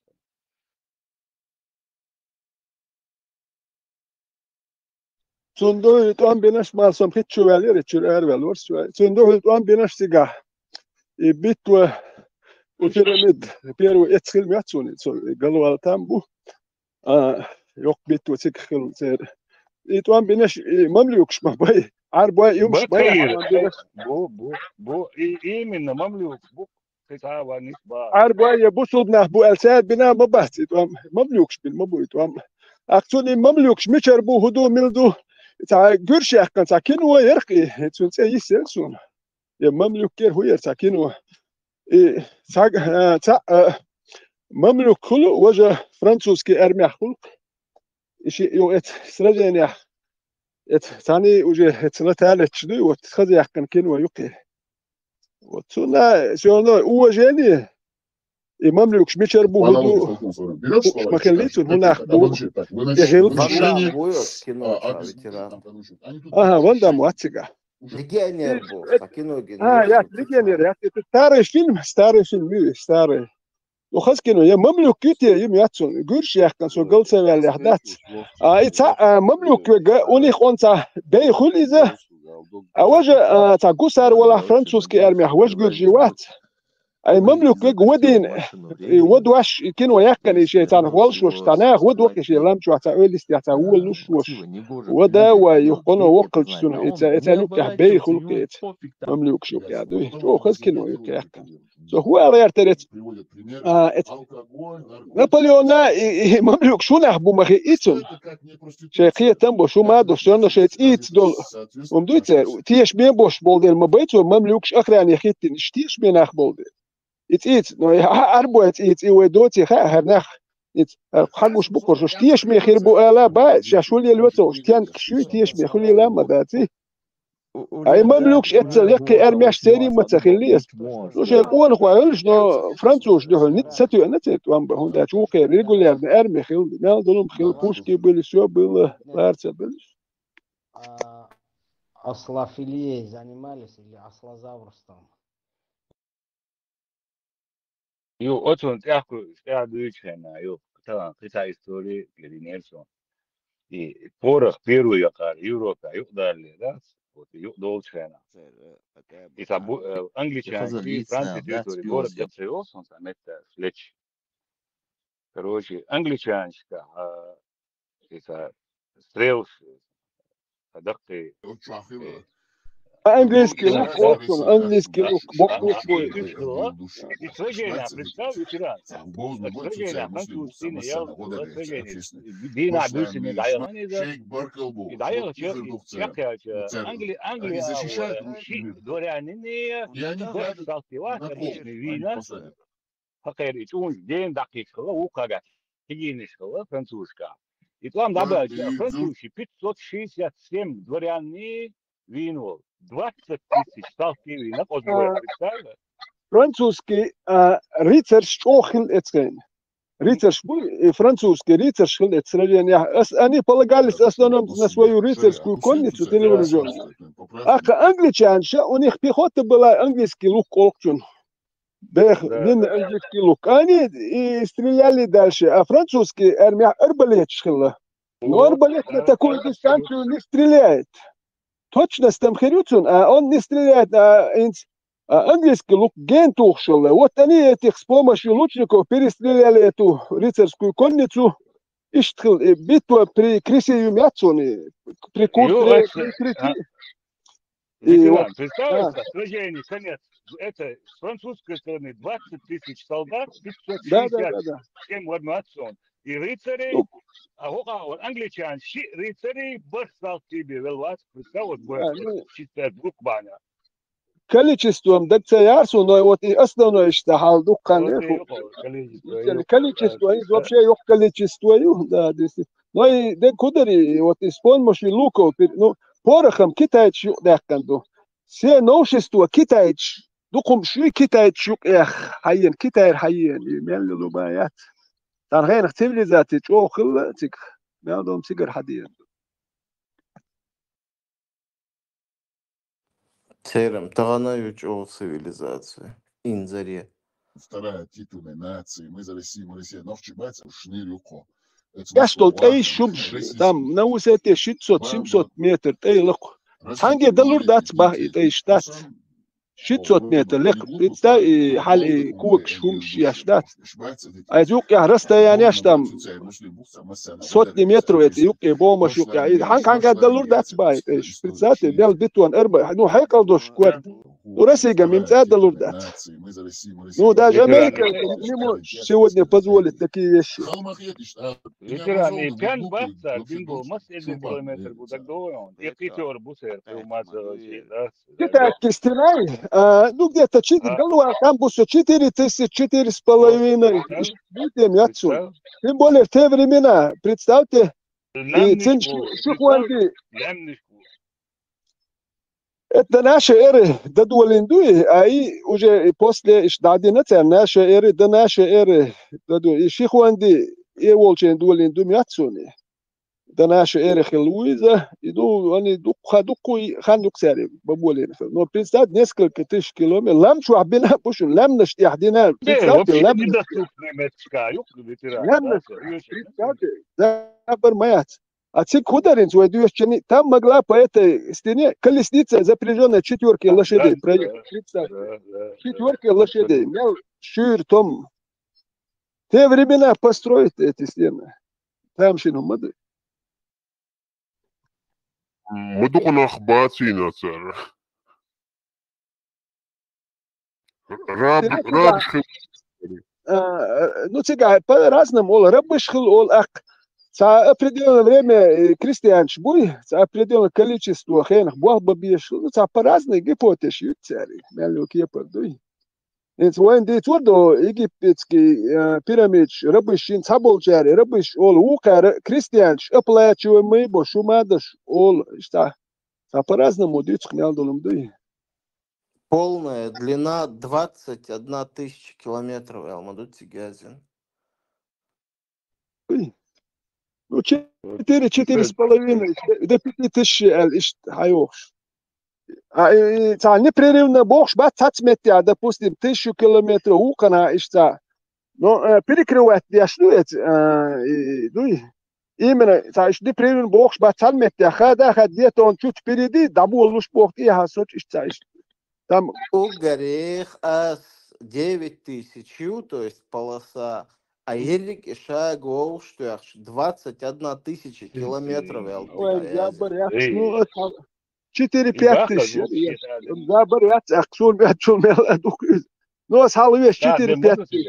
Цун дуй тӀом бинаш мал сом хит чу ваьллера, чуьр ара ваьллора сой. Цун дуй тӀом бинаш цига. И битва у пирамид, первый эц хил мецуни, цо галвал там бу. А, йокъ битва цига хил цер. И тӀом бинаш, и мамлюкш ма бай. Арбуай юмш бай, Бакир, тӀом бинаш. бу, бу, бу, и именно мамлюкш бу, кхетава ниш ба. Арбуай я бусулбнах бу, эл цер бина ма бац, и тӀом мамлюкш бин ма бу, и тӀом. Ах цун и мамлюкш мичар бу, хӀу ду, мил ду. Ца гуьрш яхкан, ца кино ярх и, цун цӀе йисер цун. Я мамлюк кер хӀу яр ца кино. И ца, э, ца, э, мамлюк хулу, важа французский армях хулу. И ши ю эт сражениях. Эт цани уже эт сна талетч ду, вот хаза яхкан кино юкъе. Вот цуна всё равно уважение. И мамлюкш мичар бу, хӀу ду, хӀу махалли цун, хӀу нах бу. Я хил. Ван Дам буйос кино ца ветеран. Ага, Ван Дам вацига. Легионер бу, ца кино ген. А, я, легионер, я, это старый фильм, старый фильм, и старый. Ну, хаз кино, я мамлюк кюте, им яцун, гуьрш яхкан, со гал ца вял яхдац. А, и ца, а, мамлюк вега, у них он ца бей хулиза. А важе, а, ца гусар вала французский армия, важ гуьржи вац. Ай мамлюк вега вадин, и вад ваш, и кино яхкан, и ше ца валш ваш, ца на вад вак, и ше лам чу, ца ойлис, я ца улуш ваш. Вада вай, ю коно вокл чсун, и ца, и ца люк я бей хулкет. Мамлюк шук я, дуй. Чо хаз кино юк яхкан. Со хуал яртарец. А, эт Наполеона и, и мамлюк шунах бу махи ицун. Ше кхетам бу, шу ма ду, всё равно ше циц дол. Ум дуйце, теш бен бош болдел ма байцу, мамлюк ш охране хиттин, ш теш бен ах болдел. И циц, но я арбуа циц, и вай доци ха, хар нах. Иц, хагуш бу коршуш, теш ме хир бу ала ба, ша шулел вацо, ш тен кшуй теш ме хулела ма даци. Ай мамлюкш эццел яккхи армияш цери ма ца хилли эс. Ну, ше къон хвалш, но француз духу ниц сатуяна цет вам ба, хунда чукхе регулярно армия хил, мял дулум хил, пушки были, всё было, ларца были. А, ослофилией занимались или ослозаврством? Ю, оцун тӀехку, тӀехь дуьйцу хенна, ю, талан кхин цхьа истори геринер сон. И порох первый якъар Европа юкъдалле, да? Вот, юкъдолчу хенна. И ца бу-, э, англичан, Франция территория, город Герцео, сон ца метта лечи. Короче, англичанчика, а, и ца стрелш, ца даккхи, э, Английский лук, олсун, английский лук, бокъ лук бу. И сражение, представь, ветеран. Сражение, француз сине ял, сражение. Дина бюсине дайгъан эди. И дайгъан чакъ, чакъ, Англи, Англи, ши дворянин, баш салти ва, конечно, вина. Хакъери чун ден дакъикъа ла, укага, хигиниш ла, французка. И там добавить, французский, пятьсот шестьдесят семь дворянин винвал, двадцать тысяч салти вина, козло, представь? Французский, а, рыцарь чӀоагӀа хинна эцгейна. Рыцарь бу, и французский рыцарь хинна эцгейна сражение. Ас-, они полагались в основном на свою рыцарскую конницу, ты не вооружённый. А англичане, у них пехота была, английский лук олхчун. Бех, вин английский лук. Они и стреляли дальше, а французский армия арбалетчик хилла. Но арбалет на такую дистанцию не стреляет. Точность там херюцун, а он не стреляет, а, инц-, а английский лук ген тухшилла. Вот они этих с помощью лучников перестреляли эту рыцарскую конницу. Иштхил, э, битва при Креси юмяцуни, при Куртре, при Креси. И вот, представь, сражение, конец. Это с французской стороны двадцать тысяч солдат, пятьсот шестьдесят семь в одну акцию. И рыцари, а вот, а вот англичан, ши рыцари, баш салти бе велвац, представь, вот, шестьдесят друг баня. Количеством дагца ярсу, но вот и основное, что хал дуккан леху. Количество, количество, и вообще ёх количество, ю, да, действительно. Но и де кудари, вот и с помощью луков, ну, порохом китайцы юкъ даккан ду. Се новшество китайцы, дукхум шуй китайцы юкъ эх, хайен, китайр хайен, и мел лубаят. Тан хайнах цивилизация чӀоагӀа хилла, цик, мел дом цигар хадиен. Церам, тагъана ю чӀоагӀа цивилизация. Инзаре. Вторая титульная нация. Мы за Россию, мы Россия. Нохчи бац, шнир юкъо. Яш дол тӀай шумш, там, на высоте шестьсот, семьсот метр тӀай лакху. Цхьанге далур дац бах и тӀай штат. Шестьсот метр лакху. Представь, и хьал и кукш хумш яш дац. Ай юкъ я расстояние яш там. Сотни метров это юкъе бомаш юкъе. И хьан-хьанга далур дац бай. Представьте, бел бетон арба. Ну, хьекъал дош квар. Ну, Россия мимца далур дац. Ну, даже Америка не может сегодня позволить такие вещи. Ветераны, пян баца, бинго, мас эден километр бу так довольно. Я китер бусер, да? Китайский стена, а, ну, где-то четыре, голова, там бусер четыре тысячи, четыре с половиной. Видим отсюда. Тем более в те времена, представьте, и цин шихуанди. Это наша эра дадуалин дуи, а и уже и после иш дадина цен наша эра, да наша эра даду. И шихуанди, и волчен дуалин ду мятсуни. Да наша эра хил уиза, и ду, они дукха, дукху и хан юксари, бабуалин хил. Но представь, несколько тысяч километров, лам чуа бина пушун, лам наш яхдина. Представьте, лам наш. Недоступный мечка, юк, ветеран. Лам наш, представьте, да, бармаят. А цик хударинц вай дуэсчани, там могла по этой стене колесница, запряжённая четвёркой лошадей, проехать. Представьте. Четвёркой лошадей. Мял шир том. Те времена построить эти стены. Там шину мады. Мудукунах бацина цар. Раб-, рабш хил. А, э, ну, цигай по-разному ол, рабш хил ол ах. Ца определённое время, э, крестьянш буй, ца определённое количество хенах бох бабеш, ну, ца по разные гипотезы ют цари, мялю кепар дуй. Инц воин ди цурдо египетский, э, пирамидш, рабш шин ца болчари, рабш ол, укара, крестьянш, оплачиваемый бо, шумадаш, ол, ишта. Ца по-разному дицк мял долум дуй. Полная длина двадцать одна тысяча километров, Элмаду Цигазин. Ой. Ну, четыре, четыре с половиной, до пяти тысяч, э, ишт, хайохш. А, и, и, ца непрерывно бохш, ба, цац метя, допустим, тысячу километров укана ишта. Но, э, перекрывать дяш, ну, эти, э, и, ну, и именно, ца иш непрерывно бохш, ба, цан метя, хада, хад где-то он чуть впереди, да, бу луш бохт, и ха соч иш ца иш. Там у горех ас девять тысяч ю, то есть полоса, а елик и шаг вовш, то есть двадцать одна тысяча километров, я. Ой, я бы, я, ну, это Четыре-пять тысяч. Забар яц, ахсун бячун мел дукиз. Но салвеш четыре-пять тысяч.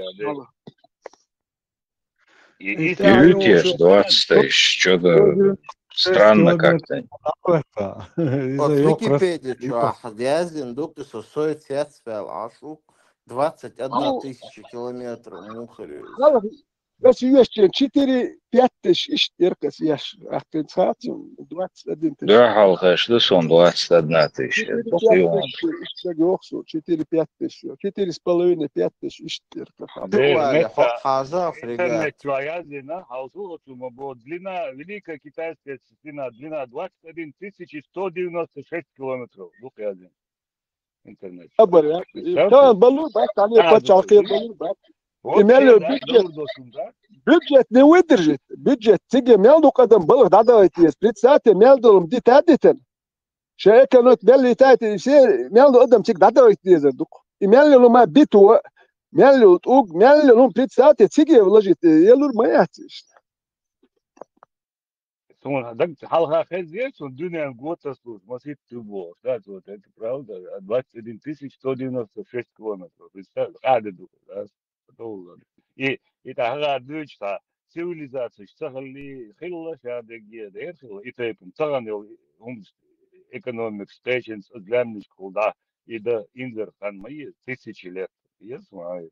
Италия двадцать тысяч, что-то странно как-то. Вот Википедия, что, а, язин, дукиз, соет сеть спел, а шук двадцать одна тысяча километров мухарь. Бес вещен четыре-пять тысяч ишт еркас яш. Ахтын схацин двадцать один тысяч. Да, халхаш, да, сон двадцать одна тысяча. Четыре-пять тысяч ишт, да, гохсу, четыре-пять тысяч. Четыре с половиной-пять тысяч ишт еркас. Хаза фрегат. Интернет чуаязина, халсу, вот, длина, великая китайская стена, длина двадцать один тысяча сто девяносто шесть километров. Дух язин. Интернет. Абар, я. Представьте. Та балу бат, тани пачалки балу бат. Вот именно бюджет. Бюджет не выдержит. Бюджет. Циге мел дук адам балык дадавайтиез. Представьте, мел долум дита дитен. Ше экономик мел летает, и все мел адам циг дадавайтиез дук. И мел лума биту, мел лут уг, мел лум, представьте, циге вложит. Елур маяц. Сун, так, халха хезге, сун дюнен год заслуж, масит ты бог, да, вот это правда, а двадцать один тысяч сто девяносто шесть километров, представь, ады ду, да, доллар. И, и та хага дюч та, цивилизация, сахали, хилла, шадеге, дер хилла, и тайпын, цаган ел, ум, экономик, стечен, злямнич кулда, и да, инзер хан, мои тысячи лет, я смотрю.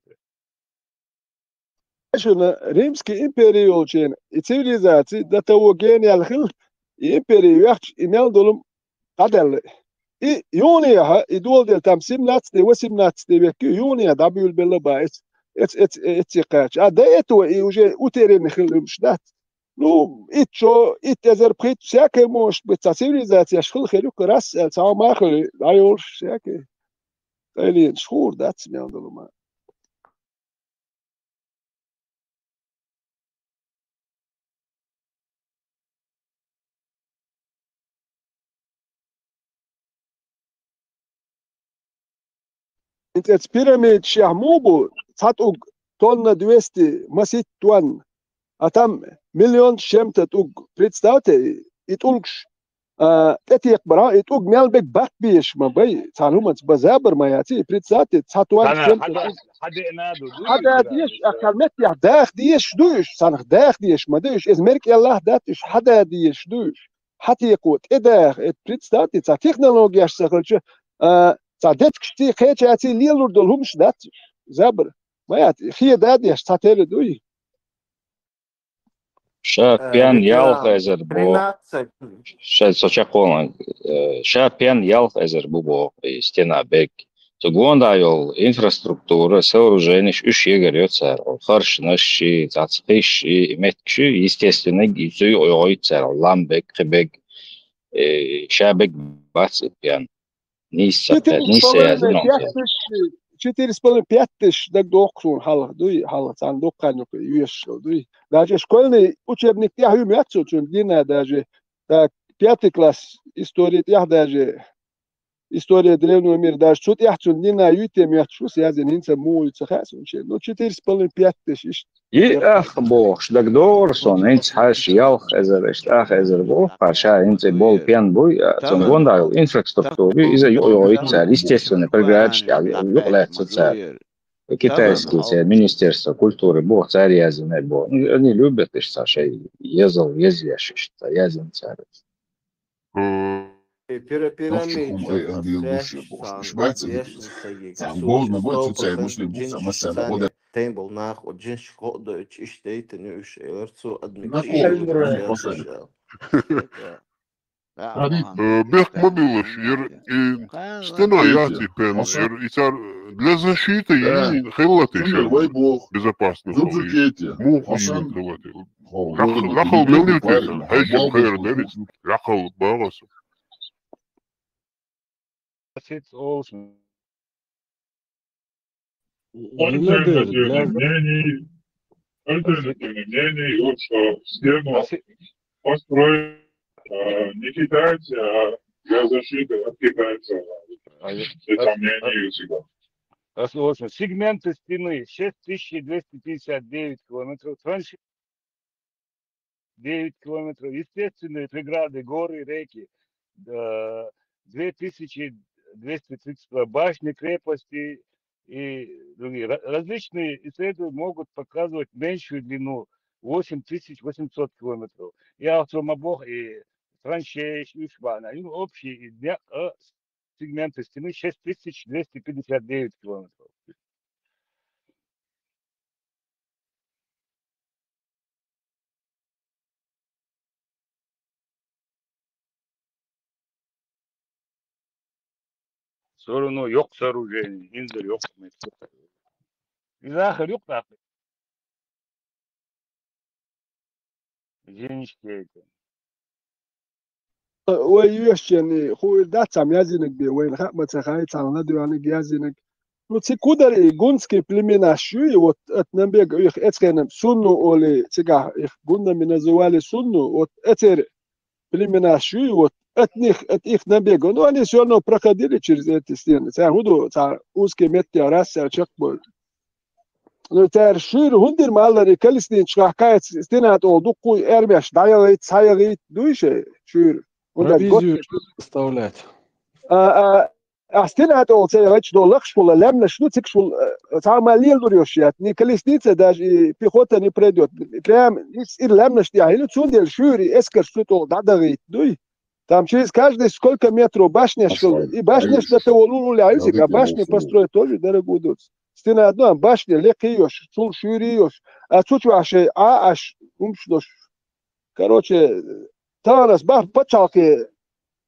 Шуна Римский империя йолчен, и цивилизаци до того гениал хил, и империя вяхч, и мел долум кадаллы. И юнияха, и дуолдел там семнадцатый, восемнадцатый век, юния дабюл белла ба, эц, эц, эц, эц, эц, а до этого и уже утерянный хил им шнат. Ну, и чё, и эзер пхит, всякое может быть, а цивилизация шхил хилюк раз, э, цао махали, айол всякое. Или шхур, да, цмел долума. Интец пирамид шахму бу, цат уг тонна двести, масит туан, а там миллион с чем-то туг. Представьте, и тулгш, а, тетиек бара, и туг мел бек бат биеш ма бай, цалумац базабар ма яци, и представьте, цат уан с чем-то туг. Хада диеш, а калмет я дах диеш дуеш, санах дах диеш ма дуеш, эз мерк Аллах датеш, хада диеш дуеш. Хатику, тедах, эт представьте, ца технологияш сахалча, а, ца детскшти, кечаци лелур дол хумш датеш. Забар. Ма ят, хие дадеш, ца теле дуй. Ша пян ялх эзер бо. Ша со чакона. Ша пян ялх эзер бу бо, и стена бек. Цу гонда йол инфраструктура, сооружениш уш егер йоцар. Харшнаш ши, цацхиш ши, и метк ши, естественно, и цу йойцар. Лам бек, хи бек, э, ша бек бац пян. Нисса, нисса язын он. Четыре с половиной, пять тысяч даг дохсун халах дуй, халах цан дохкан юк юеш дуй. Даже школьный учебник я хюм ятсу чун дина даже. Так, пятый класс истории я даже, история древнего мира даже. Чут я чун дина юйтем ятсу язын инца муй цахас он че. Ну, четыре с половиной, пять тысяч. И ах бохш, даг дорсон, инц хаш ялх эзер, ишт ах эзер бох, хаша инц бол пян буй, а, цун гонда йол инфраструктури, иза йо-, йо-, йойтсар, естественно, преградиш, я, йо-, йоклятсар. Китайский, цар министерство культуры бох, цар языны бох. Ну, они любят, ишт, ца шей, езал, езвяш, ишт, ца язын цар. Э, пира-, пирамид, э, ангел душе бох. Шмайца гитус. Цан гол, ну, вот, цу цай, муслим, бухса, масса, вода. Тем был нах, вот, джинш, ходо, чиш, дейтен, юш, э, верцу, адмикши, просто. Э, бех мобилаш, ер, и стена яти пен, ер, и цар, для защиты, и хеллаты, безопасность. Мух, и хеллаты. Рахал, рахал, мелнил, хайшим, хайр, дерис. Рахал, багас. Альтернативное мнение, альтернативное мнение, вот что стену построили, э, не китайцы, а для защиты от китайцев. Это мнение всегда. Сегменты стены шесть тысяч двести пятьдесят девять километров, траншеи девять километров, естественные преграды, горы, реки, э, две тысячи двести тридцать два башни, крепости и другие. Ра- Различные исследования могут показывать меньшую длину, восемь тысяч восемьсот километров. И автомобох, и траншеи, и шбана, и общие, и дня, а, сегменты стены шесть тысяч двести пятьдесят девять километров. Всё равно йоккха сооружение, инзер йоккха меттиг. Из ахар юкъ даккха. Жинишкейта. Вай йоьшченний, хӀу ир дац цхьа язйинарг бе, вайна хаа ма ца хаьа, цхьа ладоьгӀнарг язйинарг. Ну, ци кудар и гуннский племенаш ю, и вот от набега их эцхенам сунну оли, цигахь их гуннами называли сунну, вот эцер племенаш ю, и вот от них, от их набега. Ну, они всё равно проходили через эти стены. Цхьа хӀу ду, цхьа узкий меттиг, рассел чекхбойла. Ну, цара шуьйра хӀунда дира ма аллара, и колесницаш хьакхаьчча, стена тӀехула дуккха а эрмеш дӀаяхийта, схьаяхийта дуй шайн шуьйра? ХӀунда аьлча Провизию готта что заставлять? А, а, а стена тӀехула ца яхийташ долу лакхашкахула лаьмнаш ду, цигашкахула, э, цхьа а ма леладур йолуш яц. Ни колесница даже и пехота не пройдёт. Прям ис-, ира лаьмнаш тӀехь хилла, цундела шуьйра и эскарш цу тӀехула дӀадахийта дуй. Там через каждые сколько метров башнеш хилла. И башнеш дан тӀе волу уллехь изиг, а башни построить тоже дорого ду. Стена одна, башни лекхий йолуш, цул шуьйрий йолуш. А цу чохь шайн Ӏа Ӏаш, хӀумаш долуш. Короче, тахана ас бахьа пачхьалкхе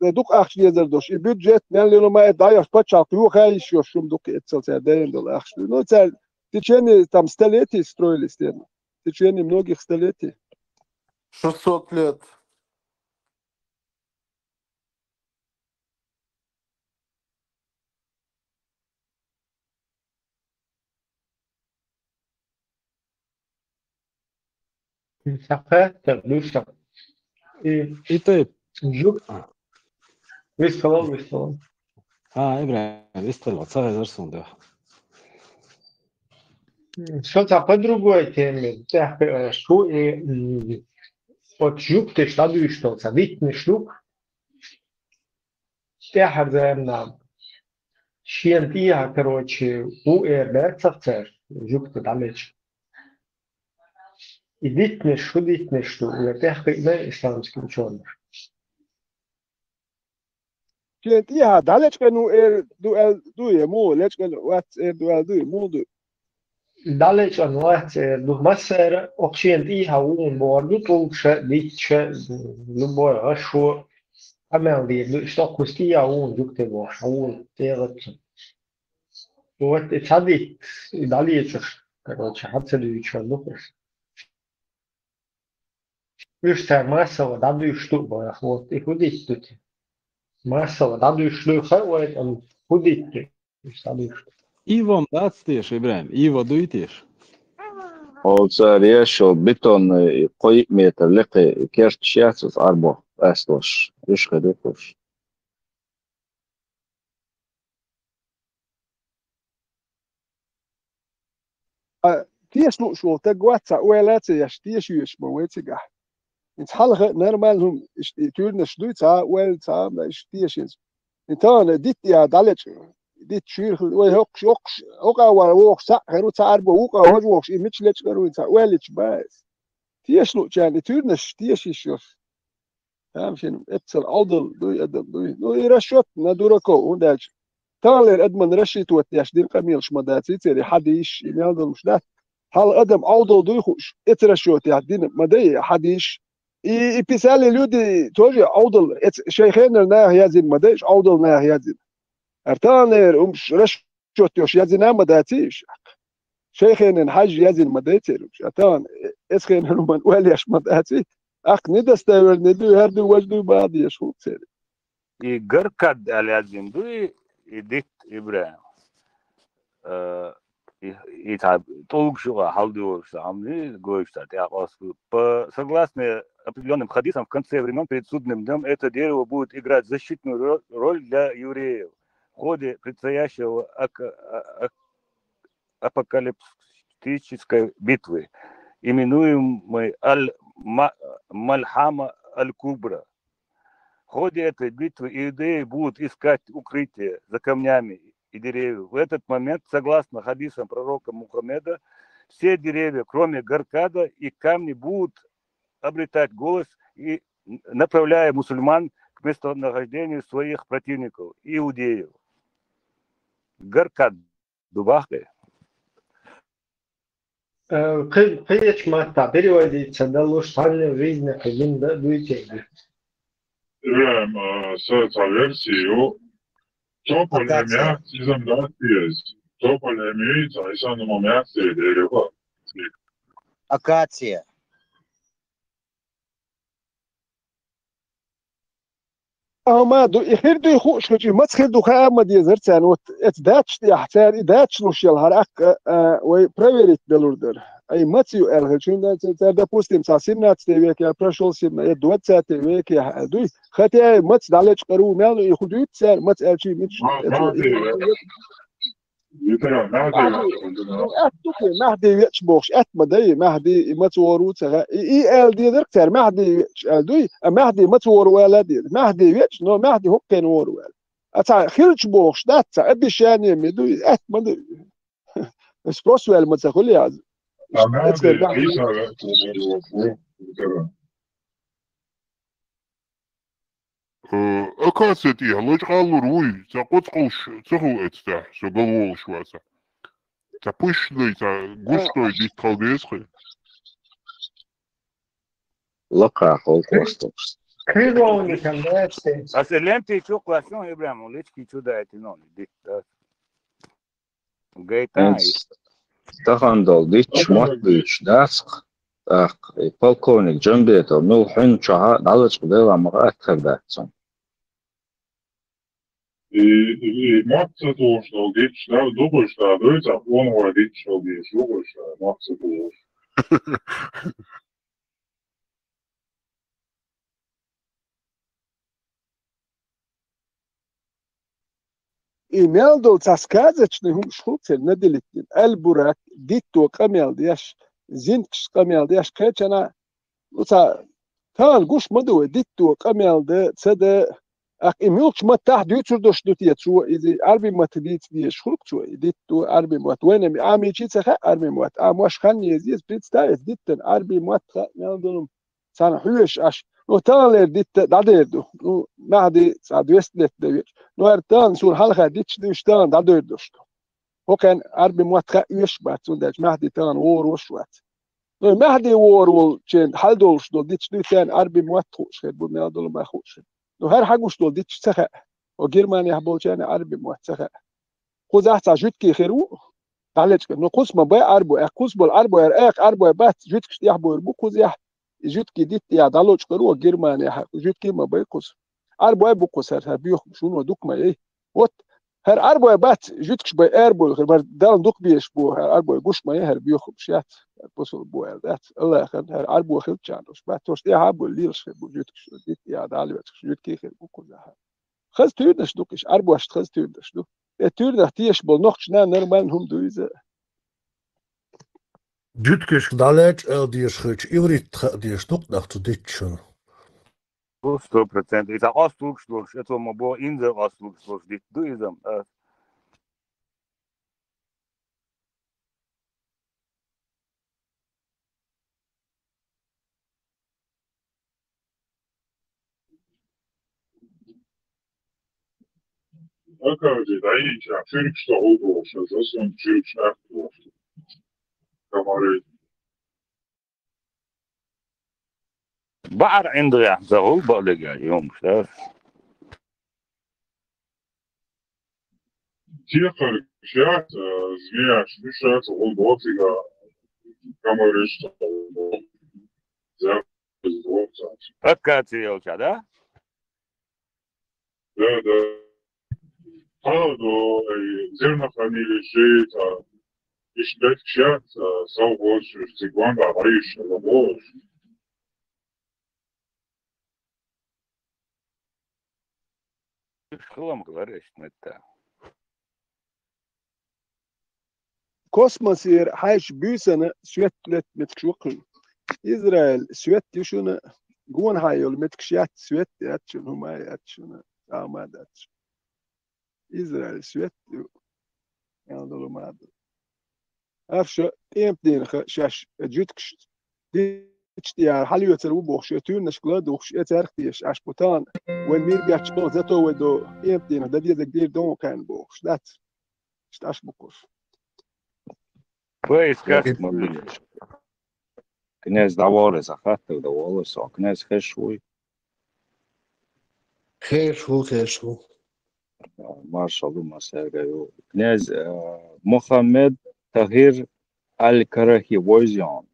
дукха ахча дезар долуш. И бюджет, мел лело ма а дӀайош пачхьалкх йохаийша йолуш хӀума дукха эццал цара дайна долу ахча. Ну, цара в течение, там, столетий строили стену. В течение многих столетий. Шестьсот лет. Сакхетта, дуьйш сакх. И И тайп. Жук. А. Вистхила, вистхила. А, ИбрахӀим, вистхила, ца хезар суна дуьхьа. Со цхьа по другой теме, тӀаьхьа, э, шу и, м, вот жук теш дӀадуьйш долу цхьа диттанаш ду. ТӀаьхьарза нах шена тӀехьа, короче, ву эр баьрцах цара, жугту дӀалечкъа. И диттанаш, шу диттанаш ду, я тӀехкхиъна исламский учёный. Шена тӀехьа дӀалечкъина ву эр ду аьлла ду, я муха лечкъина вац эр ду аьлла ду, я муха ду? ДӀалечкъина вац эр ду. Массара а, оха шена тӀехьа вуна бохур ду, тӀулгаш а, дитташ а, любой гӀашо а, къамел дийр ду, иштта оха кхуза тӀехьа вуна жугтий бохуш, хьан вуна тӀегӀа ца. Вот и ца дитт, и дӀалечуш, короче, хьан ца дуьйцуш ван ду кхуш. Уьш цара массо а дӀадуьйш ду, боху, вот, и хӀун дитт ду те? Массо а дӀадуьйш ду, хаа вай, амма хӀун дитт ду? Уьш дӀадуьйш ду. Ива-м дац теша, ИбрахӀим, ива дуй теша? Оцара еш йолу бетонный кхо-йиъ метр лекхе керташ яц оцу Ӏарбо къаьсталаш. Уьш хир ю кхуш. А, теша лууш волу стаг вац, цхьа ойла а ца еш, теша йоьшуш бан вай цигахь. ХӀинца хьалха а нормально хӀума, иштта и туьйранаш дуй, цхьа а ойла, цхьа а ма иштта теша иза. И тахана дитт а дӀалечкъа, дитт шуьйра хила, вай хӀокхуш, хӀокхуш, хӀокху а вара вохуш цхьаъ хир ву, цхьа Ӏарбо вукъа хӀожа вохуш, и мича лечкъар ву, цхьа ойла йича бан иза. Теша луучарна и туьйранаш теша йиш йолуш. Тамашийна эццал Ӏовдал дуй, адам дуй. Ну, и расчёт на дураков, хӀунда аьлча таханлера адаман рассчитывать деш дина къамелаш ма дац, и церан хьадийш, и мел долуш дац. Хьалха адам Ӏовдал дуй хууш, эца расчётехь дина ма дай и хьадийш. И, и писали люди тоже Ӏовдал, эца шайн хенара наха яздина ма дай, Ӏовдал наха яздина. Ара таханлера хӀумаш расчёт йолуш яздина ма дац и уьш. Шайн хенан хьаьжжа яздина ма дай церан уьш. А тахана эцхенан хӀуманна ойла еш ма дац и. Аккха недостоверный дуй, хӀара дуй, важа дуй бахьа дезаш хӀума церан. И гаркад аьлла яздина дуй, и дитт ИбрахӀим. Э, и, и цхьа тӀулгаш юкъа хьалдоьлуш цхьа хӀума ду, гойтуш цхьа тӀехь къоста. По, согласно определённым хадисам, в конце времён перед судным днём это дерево будет играть защитную ро-, роль для евреев в ходе предстоящего ак-, а-, а-, апокалиптической битвы, именуемой Аль-Ма-, Мальхама Аль-Кубра. ходе этой битвы иудеи будут искать укрытие за камнями и деревьями. В этот момент, согласно хадисам пророка Мухаммеда, все деревья, кроме Гаркада и камни, будут обретать голос и направляя мусульман к местонахождению своих противников, иудеев. Гаркад дубахе. Э, кхы-, кхыча маттахь переводить ца далуш, цхьанне жизни кхы гинда дуйцерг. Ибрахим, э, са цхьа версия ю. Тополь Акация. Эмя, изам дац еза. Тополь эмя, цхьа исан ма мягцей дерево. Акация. Амма ду, и хир дуй хууш хучи, мац хир ду хаа ма дезар царна, вот, эц датч тӀехь, цар и датч луш ял хьар аккха, а, вай проверить белур дар. Ай, мац ю аьлла хир, чун дан цар, цар, допустим, цхьа семнадцатый век я, прошёл семнадцатый, я двадцатый век я, а, дуй, хотя мац далечкъару, мел, ну, и худуй цар, мац аьлчи, мич, Ма-, эц, ма-, и, Ветеран, Махьди. Ну, аьтта ду кхе, Махьди веч бохуш, аьтта ма дай, Махьди и маца вор ву ца хаьа. И, и аьлла дезарг цара, Махьди веч аьлла дуй, а Махьди маца вор ву аьлла деза. Махьди веч, но Махьди хӀокхуьнан вор ву аьлла. А цхьа хилча бохуш дац, цхьа обещание ма дуй, аьтта ма дай. Спрос ваьлла ма ца хуьлу яз. А Махьди Эцкара Ӏийса ваьлла ву, ветеран. Э, акация тӀехь лачкъаллур вуй, цхьа къоцкъалш ца хул эцтехь, со галволуш ваца. Цхьа пуш дай, цхьа гуш дай дитт хала деза хи. Лакха хол косталш. Кхидолникан дацтен. Аса лемти чу квасун Ибрахим лички чу дайтинон дитт. Гайтан. Тахандал дитч мотт дуьйцуш дацкъ, тӀаккха и полковник Джамбетов, ну, хьуьнан чохьа дӀалачкъа дела ма гӀаттар дац цунна. И, и, и мотт ца тухуш долу дитч, да, дукхуш да, дуй, цхьа къонахой дитч долу дийш, дукхуш да, мотт ца тухуш. И мел долу цхьа сказочный хӀумаш хуьлу церан наделить дина. Аль-Бурак, дитто къамел деш, зинткаш къамел деш, кхечана, ну, цхьа тахана гуш ма ду вай, дитто къамел да, ца да, аккха и муьлхачу маттахь дуьйцур долуш ду те цо, иза Ӏарби матта дийца дезаш хуьлу цо, и дитто Ӏарби мотт. Вайна Ӏамийчий ца хаьа Ӏарби мотт, Ӏамош хан еза, иза представь, эца диттан Ӏарби мотт хаьа мел долу. Царна хьоьжуш Ӏаш. Ну, таханлера дитта дӀадер ду. Ну, Махьди цхьа двести лет дан веача. Ну, хӀара тахана суна хьалха дитташ дуьйш тахана дӀадер долуш ду. ХӀокхуьнан Ӏарби мотт хаа оьшуш бац, цундела Махьди тахана вогӀур вуш вац. Ну, Махьди вогӀур волчийн хьал долуш долу дитташ дуьйш тахана Ӏарби мотт хууш хир бу, мел долу ма хууш хир. Ну, хӀара хьан гуш долу дитташ ца хаьа. О Германехь болчарна Ӏарби мотт ца хаьа. Кхузахь цхьа жуьгтий хир ву, дӀалечкъа. Ну, кхуза ма бай Ӏарбой, аьлла, кхуза болу Ӏарбой, аьлла, аьлла, Ӏарбой бац, жуьгташ тӀехь бойр бу кхузахь, и жуьгтий дитта я дӀалочкъар ву Германехь, жуьгтий ма бай кхуза. Ӏарбой бу кхуза, хӀара, хӀара боьхамаш, вуно дукха ма яй. Вот, хӀара Ӏарбой бац, жуьгташ бай Ӏарбой хир, хӀара Далла дукха безаш бу, хӀара Ӏарбой гуш ма яй, хӀара боьхамаш яц, хӀара бусулба бу аьлла дац. Аллахьан хӀара Ӏарбой хилчарна уьш бац, уьш тӀехь а бу лелаш хир бу жуьгташ, дитта я дӀалечкъаш, жуьгтий хир бу кхузахь. Хаза туьйранаш ду-кх уьш, Ӏарбошна хаза туьйранаш ду. Э, туьйранах тешаш болу нохчашна нормально хӀума ду иза. Жуьгташка дӀалечкъа аьлла дезаш хилча, иврит хаа дезаш ду-кх нах цу дитташна. Сто процентов. Иза къасталуш долуш, это ма бо инза къасталуш долуш дитт ду иза. А. Аккаудий дӀайийча, чуьркаш ца гӀулбохуш, аса сан чуьркаш атта бохуш. Камарий. БаӀар ӀиндагӀехь ца гӀулбалига, юмаш, да? Текхаргаш яц, а, змеяш, уьш яц, гӀулбоцига, камариш ца гӀулбохуш. Аккация йолча, да? Да, да. Хьалха, э, зернохранилище, цхьа, иштта бетташ яц, цхьа, совхоз, цигахь дӀайиша, ца бохуш. Хилам хилар иштта метта. Космосера хьаьжча буьйсанна свет летта меттигаш ву кхуьнан. Израиль свет ю шуна, гонахьа йолу меттигаш яц, свет яц шуна, хӀума яц шуна, цхьа а хӀума дац шуна. Израиль свет ю, аьлла долу ма ду. Аша тӀемат дийнахь шаьш жуьгташ дича тӀера хьалоьцур ву бохуш, я туьйранашка ладугӀуш, я цаьрга тешаш Ӏаш бу тахана. Вайн мир бетташ боху, зато вай до тӀемат дийнахь дан дезарг дийр ду кхаьнна бохуш, дац? Иштта Ӏаш бу кхуш. Вай искать ма бу. Князь дӀаволла, иза хаттар дӀаволла со. Князь хезаш вуй? Хезаш ву, хезаш ву. Маршалла ду массаьрга ю. Князь, э, Мухаммед Тахир Аль-Карахи вовзион.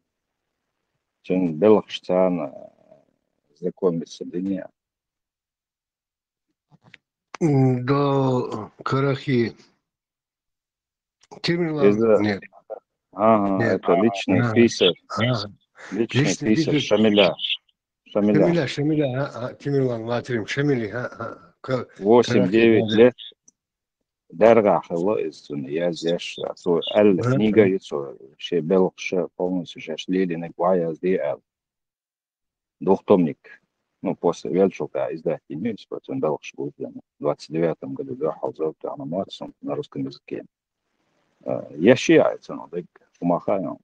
Цуьнан белхаш царна знакомиться дина. М, до Карахи. Тимирлан? Иза нет. Ага, нет. Это личный писарь. Ага. Личный писарь Шамиля. Шамиля. Шамиля, Шамиля, а, а, Тимирлан Латрим, Шамили, а, а, ка-, восемь-девять лет. Даргахь хилла иза цунна язъеш, цо аьлла книга ю цо, шен белхаш полностью шаьш лелийнарг ван язде аьлла. Двухтомник. Ну, после велчул, да, издать йина иза, потом белхаш бу иза. В двадцать девятом году дуьхьал зовут, она молодцом на русском языке. Э, я ши ай цунах дерг, хӀума хаьа.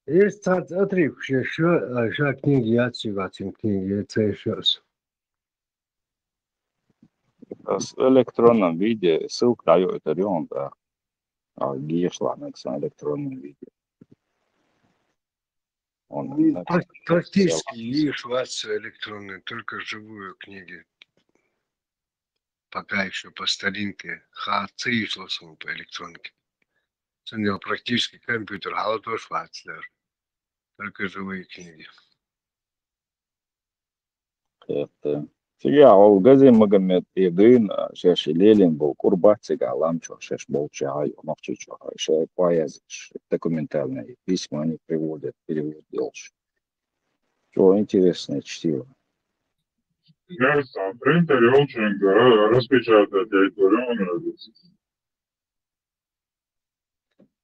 Есть цхьацца отрывкаш, ша, ша книга яц, цигахь цуьнан книга, я ца еш ас. Ас электронном виде ссылка дӀайоуьйтур ю хьуна тӀаккха. А, гешлахь мега сан электронном виде. Он М, инак прак-, практически селфи. Еш вац электронный, только живую книги. Пока ещё по старинке. Ха, ца йиш ло суна по электронке. Цундела практически компьютер хьалатош вац даже. Только живые книги. Кхетта. Цигахь олу Гази Магомед и дуьйна, шаьш и лелийна болу кӀур бац цигахь лам чохь, шаьш болчохь а, Нохчийчохь а, шайн поэзиш, документальные письма они приводят, перевод делаешь. Чего интересное чтиво. Кажется, принтер йолчуьнга распечатать яйтур ю.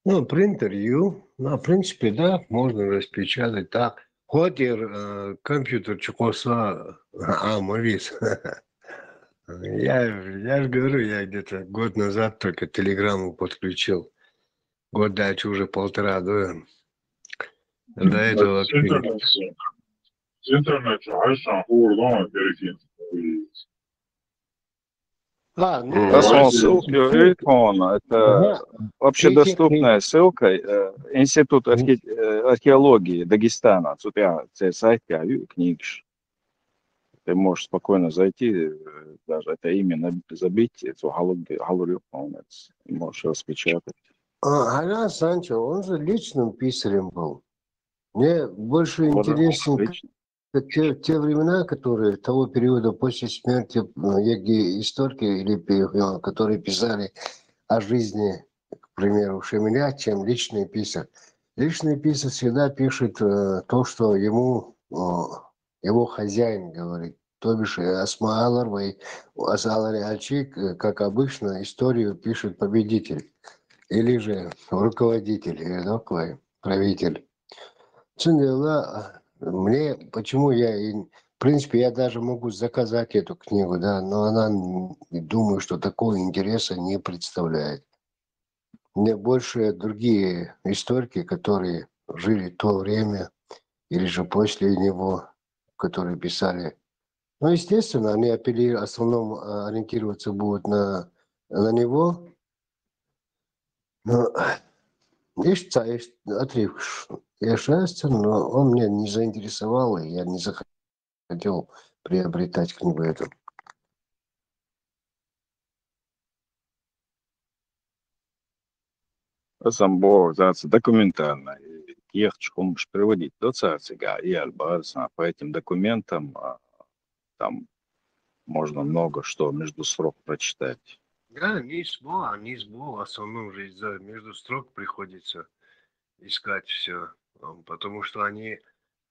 Ну, принтер ю. Ну, в принципе, да, можно распечатать так. Хоть и, э, компьютер чукъоса, а, ма вис. Я, я же говорю, я где-то год назад только телеграмму подключил. Год дальше уже полтора, да. До этого вообще не. Интернет, интернет, А, ну, Ага. Ас хьуна ссылка йойла хьуна, это общедоступная ссылка, э, Институт архе-, э, археологии Дагестана, цу тӀехь церан сайтехь ю книгаш. Ты можешь спокойно зайти, э, даже это имя наб-, забить, это хьалур-, хьалур ю хьуна, и можешь распечатать. А, Алан Санчо, он же личным писарем был. Мне больше интересно, как те, те времена, которые того периода после смерти, э, егги историки или пи-, э, которые писали о жизни, к примеру, Шамиля, чем личный писарь. Личный писарь всегда пишет, э, то, что ему, э, его хозяин говорит. То бишь, э, Асма Алар, Ас-, Алар Алчик, э, как обычно, историю пишет победитель или же руководитель, или такой правитель. Цундела, а, мне, почему я и, в принципе, я даже могу заказать эту книгу, да, но она, м, думаю, что такого интереса не представляет. Мне больше другие историки, которые жили в то время или же после него, которые писали. Ну, естественно, они апелли-, в основном, а, ориентироваться будут на, на него. Но есть, ца-, есть отрывок, ш-, я шесть, но он меня не заинтересовал, и я не захотел приобретать книгу эту. Аса боху, цаьрца документальный, кехаташ хӀумаш приводить до цаьрца, и аьлла бара сан, по этим документам, а, там можно много что между строк прочитать. Да, нийса боху, а, нийса боху, в основном же из-за между строк приходится искать всё, ам, потому что они,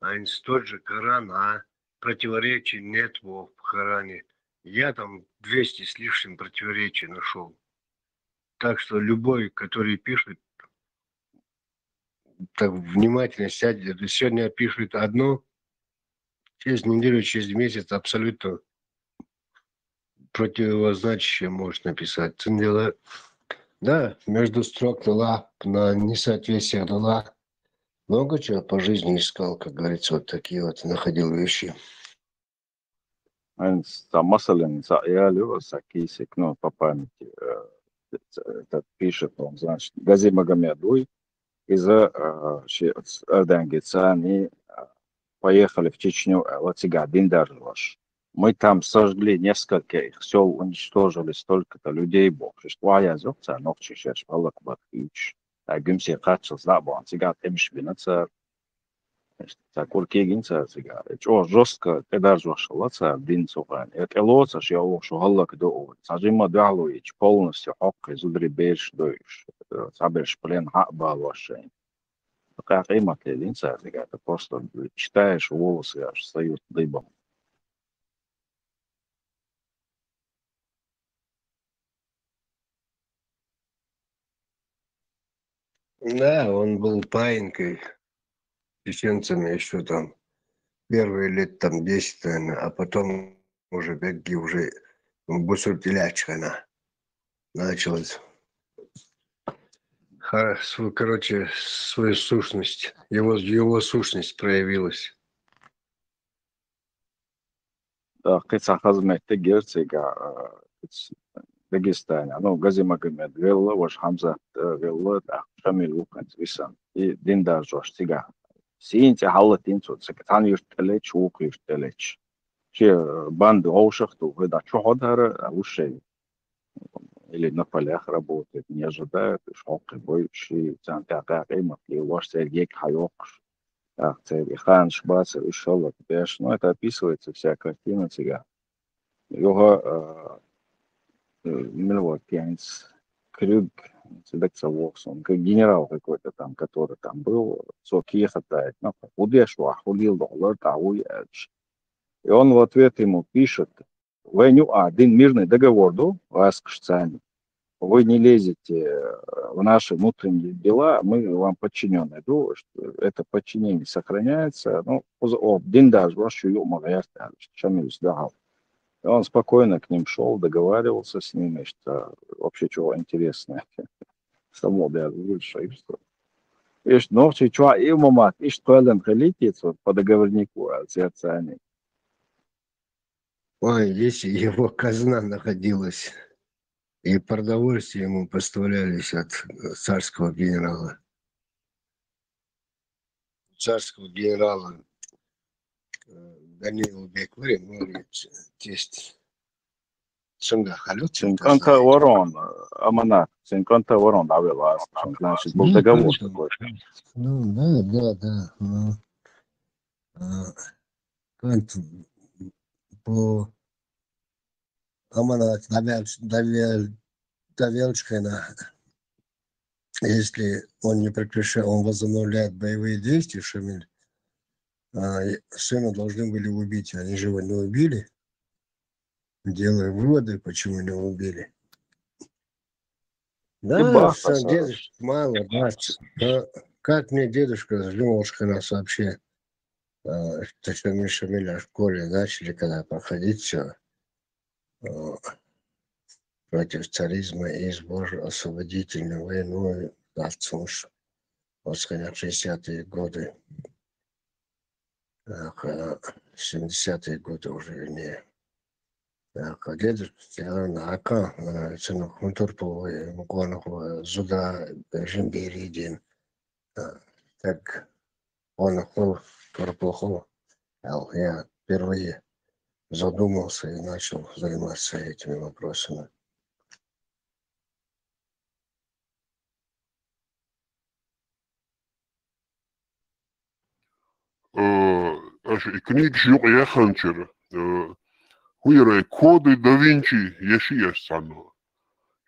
они тот же Коран, а противоречий нет в Коране. Я там двести с лишним противоречий нашёл. Так что любой, который пишет, так внимательно сядет, сегодня пишет одно, через неделю, через месяц абсолютно противозначащее можешь написать. Цундела, да, между строк дела, на несоответствиях дела. Много чего по жизни искал, как говорится, вот такие вот находил вещи. Ан са масалан са яли ва са кисик, ну, по памяти, э, этот пишет, он, значит, Гази Магомед вуй, из-за, э, ши-, с-, Эрденги цани, э, поехали в Чечню, э, вот цига дин даржлаш. Мы там сожгли несколько их сёл, уничтожили столько-то людей, бохуш. Ва язух ца нохчи шеш, палак бат ич. Та гюмсе качал забан, цига темш бина ца. Ца куркигин ца цига. Чо жестко тӀедаржваш хилла ца дин цугӀан. Я тӀелоцаш, я ох шу гьаллак ду. Ца жима дугӀлу ич полностью хӀокхи зудри берш дуйш. Ца берш плен хьа балваш шайн. Къя къимат лелин ца цига. Это просто читаешь, волосы аж встают дыбом. Да, он был паинькой чеченцами еще там первые лет там десять, наверное, а потом уже бегги уже бусуртилячхана началось. Ха-, свою, короче, свою сущность, его, его сущность проявилась. Кхы ца хазметтиг герцига Дагестане. Ну, Гази Магомед велла, ваш Хамзат, э, велла, да, Шамил вукан висан. И дин даржош цига. Син ца халатин цо цига. Тан юрт элеч, вук юрт элеч. Чи, э, банды овшах ту, вы да чухо дара, а ушей. Или на полях работает, не ожидает, уж хоккой бой, ши, цан тя къя къимат, и ваш цер гек хайокш. Ах, цер и ханш бацер, и шалат беш. Ну, это описывается вся картина цига. Юга, э, э, милвакенс, Крюг, цедек ца воксон, как генерал какой-то там, который там был, цо кие хатает, ну, удеш ва, хулил доллар, та уй, э, ч-. И он в ответ ему пишет: «Вай ню а дин мирный договор ду, васкш цани. Вы не лезете, э, в наши внутренние дела, мы вам подчинённые ду, что это подчинение сохраняется». Ну, уз-, о, дин даже ваш ю мага яхтан, Шамиль сдавал. И он спокойно к ним шёл, договаривался с ними, что вообще чего интересное. Само да, лучше, и что. Ишт нохчи чуа и мамат, ишт квелен халитиц, вот, по договорнику, а, церцани. Ой, здесь его казна находилась, и продовольствие ему поставлялись от, э, царского генерала. Царского генерала, э, Даниил Беквари, мой тесть. Цунга халют, Цинканта ворон, аманат, цинканта ворон, да, вела, значит, был договор такой. Ну, да, да, да. Ну. А, как по аманат Давелч-, Давел-, Давелчкина, если он не прекращает, он возобновляет боевые действия, Шамиль, а, и сына должны были убить, они же его не убили. Делаю выводы, почему не убили. Да, Баха что сара. Дедушка мало, да, ц-, да, как мне дедушка с Жумовского нас вообще, э, что Шамиль Шамиля в школе начали, когда проходить все против царизма и сбор освободительную войну, да, слушай, вот, конечно, шестидесятые годы. Так, э, семидесятые годы уже, вернее. Так, а дедушка, Ака, э, цена хунтур по, э, гонах, э, зуда, э, жимберидин. Э, так, он охол, корпухол. Ал, я впервые задумался и начал заниматься этими вопросами. Э, аш и книгаш юкъ яханчир, э, хуйрай коды да Винчи яши яш цанна.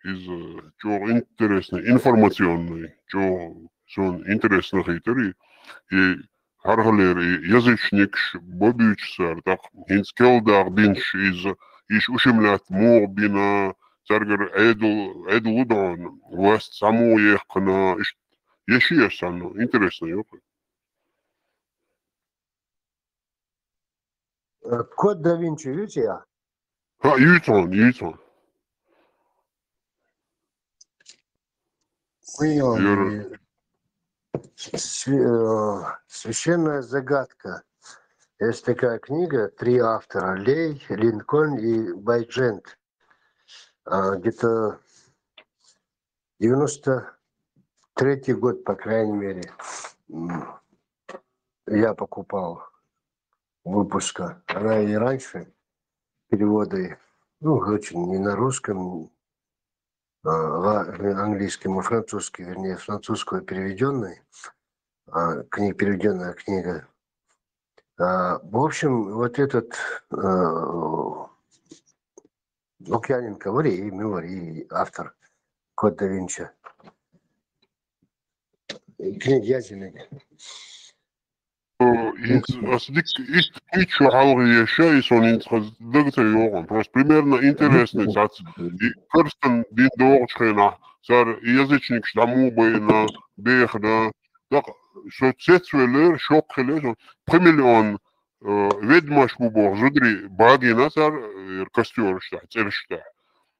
Из, э, чё интересный, информационный, чё сон интересно хитари. И хархалер и язычникш бобючсар, так, хинц келдах динш из, иш ушимлят мугбина, царгар эдл, эдл удон, вас саму ехкна, иш, яши яш цанна, интересно, ёх. Э, Код да Винчи, видите, я? ХӀа, юьйцу хьуна, юьйцу хьуна. Ой, Юра. Све- э, Священная загадка. Есть такая книга, три автора, Лей, Линкольн и Байджент. А, где-то девяносто третий год, по крайней мере, м, я покупал выпуска. Она и раньше переводы, ну, очень не на русском, а, ла- английском, а французский, вернее, французского переведенной, а, книг, переведенная книга. А, в общем, вот этот э, Лукьяненко, вари, и Милари, и автор Код да Винчи. Книги я зимик. Э, ХӀинца ас дика иштта кхуьйту шо хьалха еш, и сон хӀинца хаза дага ца йогӀун. Просто примерно интересный цац. И карстан дин догӀучу хенахь, цара и язычникаш дӀа муха байна, бехна. ТӀаккха со цецвеллера, шок хилира, со пхи миллион э, ведмаш бу боху зударий багийна цара, э, костёраш тӀехь, цӀераш тӀехь.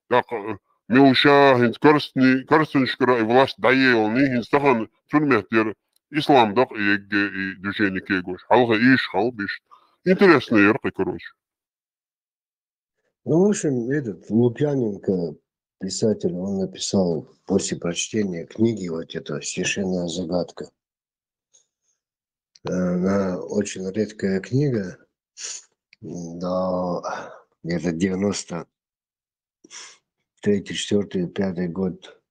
ТӀаккха, э, мила ша хӀинца карстни-, карстанашкара и власть дӀаеллани, хӀинца тахана цунна меттера ислам дакъа егге и движение кегош. Хьалха ийш хьал биша. Интересно яра кхин, короче. Ну, в общем, этот Лукьяненко, писатель, он написал после прочтения книги вот это «Священная загадка». Э, Она очень редкая книга. До где-то девяносто третий, четвёртый, пятый год.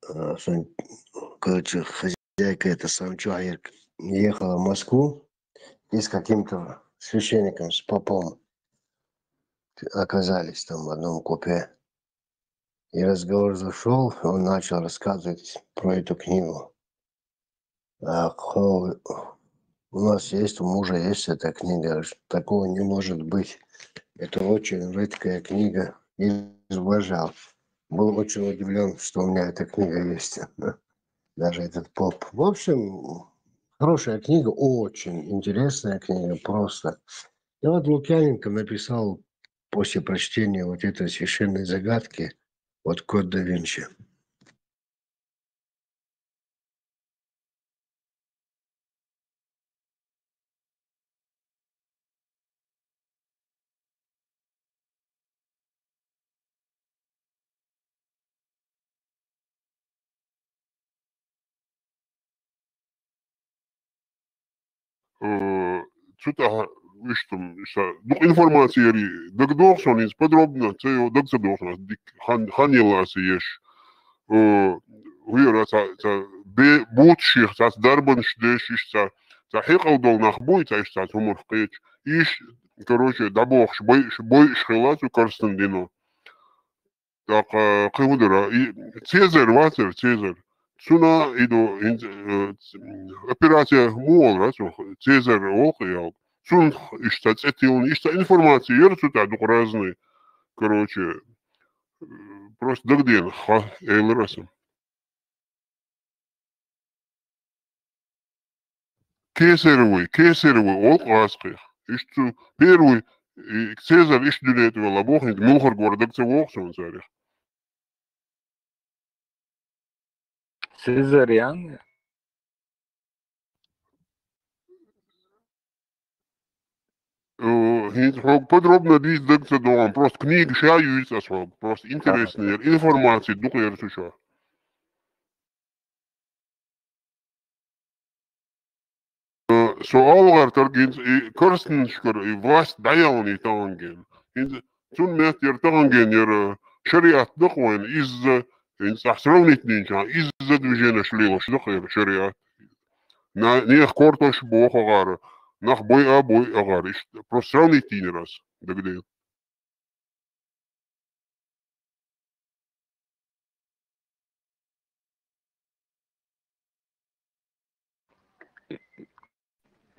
Э, сон-, Короче, хозяйка это сам человек ехала в Москву и с каким-то священником, с попом оказались там в одном купе. И разговор зашел, он начал рассказывать про эту книгу. А, хо- у нас есть, у мужа есть эта книга. Говорит, такого не может быть. Это очень редкая книга. И изображал. Был очень удивлен, что у меня эта книга есть. Даже этот поп. В общем, хорошая книга, очень интересная книга просто. И вот Лукьяненко написал после прочтения вот этой «Священной загадки» вот «Код да Винчи». Э, цу тӀехь, вуьштам, ша, дукха информаци яри дагадогӀу сон, иза подробно ца йо-, дага ца догӀу сан, дик хан, хан елла аса еш. Э, хӀуьйра ца, ца бе-, бутт ших, ца дарбанаш деш, иш ца, ца хьекъал долу нах буй, ца иш ца цумарх кхеча. Иш, короче, дӀабохуш, бой-, бойуш хилла цу карстан дино. ТӀаккха кхин хӀун дара? И Цезарь вацара, Цезарь. Цуна и ду, хӀинца, э, ц-, операция муха олура цунах? Цезарь волу кхин ялх. Цунах иштта цӀе тиллина, иштта информация яра цу тӀехь дукха разный. Короче, э, просто дагадеана ха, элира аса. Кесаревый, Кесаревый, олу гӀазкхих. Иштта цу первый, и Цезарь иштта дуьне тӀе вала боху, хӀинца муьлхарг вара дага ца вогӀу суна царах. Цезарь ян? Э, хӀинца хьоьга подробно дийца дага ца догӀу, просто книга ша юьйцу аса хьоьга, просто интересный яра, информация дукха яра цу чохь. Э, со олу гӀертарг, хӀинца и карстанашкара и власть дӀаеллани таханген. ХӀинца цунна меттера таханген яра шариат дакъа вайна, изза, хӀинца ахь сравнить динчахь, изза движенеш лелаш дакъа яра шариат. На-, нехан кортош боху агӀара, нах бойа а бойу агӀара. Иштта просто сравнить дийна яра аса, дагадеана.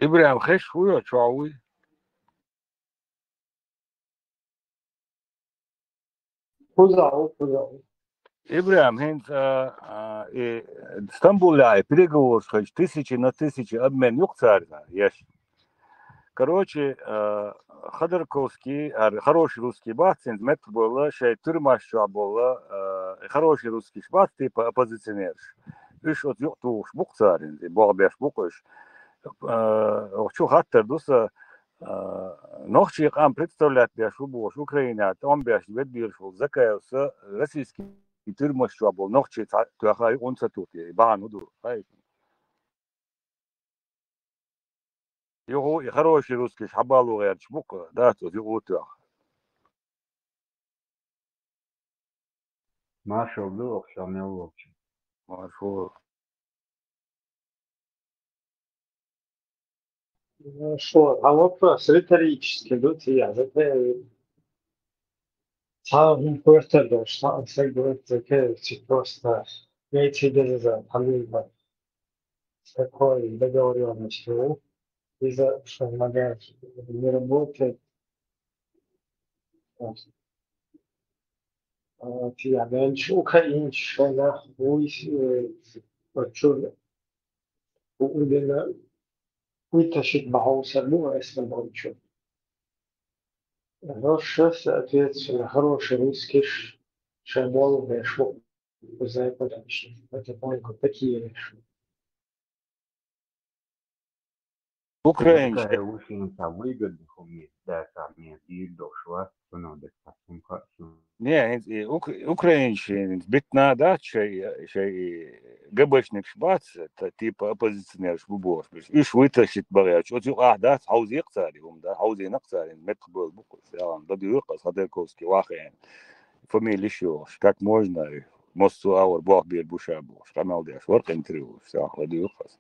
ИбрахӀим, хезаш вуй хьо, чохь вуй? Кхузахь ву, кхузахь ву. ИбрахӀим, хӀинца, а, а, и Стамбулехь и переговораш хилча, тысячи на тысячи обмен ю-кх цара, еш? Короче, э, Ходорковский, а, хороший русский бац, цуьнца меттахбовла, шайн тюрьмаш чохь болла, э, хороший русскийш бац, типа оппозиционераш. Уьш оцу юкъа тухуш бу-кх цара, и болх беш бу-кх уьш. Э, чу хаттар ду сан, э, нохчийн къам представлять деш ву бохуш, Украинехь тӀом беш веддийраш волу Закаев сан российский тюрьмаш чохь болу нохчий цхьаъ тоьхна юкъа хӀунда ца туху те, и бахьана хӀун ду? Хай. Юха и хороший русскийш хьабало гӀерташ бу-кх, дац оцу юкъа тоьхна. Маршалла ду оха шо мел волчу. Маршалла. Шо, а вопрос риторический ду, ца яхьа, цхьа хӀума коьртара долуш, цхьа а стаг вуьйцу, кхечи просто вейций деза, хьалийна. Такой договорённость ву. Иза шайн магар не работает. А, тия дальше украинцы шайнах вуйс, э, чур у удина вытащить бахьовса бу эсна болчу. Хорошо, соответственно, хороший русскиш шайн болу беш ву. Западом, это только такие решения. Украинцы. Такая лучше там выгодных у них, да, там нет, и дошла, но да, так, ну, как, ну. Не, хӀинца и ук-, украинцы хӀинца битна дац шай, шай и ГБшникаш бац, та-, типа оппозиционераш бу бохуш берш. Уьш вытащить бан гӀерташ, оцу юкъахь дац, хьовзийра-кх цара и хӀума, да, хьовзийна-кх цара, меттахбевлла бу-кх уьш, ялан, ладуьйгӀу-кх аса, Ходорковский вахийна. Фамилеш йохуш, как можно, массо а агӀор болх бийр бу ша бохуш, къамел деш вара-кх интервьюш, сан хьо дуьйху аса.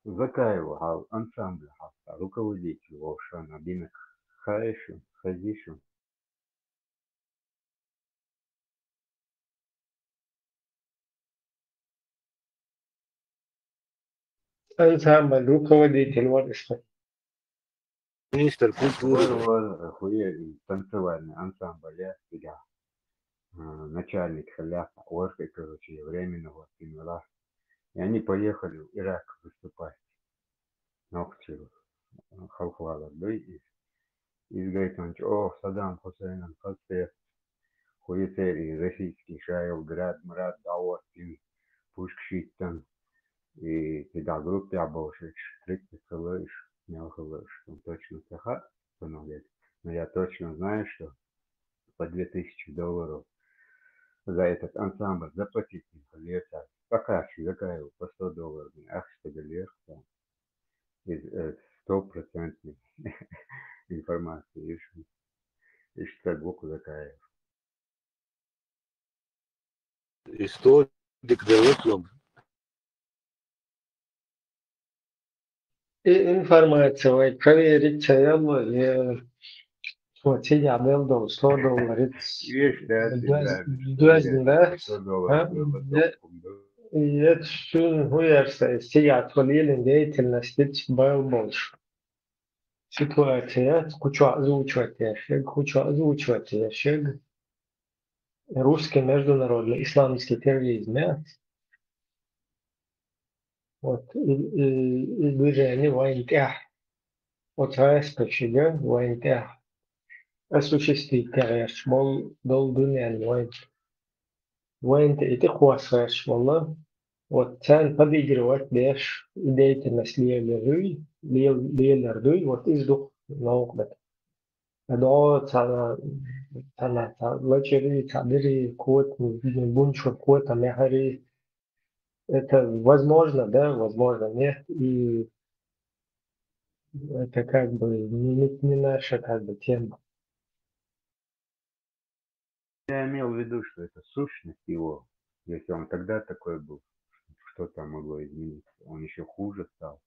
Закаева хьал ансамбля хьал руководитель вовшан а бинах хаишу, хазишу. Ансамбль руководитель вара иштта. Министр культуры. Вара, вара, хуе, и танцевальный ансамбль я, цигахь. А, начальник хиллехь, вара, короче, временно вот, и они поехали в Ирак выступать. Нохчий халхавалар дуй иза. Иза гайтина чӀогӀа Саддам Хусейнан хаза тӀе хуьйцура и российский шайолу град-мрад дӀахӀоттийна, пушкаш йиттина, и кхидӀа группехь болуш, уьш тридцать хилла уьш, мел хилла уьш, точно ца хаьа, ца но дерг. Но я точно знаю, что по две тысячи долларов за этот ансамбль заплатить не хилла цара. Пока что Закаеву по сто долларов ахча ца деллера цара. Из, э, стопроцентный информация, иш, иш ца гук Закаев. Историк делларг. И информация вай проверить ца яла, я вот сидя бел дол, сто долларов. Веш, да, доз-, да, доз-, да, да. Сто долларов, а, было, да, домком, да. Я цун хуярса, сидя тхо лелин деятельность бал болш. Ситуация, куча озвучивать яшег, куча озвучивать яшег. Русский международный исламский терроризм, я. Вот, и, и, и движение вайн тӀехь. Вот распачига вайн тӀехь. Осуществить тӀехь яш, мол, дол дуьнен вайн. Вайн тӀе и тӀе кхосса гӀерташ волла, вот царна подыгрывать деш, и деятельность лелар дуй, лел-, лелар дуй, вот иза ду новкъа бета. ДогӀо цхьана, цхьана, цхьа лачари, цхьа дири, кхота, бунчур кхота мехьари. Это возможно, да, возможно, нет. И это как бы не, не, не наша как бы тема. Я имел в виду, что это сущность его. Если он тогда такой был, что там могло измениться? Он ещё хуже стал.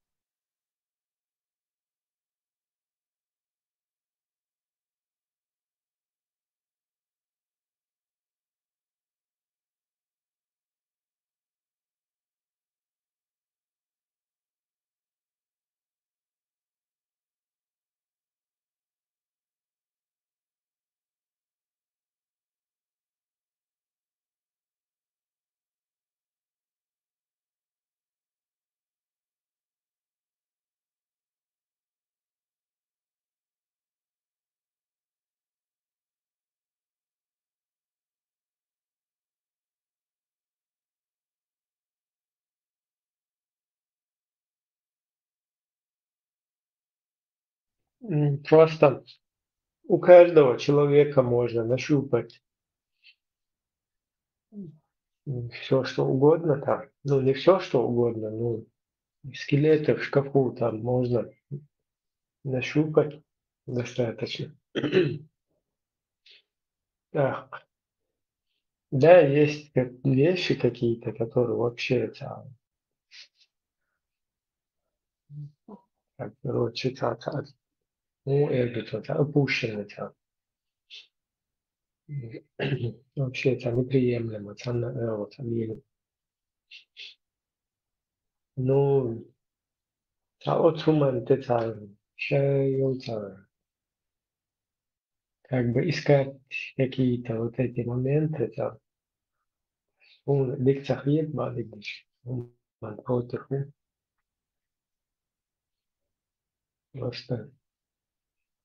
М, Просто у каждого человека можно нащупать все, что угодно там. Ну, не все, что угодно, но скелеты в шкафу там можно нащупать достаточно. Так. Да, есть как- вещи какие-то, которые вообще там, как, короче, как, а, ну, это, это, опущено там. Вообще это неприемлемо, там, э, вот, и, ну, а вот хуман, это, там, шею, там, как бы искать какие-то вот эти моменты, там, ну, лекциях нет, маленьких, ну, против, ну, просто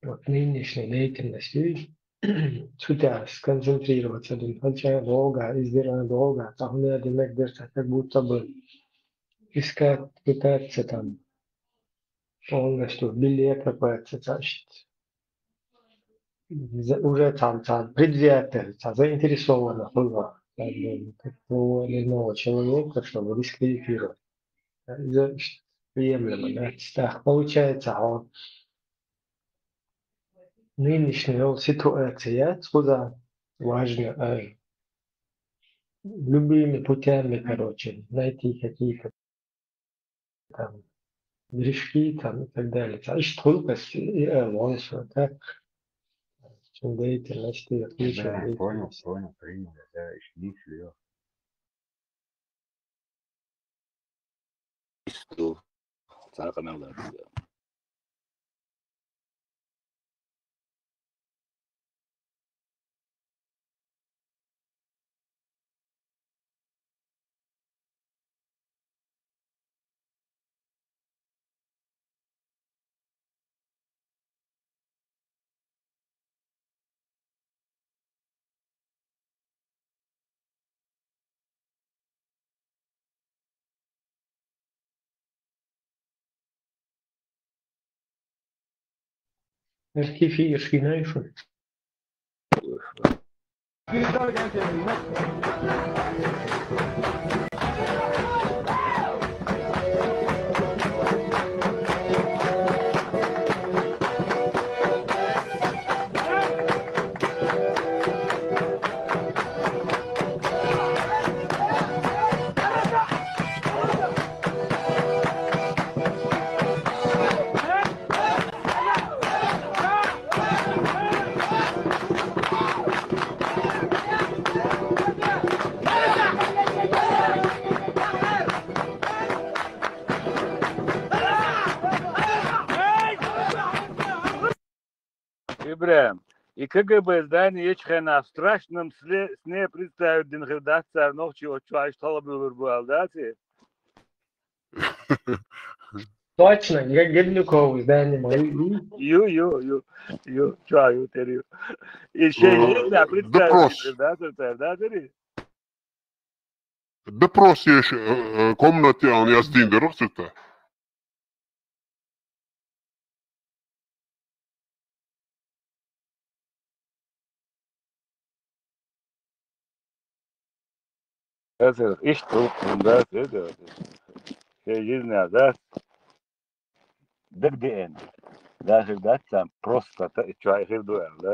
вот нынешней деятельностью сюда сконцентрироваться, думать, хотя долго, издержанно долго, а у меня демек дерца, как будто бы искать, пытаться там полностью билет какой-то, значит, за- уже там, там, предвзято, там, заинтересованно было, как бы, как того или иного человека, чтобы дискредитировать. Это приемлемо, да? Так, получается, а вот нынешняя ситуация, куда важно, э, любыми путями, короче, найти какие-то там грешки там и так далее. Там ищет глупости и, э, ложь, вот так. Чем деятельности, отличия. Да, деятельности. Понял, понял, принял, да, ищи, шлё. Исту. Цаӏа къамаьл дац. Эр кефир шкинайшо. Ибрахьим, и КГБ здание ечхьана в страшном сле- сне представить дин хир дац цар нохчий, вот чё, аж талаб юлур бу алдац. Точно, г- Гердюков здание. Ю, ю, ю, ю, чё, ю, тери. И шей Э, не знаю, представить допрос. Дин хир дац цар, да, тери? Допрос еш, э, э, комнате он яздин дерох цута. Эсэр иш тулкун да, да, да. Шей не знаю, да. Даг диэн. Да, хир дац цар, просто та, чё, хир дуэл, да.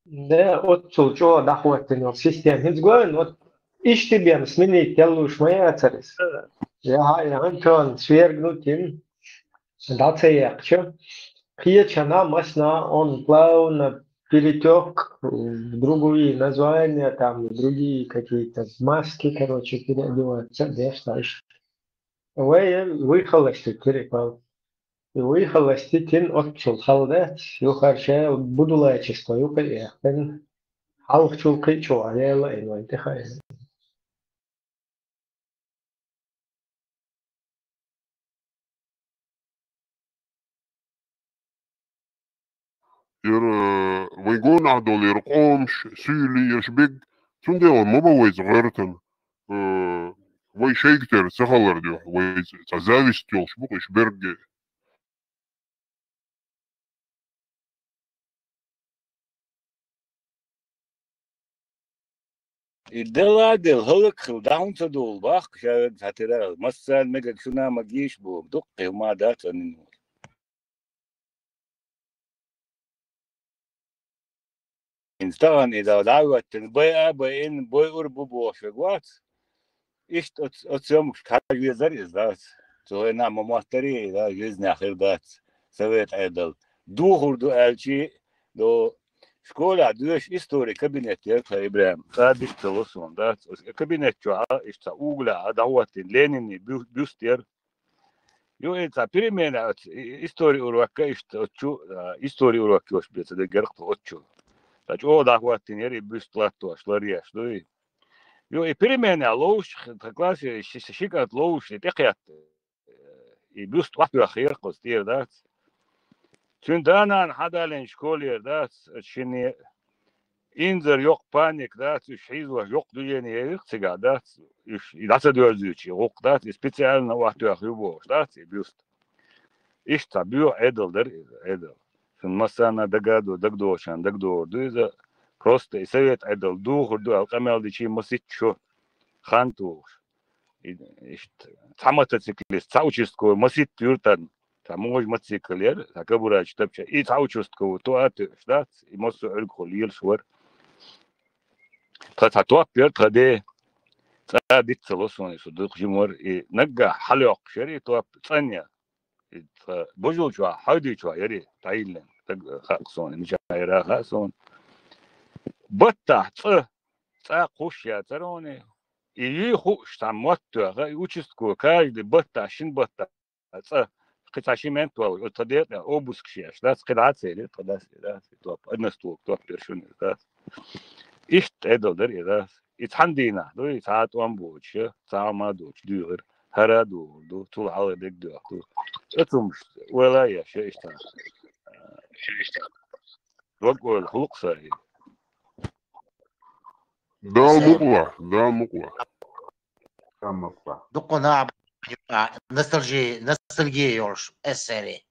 Да, оццул чӀогӀа дӀахӀоттийна йола система. ХӀинца гойту, вот иштта бен сменить делуш ма яцара иза. Я, я, Антон, свергнуть им, дӀа ца яьккхича. Кхечанхьа массанхьа он плавно перетёк в другие названия, там, в другие какие-то маски, короче, переодеваться, деш, знаешь. Вай, вай халлаш тетира квал. И вай халлаш тетин оццул хала дац, юхарча будулайчество юкъа яхтан. Хьалхачул кхечо аьла, и вай тӀехайна. Ер, э, вайн гонахьа долу ер къомаш, суьйлий, ерш бег, цундела ма бан вайца гӀоьртан. Э, вай шайга тера ца хилар дуьхьа, вай цхьа зависть йолуш бу-кх уьш берриге. И дела а делла, хӀаллакьхила, дӀа хӀунда ца долу боху, ша верг цхьатерра а, массарна мегар шуна а ма гийша боху, дуккха хӀума дац аннин волу. ХӀинца тахана и да дӀа а хӀоьттина, байа а байина, бойур бу бохуш верг вац. Иштта оц-, оцу йоммашка хьажа везара иза дац. Цу хенахь ма моттарий, да, жизнь хир дац. Совет Ӏедал. Духур ду аьлчи, до школехь доьшуш истори кабинет яра тхан ИбрахӀим. ЦӀа дика ца ло суна, дац. Оцу кабинет чохь а, иштта цхьа угла а дӀахӀоттийна Ленинан бю-, бюст яра. Ю, и цхьа перемена оцу и-, истори урокка иштта оцу чу, а, истори урок йош бен ца дегара кху оцу чу. Ткъа чӀогӀа дӀахӀоттийна яра и бюст латтош, ларъеш дуй. Ю, и переменехь ловзуш, тхан классе ши, ши кӀант ловзуш, и тӀекхетта, и бюст охьатоьххера кхуза тӀера дац. Цуьнан да-нана хьадалийна школера дац, оцу шинне инзар йоккха паника дац, уьш хьийзош йоккха дуьйне яра-кх цигахь дац, уьш и дӀа ца доьрзуьйтуш и гӀуллакх дац, и специально охьатоьхна ю бохуш дац и бюст. Иштта цхьа боьха Ӏедал дара иза, Ӏедал. Шуна массарна дагадо, дагадогӀучарна дагадогӀур ду иза. Просто и совет Ӏедал духур ду аьлла къамел дичий масийтта шо хан тухуш. И, иштта, цхьа мотоциклист, цхьа участковый масийтта юьртан, цхьа мужа мотоцикл яра, цхьа кабура чу тапча, и цхьа участковый тоа а тоьуш дац, и массо а Ӏуьргахула лелаш вара. Тхан цхьа топ яра тхан де, цӀа диц ца ло суна, и со дукха жима вара, и наггахь хьалайоккхуш яра и топ, цӀанъян. И тхан божул чохь, хьойди чохь яра и дӀайиллина, стаг хаьа суна, мичахь яра хаьа суна. Баттахь цӀа, цӀа кхуш яцара хьуна, и юй хууш цхьа мотт тоьхна, и участковый каждый баттахь, шина баттахь цӀа, кхин цхьа ши мент валлалц, оцу тхан декъехь обыскаш еш дац, кхин дӀа а ца елира тхан дас, и дац, и топ, одностолк топ яра шуна, и дац. Иштта Ӏедал дара и дац. И цхьана дийнахь ду, и цхьа а тӀом боцуш, цхьа а хӀума доцуш дуьйгӀира, хӀара а дугӀур ду, цул хьалха дерг доьхур ду. Оцу хӀумаш ойла а еш, я иштта. Дог ойла хуьлу-кх сан и. Дала мукъ лахь, Дала мукъ лахь. Дуккха нах бу, ностальги-, ностальгия йолуш, эсэри.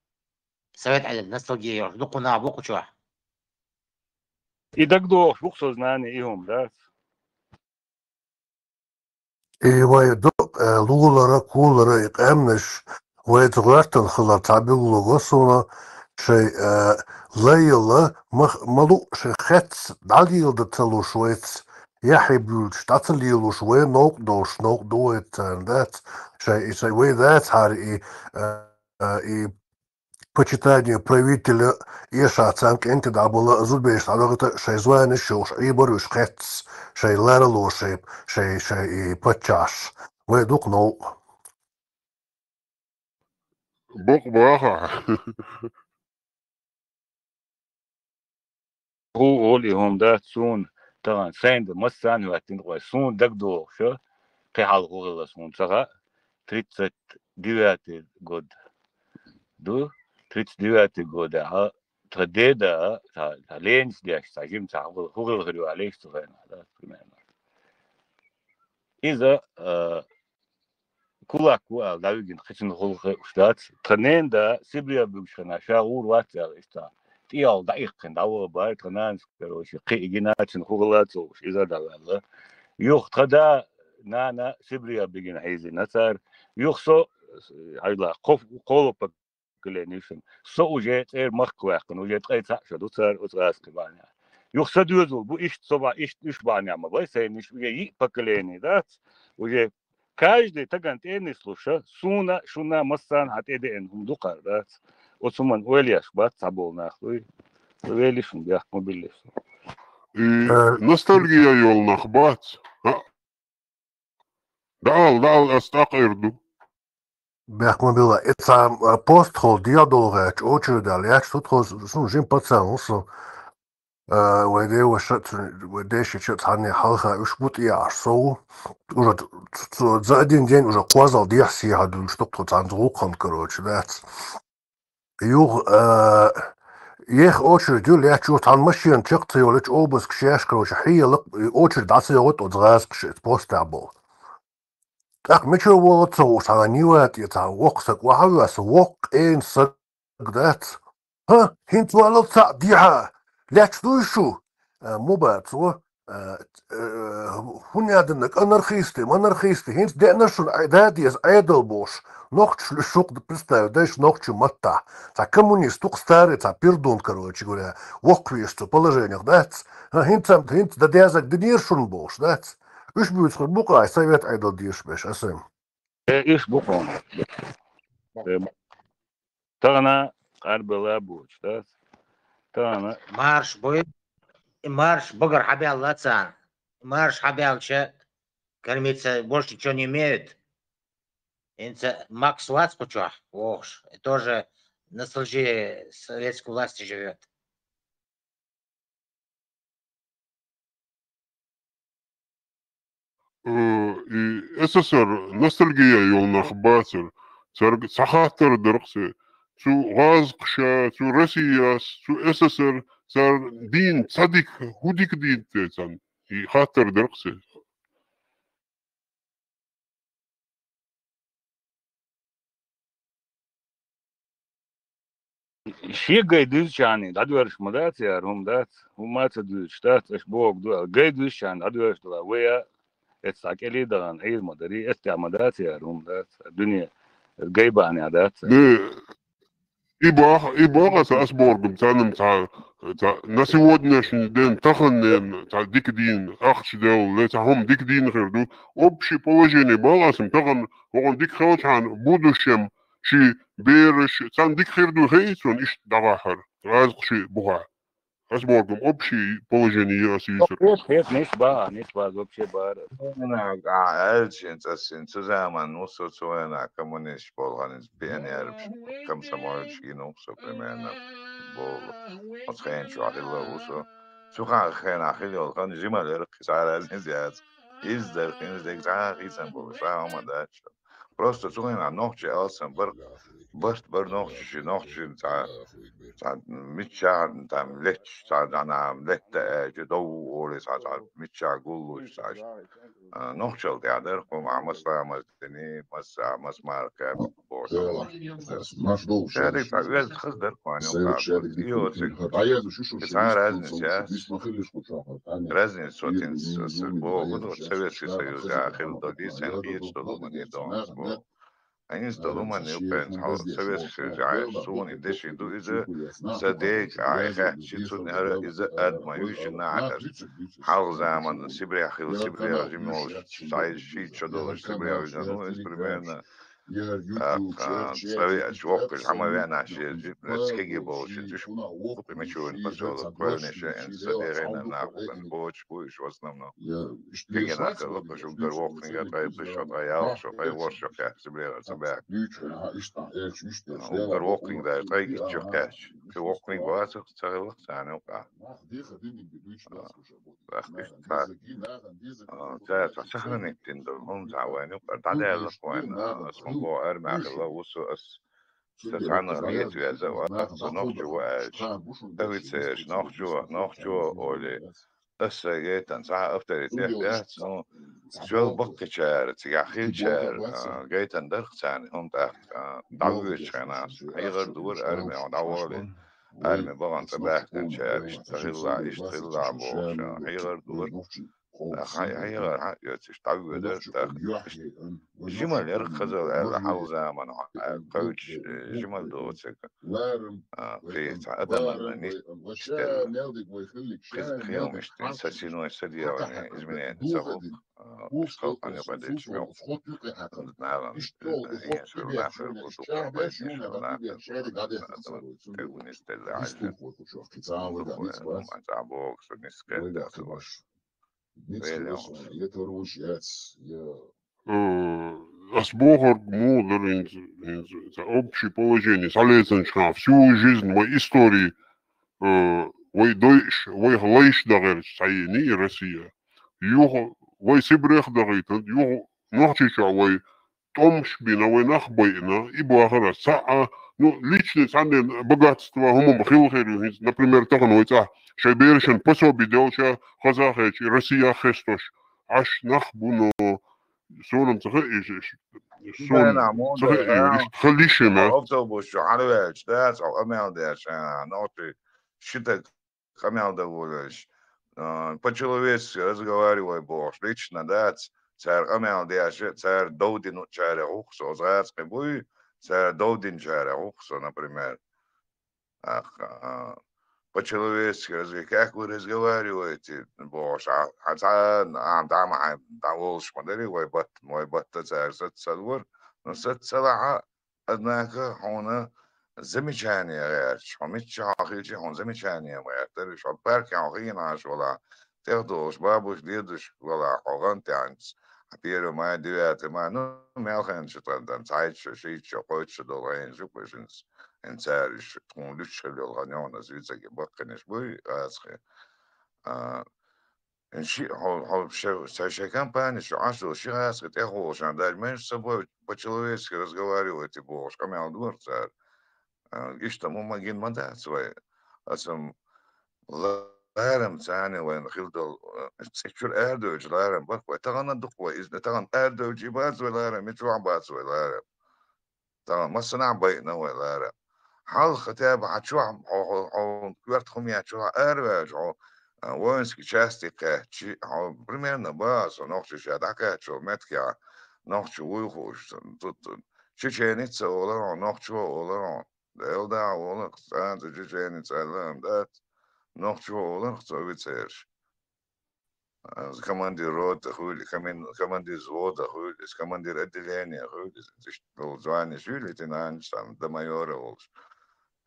Совет Ӏедал ностальгия йолуш, дуккха нах бу кху чохь. И дагадогӀуш бу-кх сознание, и хӀума дац. И вай ду-, э, лулара, кулара, и къаьмнаш вайца гӀоьртина хилар цхьа билгало го суна, шайн, э, лайла ма-, ма луъу шайн хецца дӀалеладан ца луш вайца, яхье буьйлуш дӀа ца лелош вай новкъа долуш, новкъа ду вайца царна дац, шайн, и шайн вай дац хӀара и, э, э, и почитание правителя, эша царна кӀентий дӀабала, зудбераш дӀадахийта, шайн званеш йолуш Ӏийбар уьш хецца, шайн ларало шайн, шайн, шайн и паччахьаш. Вай ду-кх новкъа. Бакъ баха. ХӀу олу и хӀума дац суна, тахана сайна дан массарна а хӀоьттина, кхой суна дагадогӀуша, кхин хьалха хӀу хилла суна ца хаьа, тридцать девятый год ду, тридцать девятый годехь тхан деда, цхьа, цхьа Ленис деш, цхьа жима цхьа хӀу хилла хир ю аьлла, иштта цу хенахь дац, примерно. Иза, а, кулак ву аьлла дӀавигина кхин цуьнан хӀуллакх хууш дац. Тхан ненан да Сибрех буьгучу хенахь ша гӀур вац аьлла, иштта тӀехула дӀаиккхина дӀаваха бара, тхан нанас, короче, кхин и гина цуьнан хӀу хилла а ца хууш, иза а дӀаваьлла. Юха тхан да, нана Сибрех бигина хьийзийна цара. Юха со, хьажал, кхо-, кхо-, поколение шуна. Со уже цӀера махка ваьккхина, уже ткъе цхьаъ шо ду цара оцу гӀазкхийн бахьанехь. Юха сан доьзал бу, иштта со ба-, иштта уьш бахьанехь ма бай сайна, уьш уже йиъ поколение дац, уже каждый тагана тӀе а нислуша, суна, шуна, массарна хьан тӀе деана хӀума ду кхара дац. Оцу хӀуманна ойла еш бац цхьаболу нах дуй. Со вели шуна бехк ма биллалаш. И, э, ностальгия йолу нах бац. А? ДӀаала, дӀаала, ас тӀакхайр ду. Бехк ма билла. И цхьа, а, постхула дегӀ долу гӀерташ, очередь аьлла, яц шу тхо, суна жима пацан ву со. А, вай ден ваша, цу-, вай ден шича цхьанне хьалха уьш бу тӀеяхьаш со ву. Уже ц-, ц-, за один день уже кхозал дехьа сехьа дуьлуш ду тхо цхьаьна гӀуллакхана, короче, дац. Юха, а, еха очередь ю, лаьтташ ю, цхьана машена чекх ца йолуьйтуш, обыск шаьш, короче, хьелакх, и очередь дӀа ца йогӀуьйту оцу гӀазкхаша, постехь болу. ТӀаккха мича вола ца хууш, цхьа нива тӀе цхьа воккха саг вахьа а веса, воккха къена саг дац. ХӀа, хӀинца валал цхьаъ дехьа, лаьтташ дуй шу? А, мо бацо, а, э, хӀун яхад, анархисты, монархисты, хӀинца деана шуна, Ӏе-, да деза Ӏедал бохуш, нохчаш луьйш шух представить дайш нохча маттахь. Цхьа коммунист ву-кх старый, цхьа пердун, короче говоря, воккхавеш цу положенех дац. ХӀа, хӀинца, хӀинца дан дезарг динера шуна бохуш дац. Уьш буьйцур бу-кх ай совет Ӏедал дезаш берш, аса. Э, уьш бу-кх хьуна. Э, тахана къарбала боцуш дац. Тахана марш буй, и марш багара хьабаьлла царна. Марш хьабаьлча, кормиться больше ничего не имеют. ХӀинца Макс вац кху чохь вохуш. И тоже ностальгия советской власти живёт. Э, и СССР ностальгия йолу нах бацара. Цаьрга цхьа хаттар дара-кх се. Цу гӀазкхаша, цу Россияс, цу СССР цара дийна цхьа дика, хӀун дика дийна те царна? И хаттар дара-кх се. Шен гай дуьзучарна дӀадоьрзуш ма дац яра, хӀума дац, хӀума а ца дуьзуш дац, аша бохург ду аьлла. Гай дуьзучарна дӀадоьрзуш дала вай а, эццахь кӀели а дахана Ӏийр ма дарий, эццахь ма дац яра, хӀума дац, дуьне гай бахьанехь дац. Де, и бах-, и бахьа аса, ас бохург, царна цхьа, цхьа на сегодняшний день, таханлерниг цхьа дика дийна ахча делла, ле цхьа хӀума дика дийна хир ду. Общее положение бахьа аса, тахана хӀокхунна дика хилчхьана, будущем ши бераш, царна дика хир ду хей цунна иштта дӀагӀахьара, гӀазкхаши бухахь. Ас бохург, общее положение ю аса юьйцур. Хет, хет, ниш баха, ниш баха, вообще бара. Ана, а, аьлча, хӀинца ас хӀинца цу заманна ву со, цу хенахь коммунисташ болу хьуна, хӀинца пионераш, комсомолаш гина ву со, примерно, боху. Оцу хенахь чохь хилла ву со. Цу хан-, хенахь хилла йолу хан жималлера кхин цхьа разница яц. Иза дара, хӀинца дерг цхьа а хийцам болуш, цхьа а хӀума дац. Просто цу хенахь нохчий алсам бара, барт бара нохчаши, нохчашна цхьа, цхьа миччахь там летташ, цхьа дӀана летта аьлча, дов олий цхьа, цхьа миччахь гуллуш цхьа. А, нохчалла тӀехь дара, хӀума масса а мас дини, масса а мас мара кхаьб бохуш. Шаьрриг цхьа оьзда хаза дара кхойна юкъахь, и йоцург. И цхьа разница яц. Разница вот хӀинца аса боху, вот Советский Союз яхилла до дийцина кхеташ долу хӀуманийн догӀмас боху. Хьайнца долу хӀуманна юккъерчу хьал Советский Союз яхьеш суна и деши ду иза, сан дега ахь и хаьттича, цунна хӀара иза ад ма ю, жина ахь хӀара. Хьалха заманна Сибрехь хилла, Сибрехь жима волуш, шайза шийтта шо долуш Сибрехь вижина ву иза примерно. ТӀаккха цӀа веача воккхачу хьан ма веана шен жима, цкеги болуш иза уьш букъи Мичурин посёлок кхоьллина шайна, сан дегӀина нах бу, боцуш бу уьш в основном. Кегий нах хилла, уггар воккханиг ткъе пхи шо, ткъе ялх шо, ткъе ворхӀ шо кхаьчча, Сибрехьара ца баьхкина. Уггар воккханиг ткъе итт шо кхаьчча. Кхин воккханиг вацара, ца хилла царна юкъахь. ТӀаккха иштта цара, а, цара цхьа сохранить дина долу хӀума цхьа вайна юкъара дӀадаьлла вайна. Ас хӀума боху, армехь хилла ву со, ас Сан цхьанна хета веза а вац, со нохчо ву аьлча, офицераш нохчо, нохчо олий, аса гайтан цхьа авторитет яц, ну, соьл баккхичара, цигахь хилчара, а, гайтан дарх царна, хӀунда тӀаккха, а, дӀавоьдучу хенахь, хьийгӀар дора армехь дӀаволий, арми бахана цӀа баьхкинчара, иштта хилла, иштта хилла бохуш, а, хьийгӀар дора. Хьай-, хьайгӀар хьан а оьцуш, дӀавоьдара тӀаккха. Жимал яра хазал аьлла, хьалха заманахь кхевчаш, э, жимал доцург. А, кхин цхьа адамна ницкъ иштта, кхин, кхин иштта, са синой, са дегӀане изменение ца хилла, а, халкъана юкъа дечу мел. Нахана, э, инсул нахана, куту кхабайт, инсул нахана, тӀе ву ницкъ делла, хьаьжжина. Дукха вайн, ма цӀа боху, со ницкъ кхетта, со. Э, ас бохург муха дара, хӀинца, хӀинца, цхьа общее положение, схьалецанчу хенахь, всю жизнь вай истории, э, вай дойуш, вай лайш дахарчу схьайийна и Россия. Юха вай Сибрех дахийтина, юха Нохчийчохь вай тӀомаш бина, вай нах байина, и бахара ас. Цхьа а, ну, личный цхьаннен богатство хӀума ма хилла хир ю хӀинца. Например, тахана вай цӀахь шайн берашан пособи делча, хазахетча, и Россиях хестош Ӏаш нах бу, но Суна ца хаьа иштта, суна ца хаьа иштта хила йиш йина. Автобус чу хьалаваьлча, дац, хьо къамел деш, а, нохчий ши таг къамел дан волавелча, а, по-человечески разговаривай бохуш, лично дац, цара къамел деш, цара дов динчарех ву-кх со, оцу гӀазкхи буй, цара дов динчарех ву-кх со, например. Ах, а, по-человечески разговаривайте, бохуш, а, а, цхьа, а, дӀа ма хьайн, дӀаволуш ма дарий, вай батта, вай батта цара саца ца лора, но саца ца лахь а, однако хьуна замечание гӀерташ, хьо мичча хьо хилча, хьуна замечание ма гӀертара, хьо парке хьо хиъна Ӏаш валахь, тӀехдолуш бабуш, дедушка валахь, хьо гӀан тӀехьанца, а, первый май, девятый май, ну, мел хенахь шу тӀадам, цхьайтта шу, шийтта шу, кхойтта шу долу хенахь шу, кху шинца, хӀинца цара иштта тхуна луьттуш хила йолу хан йогӀу, аса вицаге баккхинаш буй, аса хи. А, ши, хьо, хьо ша, ша, шайн компани чу Ӏаш долу ши гӀазкхи тӀехволуш, даже между собой по-человечески разговаривайте бохуш, къамел дора цара. А, иштта ма, ма гина ма дац вай. Аса м-, ларам царна вайна хила долу, а, цӀе чуьра арадевлча ларам бара-кх вай. Тахана а ду-кх вай иза, тахана арадевлча и бац вай ларам, и чохь бац вай ларам. Тахана массанхьа байина вай лара. Хьалха хотя бы хьан чохь, хьо, хьо, хьо коьрта хӀума ечу хьо араваьлча, хьо, а, воинский части кхаьччи, хьо примерно бан со нохчаша дӀакхаьчча меттигехь, нохча вуй хууш, тут, тут, чеченец а олар хьо, нохчо а олар хьо. Дела да, олар, цкъа а чеченец аьлла а дац, нохчо а олар цо вицераш. А, командир роты хуьлу, комин-, командир взвода хуьлу, командир отделения хуьлу, иштта долу званеш ю, лейтенант, там, до майора волуш.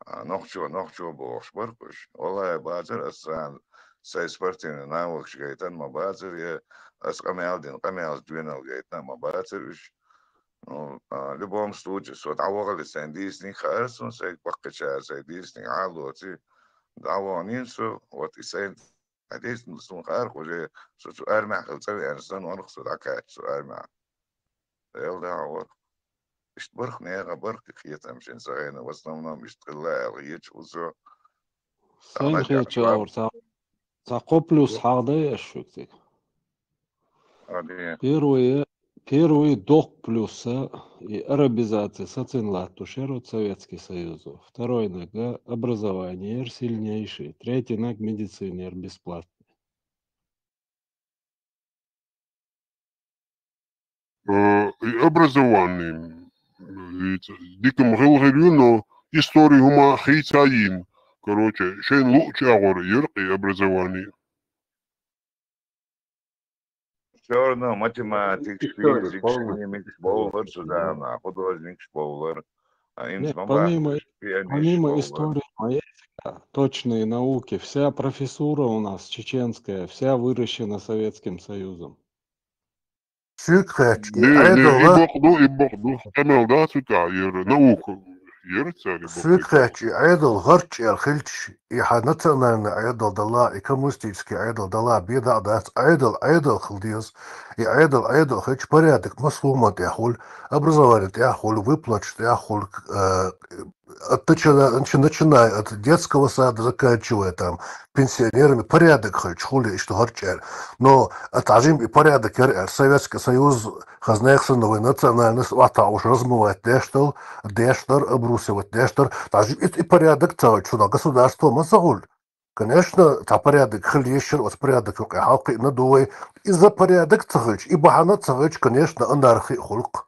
А, нохчо, нохчо бохуш бара-кх уьш. Валлахьи, бацара аса царна сайн спортивный навыкаш гайтина ма бацара, я аса къамел дина, къамелаш доьналла гайтина ма бацара уьш. Ну, а, в любом случае, со дӀавахале сайн дийцинарг хаьара суна, сайн баккхийчара сайн дийцинарг хьалоций, дӀаваханийна со, вот и сайн Хьадийцина суна хаарх уже, со цу армехь хила цӀа веана санна вара-кх со дӀакхаьчча цу армехь. Дела да вара. Иштта бара-кх нехан бара-кх кхетам шен ца гӀайна, в основном иштта хилла аьлла хеташ ву со. Сайн хеташ а вара, цхьа, цхьа кхо плюс хьахадай аш шуьга цига. А, де. Первый, первый докъ плюса и арабизация сацийна латтош яра Советский Союзо. Второй наг образование яра сильнейший. Третий наг медицина яра бесплатный. Э, и образование, э, и ц-, дика ма хилла хир ю, но истори хӀума хийца йийна. Короче, шайна луъучу агӀор яра-кх и образование. Всё равно математикаш, физикаш, химикаш бовлар цу заманахь, художникаш бовлар. А, инца ма бац, помимо, помимо истории, ма есть, а, точные науки, вся профессура у нас чеченская, вся выращена Советским Союзом. Суьга хаьттича, и Ӏедал, и бакъ ду, и бакъ ду. Къамел дац цу тӀехь, яра наука яра цара и бакъ. Суьга хаьттича, и Ӏедал гӀарчӀ эр хилча, и хьан национальный Ӏедал дала, и коммунистический Ӏедал дала, бен дӀа а дац, Ӏедал, Ӏедал хила деза. И Ӏедал, Ӏедал хилча, порядок массо а хӀуманна тӀехь хуьлу, образование тӀехь хуьлу, выплаташ тӀехь хуьлу, э, от начина-, начи-, начиная от детского сада, заканчивая там пенсионерами, порядок хилча хуьлу иштта гӀарчӀ эр. Но от хьажим и порядок яра эр, Советский Союз хазна санна вай национальность охьатаӀуш размывать деш дала, деш дара, обрусывать деш дара, хьажим и, и порядок ца хилча, цунах государство ма ца хуьлу. Конечно, цхьа порядок хила йиш яра, оцу порядок юкъе хьалкхиъна ду вай. Иза порядок ца хилча, и бахьана ца хилча, конечно, анархи а хуьлу-кх.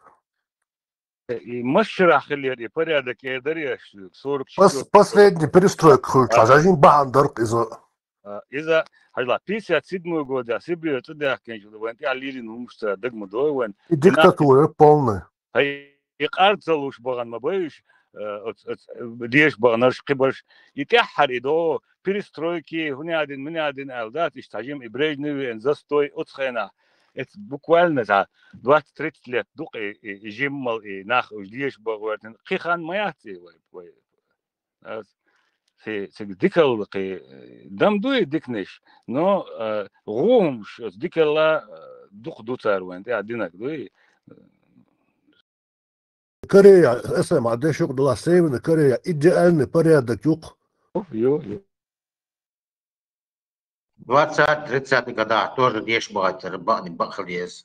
И масшарахь хилира и порядок, эр дара аш, сорок четвёртый год. Пос-, последний перестройка хуьлча, а, хьажим бахьана дара-кх иза. А, иза, хьажал, пятьдесят седьмой года Сибрера цӀа даьхкинчул вайн тӀехь лелийна хӀумнаш цара дага ма дой вайн. И диктатура полная. Хьай, и къар ца луш бахана ма бай уьш, э, оц-, оц-, деша баханарш, кхибарш. И тӀаьххьара и до, перестройки, хӀуня дина, муня дина аьлла дац, иштта хьажим и Брежнев веана, застой оцу хенахь. Эц буквально цхьа двадцать-тридцать лет ду-кх и, и, и жиммал, и нах уьш деша баха гӀоьртина. Кхин хан ма яц и вай, вай. Ас, хи, цига дикалла кхин, дам дуй дикнаш, но, э, гӀо хӀумаш, оцу дикалла, э, дукха ду цара вайн тӀехь динарг дуй. Корея, эсэм а дешух дала Северная Корея, идеальный порядок юкъ. Ю, ю. Двадцать-тридцатый годах тоже деша бахийтар, баъни бакъ хила еза.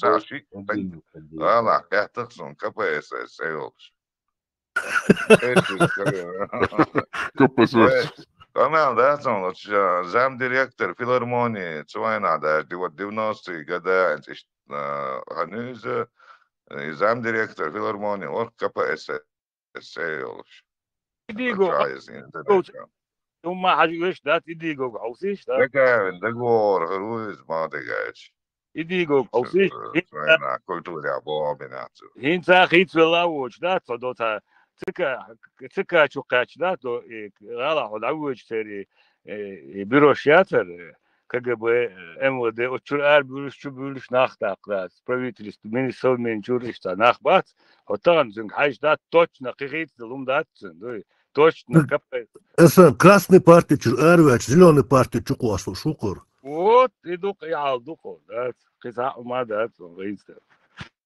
цхьа ши гӀалахь къаьттах сона К П С С йолуш. Эциг, К П С С. Къамел дац хьуна, замдиректор филармонии, цу вайнахь даьлча, ди-, вот девяностые года, иштта, а, хьан иза, и замдиректор филармонии, ворхӀ К П С С йолуш. И дийго Чу хьайза интернет. Хьумма хьажа веш дац, и дийго хьовсийш дац. Дагавин договор хир ву иза ма дагайча. И дийго хьовсийш. Цу вайнахь культурехь боху бина цу. ХӀинца хийцавелла а воцуш дац, цо до ца цика, цика чу кхаьчна дац, до и гӀала хьо дӀавоьдуш церий, э, и бюрош яцара, К Г Б, М В Д, оцу чуьра арабуьйлуш, чу буьйлуш нах тӀаккха дац, правительство, мини-, совмин чуьра иштта нах бац, хьо тахана цуьнга хьаьжча дац, точно кхин хийцаделла хӀума дац цуьнан, дуй. Точно, К П С. Аса Красный парти чуьра араваьлча, Зелёный парти чу кхоссалуш ву кхуьра. Вот, и ду-кх, и хьал ду-кх, дац. Кхин цхьа а хӀума дац, вон гӀийца.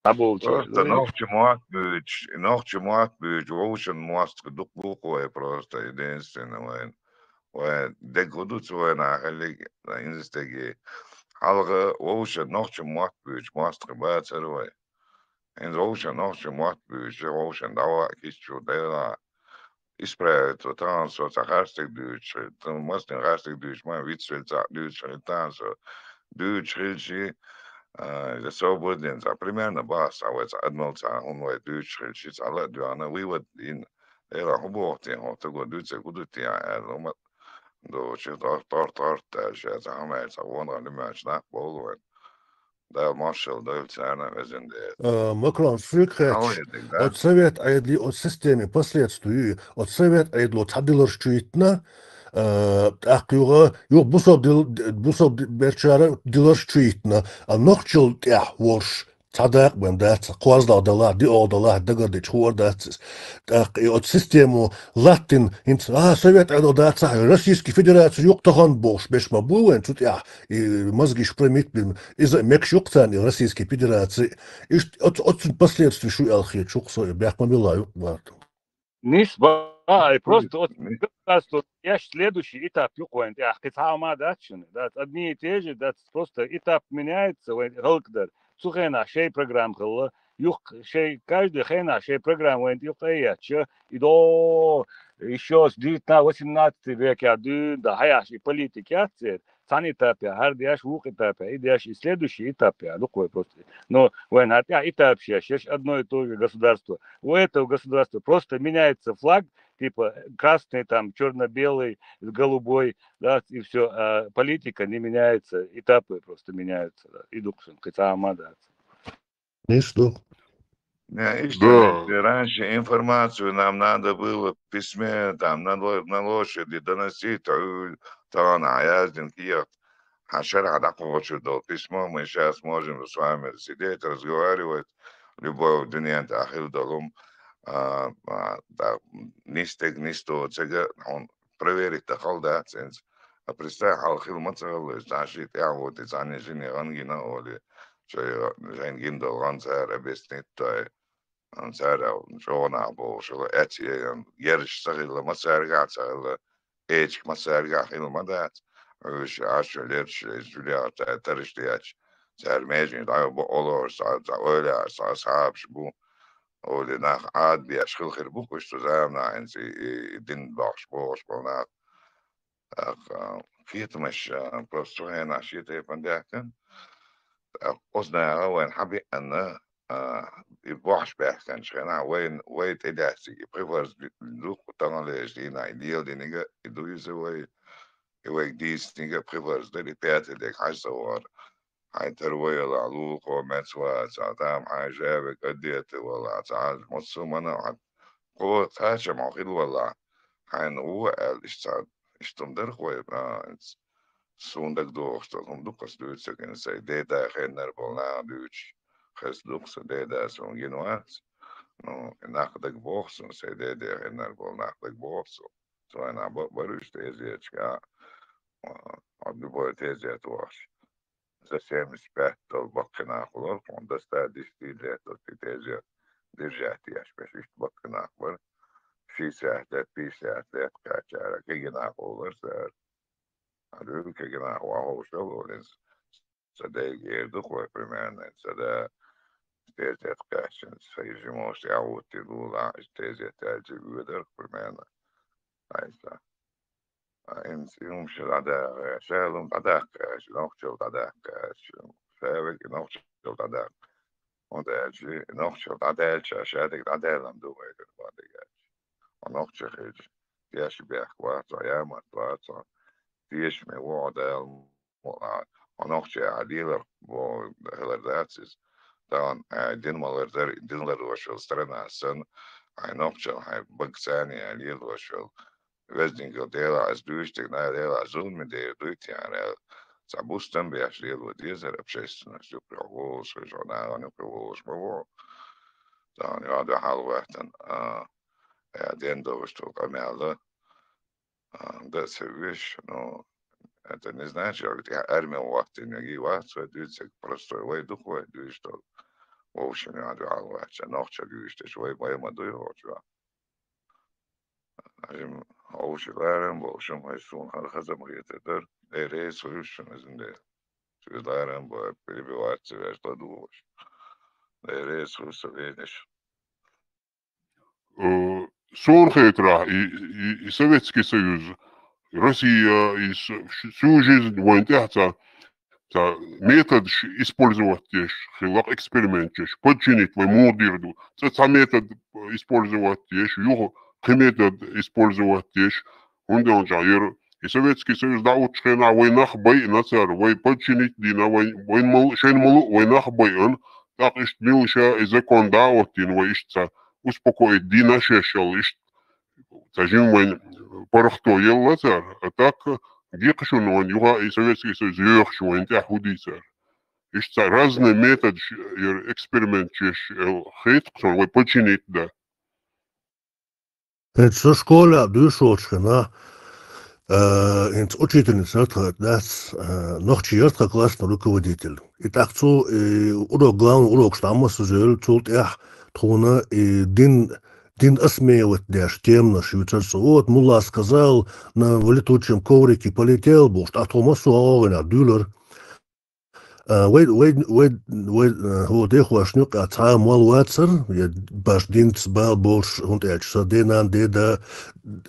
ДӀаболчу. Просто нохча мотт буьйцуш, нохча мотт буьйцуш, вовшан мостагӀ дукха бу-кх вай просто, единственный вайн. Вайн дег хӀун ду цу вайнахь хиллиг, инза стеге. Хьалха вовшан нохча мотт буьйцуш мостагӀий бацара вай. ХӀинца вовшан нохча мотт буьйцуш, вовшан дӀаваьлла кистачу дела. Исправить, вот тахана со цхьа харцдерг дуьйцуш хилча, тахана массанхьа харцдерг дуьйцуш, ма вицвелла цхьаъ дуьйцуш хилча, тахана со дуьйцуш хилча, а, иза собар дина цхьа, примерно бахьа цхьа вай цхьа адамал цхьа хӀума вай дуьйцуш хилча, цхьа ла а доьгӀна, вывод йина, эла хӀун боху те, хьо стаго дуьйцург хӀун ду те аьлла, хӀума доцуш, тӀорт-тӀорт аьлла, ша цхьа хӀума аьлла, цхьа вонах лимаьча нах бовла вайн. Дала маршалла дойла царна, везан Дела. А, Макрон, суьйга хаьттича, оцу совет Ӏедалан оцу системин последствий ю, оцу совет Ӏедало цхьа диларш чу йиттина, а, тӀаккха юха, юха бусалба дил-, бусалба ди-, берчара диларш чу йиттина, а нохчалла тӀехь волуш цхьа дакъа бен дац, кхозлагӀа далахь, диъалгӀа далахь, дагардича хуур дац иза. ТӀаккха и оцу системо латтина, хӀинца, а, совет Ӏедал дацахь, Российский Федераци юкъа тахана бохуш берш ма бу вайн цу тӀехь, и мозгиш промить бина. Иза а мегаш ю-кх царна, и Российский Федераци. Иштта оц-, оццун последствий шу аьлла хеташ ву-кх со, и бехк ма билла ю-кх барт. Нис ба, ай, просто оцу государство еш следующий этап ю-кх вайн тӀехь. Кхин цхьа а ма дац шуна. Дац, одни и те же, дац, просто этап меняется, вайн гӀалкӀдар. Цу хенахь шайн программа хилла, юха шайн, каждый хенахь шайн программа вайн юкъа а етташ, и до, ещё с девятнадцатого, восемнадцатый векехь дуьйна, да, хьаяхьаш и политика яц церан, цхьана этапехь хӀара деш, вукху этапехь и деш, и следующий этапехь ду-кх вай просто. Но вайн хӀара тӀехь этапаш еш, еш одно и то же государство. У этого государства просто меняется флаг, типа красный, там, чёрно-белый, голубой, да, и всё, а политика не меняется, этапы просто меняются, да, и ду-кх шуна, кхин цхьа а ма дац. Нисду. Не, иштта, да. Раньше информацию нам надо было в письме, там, на, ло- на лошади доносить, а, тагана яздин кехат. Хьан шарахь дӀакхочур долу письмо, мы сейчас можем с вами сидеть, разговаривать, любой дунен тӀехь хила долу, а, а, да, нисдег, нисдо цига, хьуна проверить дахал дац хӀинца. А представь, хьал хила ма ца хилла, иза ши тӀехь ву, и цхьанне жине гӀан гина олий, шайн, шайн гина долу гӀан цара объяснить дой. Цара чӀогӀа нах бохуш хилла, эццахь герзаш ца хилла, массаьргахь ца хилла, эчиг массаьргахь хилла ма дац. Уьш Ӏаш лерча, иза жулех цара тараш деча, цара меже дӀа бу олуш, цхьа, цхьа ойлаш, цхьа асхьабаш бу. Олий нах Ӏадбеш хила хир бу-кх уьш цу заманахь хӀинца и, и, и дин бохуш, бохуш болу нах. ТӀаккха кхетамаш, а, просто цу хенахь шен тайпана даьхкина. ТӀаккха оцу наха вайна хьан биъна, а, и бохьаш баьхкинчу хенахь вайна, вай тӀедаьстиг, и пхи фарз ду-, дуккха таханлерчу дийнахь и леладиниг а, и ду иза вай, и вайга дийциниг а пхи фарз дара, и пятый дерг хьажа ца вахара. Хьайн тара ваялахь, лулахо меца вацахь, там хьайн жаьвиг адета валахь, цхьа массо а манна хьан кхо кхачам хьо хила валахь, хьайна гӀо аьлла, иштта цхьа, иштта хӀума дара-кх вай, а, суна дагадогӀуш долу хӀума ду-кх аса дуьйцург, сайн деда хеннара болу наха дуьйцуш, хезна ду-кх сан деда, суна гина вац. Ну, и нах дагабоху суна, сайн деда хеннара болу нах дагабоху суна. Цу хенахь ба-, бара уьш тезеташка, а, а, любой тезет вахаш. За семьдесят пять долу баккхий нах лора, хьуна дас да диш дийр летал ши тезет держать еш беш, иштта баккхий нах бара. Шестьдесят лет, пятьдесят лет кхаьчара, кегий нах олура цара. А дуьйна кегий нах ван ховшал олура. Сан дайга эр ду-кх вай, примерно, сан да тезет кхаьччина, сан жимаш тӀехь а хӀуттий лулахь, иза тезет аьлча, воьдура-кх, примерно. Айса. А, хӀинца и хӀума ша дӀадаха, ша хӀума дӀадаккха аьлча, нохчалла дӀадаккха аьлча, ша вега нохчалла дӀадаккха. ХӀунда аьлча и нохчалла дӀадаьлча, ша дерг дӀадаьлла ду вай, дерг ма дерг аьлча. Хьо нохча хилча, теша бехк вац хьо, ямарт вац хьо, тешаме ву хьо Дала мукъалахь, хьо нохча а лелар боху хилар дац иза. Тахана, а, дин малар дара, дин лардошвала страна санна, хьайн нохчалла, хьайн бага царна а лелош йолу. Везан Дела, аса дуьйцург, на Дела, зуламе дер дуй те аьлла, цхьа бустам беш лело дезара общественность юкъа волуш, хӀуьжа нахана юкъа волуш ма ву. Тахана юьхь дуьхьал ваьттина, а, а, ден довш долу къамел, а, да ца виш, ну, это не значит, что я армия вахтина, и вахт свой дуьйцург, простой вай ду-кх вай дуьйцуш долу. Вовшийн юьхь дуьхьал ваьттина, нохчалла дуьйцуш, вай, вай ма дуй хӀокху чохь. Хьажим, хьовша ларам болуш, хӀай суна хӀара хаза ма хетар дара. Эй, рейс хуьйш шуна, иза де. Шуьга ларам бу, перебивать ца веш, ладугӀуш. Эй, рейс хуьйш ца венаш. Э, суна хетарахь, и, и, и Советский Союз, Россия, и с-, ш-, всю жизнь вайн тӀехь ца, ца методаш использовать деш, хилла-кх эксперимент деш, подчинить вай муха дийр ду. Ца, ца метод использовать деш, юха кхин метод использовать деш, хӀунда аьлча яра и Советский Союз дӀахӀуттучу хенахь вай нах байина цара, вай подчинить дина, вай, вайн мал-, шайн малу вай нах байина, тӀаккха иштта милла ша и закон дӀахӀоттийна, вай иштта ца успокоить дина шаьш аьлла, иштта ца жима вайн паргӀато елла цара, а так декха шуна вайн юха и Советский Союз йоьхуш вайн тӀехь хӀу дийцара. Иштта ца разные методы ш-, яра эксперимент чеш, э, хетакх сон вай подчинить да. ХӀинца со школе дуьйш волчу хенахь, э, хӀинца учительница яра тхан дац, э, нохчи яра тхан классный руководитель. И тӀаккха цо, и урок, главный урокаш дӀа массаза йойла, цул тӀаьхьа тхуна и дин, дин осмеивать деш теманаш юьйцура цо. Вот мулла сказал, на, в летучем коврике полетел, бохуш, тӀаккха тхо массо а гӀовгӀанехь дуьйлура. А, вай, вай, вай, вай, а, хӀо дехошна юкъа цхьа а молла вацара, я баш динца бала болуш, хӀунда аьлча сан денан, деда,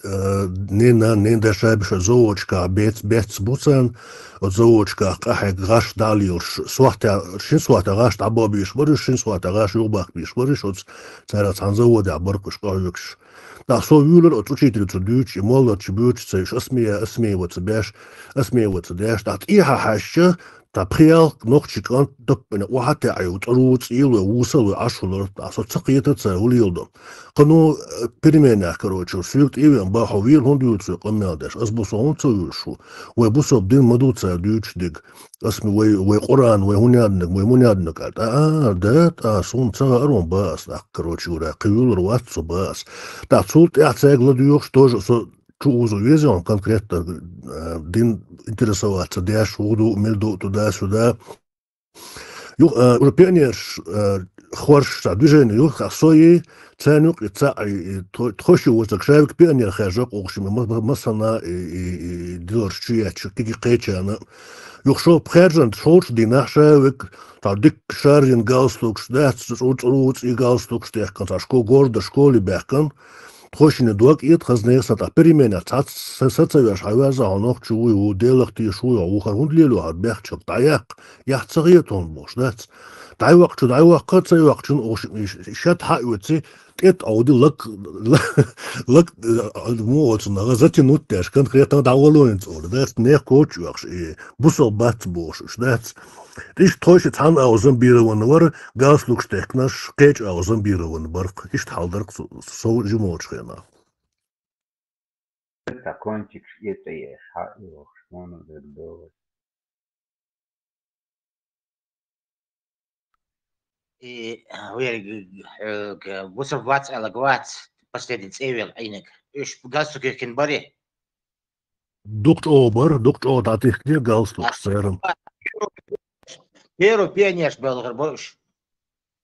а, ненан, ненан даша биша зовочках бец, бец бу царна, оцу зовочках къахьега гӀаш дӀалелаш, сохьта, шин сохьта гӀаш дӀабохбийш бара уьш, шин сохьта гӀаш юхабахкабийш бара уьш, оцу цара цхьана заводехь бара кхуьш къахьоьгуш. ТӀаккха со вуьйлура оцу учительница дуьйцуш, и молларчу буьйцуш ца йиш, осмея-, осмеиваться беш, осмеиваться деш, тӀаккха тӀехьа хьаьжча, Цхьа пхи-ялх нохчи кӀант даппана охьатаьӀа, цӀарув цӀийлой, вусалой Ӏаш хулар, тӀаккха со ца кхета цара, хӀу леладу. Кхано, э, переменах, короче, соьга тӀевеана ба, хьо вела хӀунда вуьйцу вай къамел деш? Ас бу со хӀунда ца вуьйш ву? Вай бусалба дин ма ду цара дуьйцуш диг. Ас ма вай, вай Къуръан, вай хӀуняднаг, вай муняднаг аьлла. ТӀа, а, да, тӀа, суна ца хаарон ба ас, тӀаккха, короче говоря, кхин вуьйлур вац со ба ас. ТӀаккха цул тӀаьхьа цаьрга ладугӀуш, тоже со чу узу веза он конкретно, э, дин интересоваться деш, хӀу ду, мила ду, туда-сюда. Юха, э, уже пионерш, э, хорш цхьа движение юха, а со и царна юкъе цхьа, и, и тхо-, тхо ши вуцаг шавик пионер хержа къохши ма-, ма-, масана и, и, и диларш чу яьча, киги кхечана. Юха шо пхержан шолчу дийнахь шавик, цхьа дикка шаррин галстукш дац, цӀу-, цӀу-, цӀе галстукш дехкан, цхьа шко-, горда школе баьхкан. Тхо шинна дог эта хазна ясна, тӀаккха переменах цхьацца са ца веш, хьан веза хьо нохчо вуй, ву Делах тийша вуй, хьо вухар хӀунда лело хьан бехча дӀаяккха, яхь ца хетон бохуш дац. ДӀайоккхучу, дӀайоккха, ца йоккхучун ош шат хьаоьци, тӀет Ӏовди лак, лак, мугӀоцу нагӀа затянуть деш, конкретно дӀавалойн цӀора, дац, нех кочу оьхуш, и бусал бац бохуш уьш, дац. Иштта тхойши цхьана агӀо зомбирован вара, галстукш техкнаш, кхечу агӀо зомбирован барх, иштта хьалдарх со, со жимочу хенахь. Закончикаш эцӀаеш хьаоьхуш, хьуна дерг долуш. И, вер, э, г-, бусалба вац аьлла вац, последний цӀе вел Ӏийнарг. Уьш галстук хихкина бари? Дукха чӀогӀа бара, дукха чӀогӀа дӀатихкинера галстукаш церан. Первый пионерш белхар бара уьш.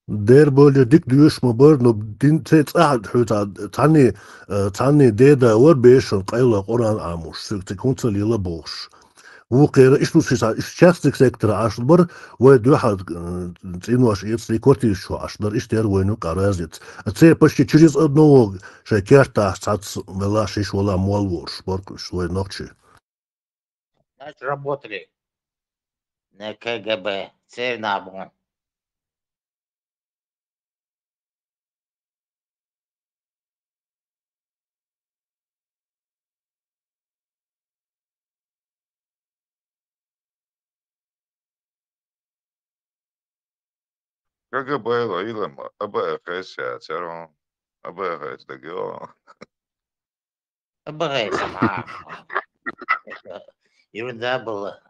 Дера болчу дика доьшуш ма бара, но дин ца цӀахь хьуьца цхьанний, э, цхьанний деда вара бешан къайла Къуръан Ӏамош, цига, цига хӀунда ца лела бохуш. Вукхера иштта ву ши сан, иштта частный сектора Ӏаш бара, вай дуьхьал, э, цӀенош эцале квартираш чу Ӏаш дара, иштта яра вайна юкъа разница. А церан почти через одного шайн кертахь цхьацца велахь, шиш валахь молла волуш бара уьш вай нохчий. Значит, работали на КГБ, церан нах бу. КГБ-ло йилама АБХС яцара, АБХС дагайо. АБХС ма. Ерунда была.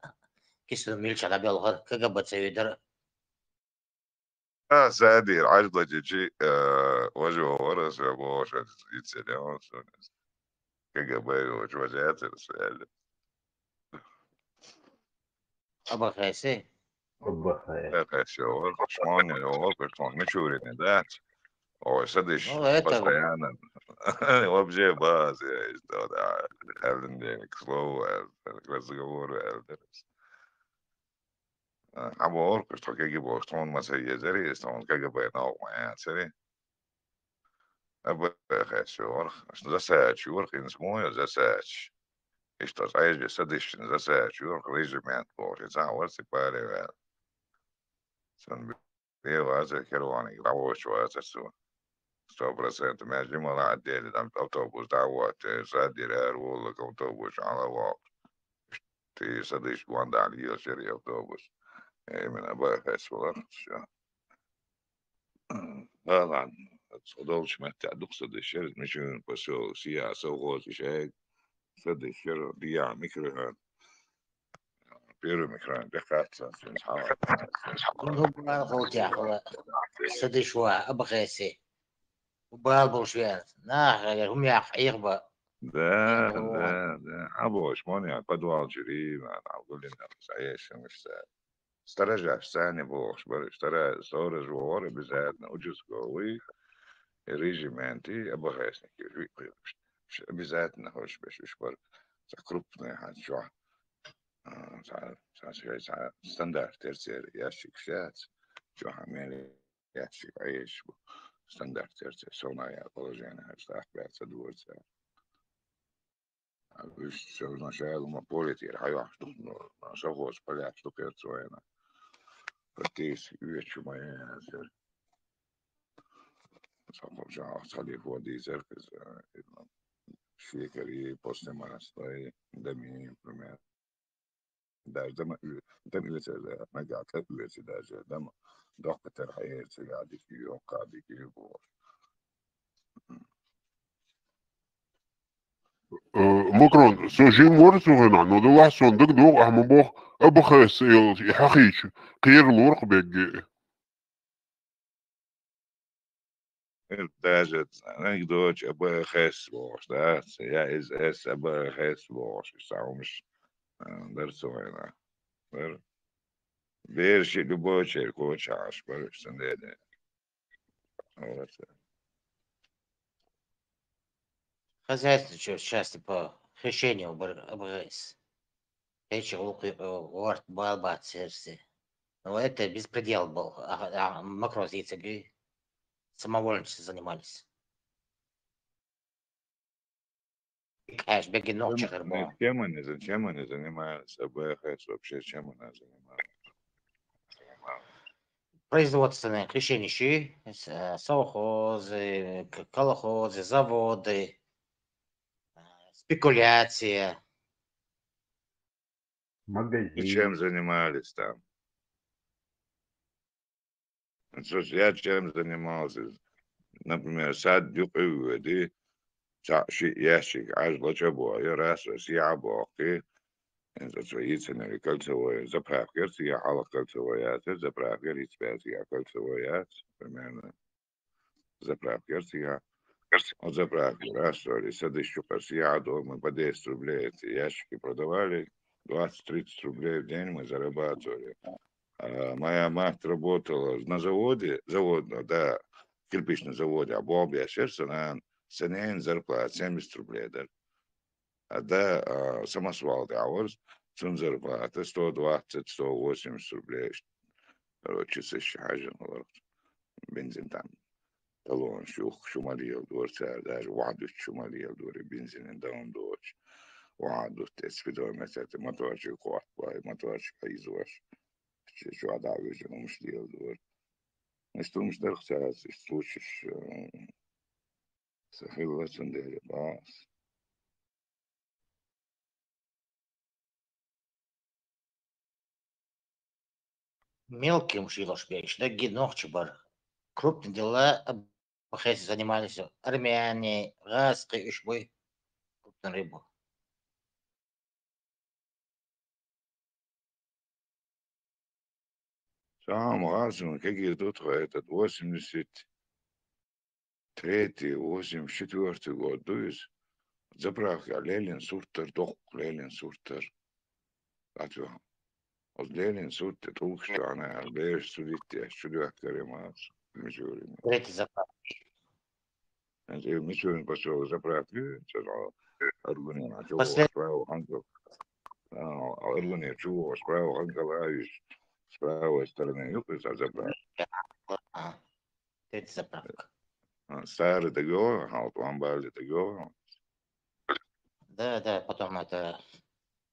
Кису милча дӀабелхар, КГБ ца ведар. А, Садир, Ӏаш лачичи, э, важа вара, аса бохуш, иццедем, КГБ йолчу ваза яцара, аса аьлла. АБХС? АБХС. АБХС йогӀу, Шмоне йогӀу, Пештон, Мичурина дац. Ой, садиш, ну, это постоянно. Вообще база, я и что, да. Аьлла дела, к слову, аьлла, к разговору, аьлла дела. Хьан бохург, что КГБ, что он ма ца езари, что он КГБ нах ма яцари. АБХС йора, засач йора, хӀинца мо йо засач. Иштта цхьа эжа садишшина засач йора, режимент бохуш, и цхьа вара ци паре ваьлла. Цунна бе ваза херваниг дӀавоьдуш вацара цо. Сто процентов, мел жимала отделе, там автобус дӀавоьдуш, садира ара воллаг автобус, хьала воккхуш. Ти садиш гондахь лелаш яра автобус. Именно АБХС вара, всё. Да ладно, цо долчу меттехь дукха ца дешера, Мичурин посёлок, Сия совхоз, и шайга ца дешера, Дия микрорайон, первый микрорайон, тӀекхаьчна, цуьнца хьала. Кхин хӀун бала хӀокхехь хила ца деш ван, АБХС. Бала болуш веана. Наха хӀума яккха Ӏехаба. Да, да, да. Хьан бохуш, мо ян подвал чуьра, ван, хьан гулина, Ӏеша, муьш цара. Сторожаш царна бохуш бара, стора-, сторож вогӀура обязательно, участковый, и режименти, и АБХСники, уьш виъ кхуьйкхуш. Уьш обязательно хӀорш беш, уьш бара цхьа крупный хьан чохь. А, цхьа, цхьа шай, цхьа стандарт тера церан ящикаш яц, чохь мел ящик Ӏеш бу. Стандарт тера церан, совнаха положение хьаьжа, тӀаккха баьццара дора цара. Уьш шайна шайла ма политера хьайохьуш ду, ну, совхоз поляк ду кхерца вайна. Практически оьцу ма яцара. Совхоз жагӀах цхьа лихо дийцара, иза, шекари, после маслой, дами, например. Даже дама, дама оьцур, нагахь ца оьцу даже, дама доккха тера хьаэцу, я дика, йоккха дика, бохуш. Э, Макрон, со жима вара цу хенахь, но делахь сон дагадогӀу, ахьа ма боху, Абхазия йолчу и хьахийча, кхера лору-кх берриге. Даже анекдоч Абхазия бохуш, да? Я из эс Абхазия бохуш, и цхьа хӀумаш, а, дара цу хенахь. Дара. Бераш любой чер коча Ӏаш бара, уьш сан деден. Вот. Хозяйственной ча-, части по хищению бар-, обгрыз. Эчи улхи, э, ворт бал бац серси. Но это беспредел был. А, а, Макрон зицаги самовольно занимались. Икхьаш бегги нохча хир бу. Чем они, за-, чем они занимаются? Абхазия вообще чем она занимается? Производственные хищенищи, с-, э, совхозы, к-, колхозы, заводы, э, спекуляция. Магазин. И чем занимались там? Слушай, я чем занимался? Например, сад юкъа а воьду, цхьаъ-шиъ ящик Ӏаш лачкъа а бохьу, я раз а сехьа а бохкий, хӀинца цо йийцинарг кольцевой, заправка яра цигахь, хьалха кольцевой яцара, заправка яра, хӀинца баьццигахь кольцевой яц, примерно. Заправка яра цигахь. Оцу заправка раз, что ли, садиш юкъара сехьа а доху, мы по десять рублей эти ящики продавали, двадцать-тридцать рублей в день мы зарабатывали. А моя мать работала на заводе, завод, да, кирпичный заводе, а болх беш яра сан нана, сан ненан зарплата семьдесят рублей дара. А да, а, самосвал тӀехь вара, цунна зарплата сто двадцать, сто восемьдесят рублей. Короче, ца шу хьаьжна вара. Бензин там, талонаш юхкуш шу ма леладора цара, даже охьадуьтуш шу ма леладора, бензинан дан доцуш. Охьадуьту тӀе спидометр, тӀе моторчик кхоттабой, моторчик хьийзош. Чу-, чохь дӀа а вуьжна хӀумаш леладора. Иштта хӀумаш дара цара, иштта случаеш, э, ца хилла, цундела боху ас. Мелкий хӀумаш лелош берш даггара нохчий бара. Крупный дела Абхазии занимались армяне, гӀазкхи, уьш буй крупный рыба. Цхьа хӀума гӀазкхи кегий ду тхо, этот восемьдесят третий, восемьдесят четвёртый год ду иза. Заправкехь лелийна сурт дара, доккха лелийна сурт дара. Оцу лелийна сурт тӀе тӀулгаш тоьхна, бераш цу диттеш, чудоьхкарий ма ас, Мичурин. Третий заправка. ХӀинца и Мичурин посёлок заправка ю, цара Аргунера чу вогӀуш, справа Ханкал. А, Аргунера чу вогӀуш, справа Ханкал а вуьйш, с правой стороны ю кхуза заправка. Ага. Третий заправка. А, Сара дагайогӀу, хьалха Ламбалли дагайогӀу. Да, да, потом это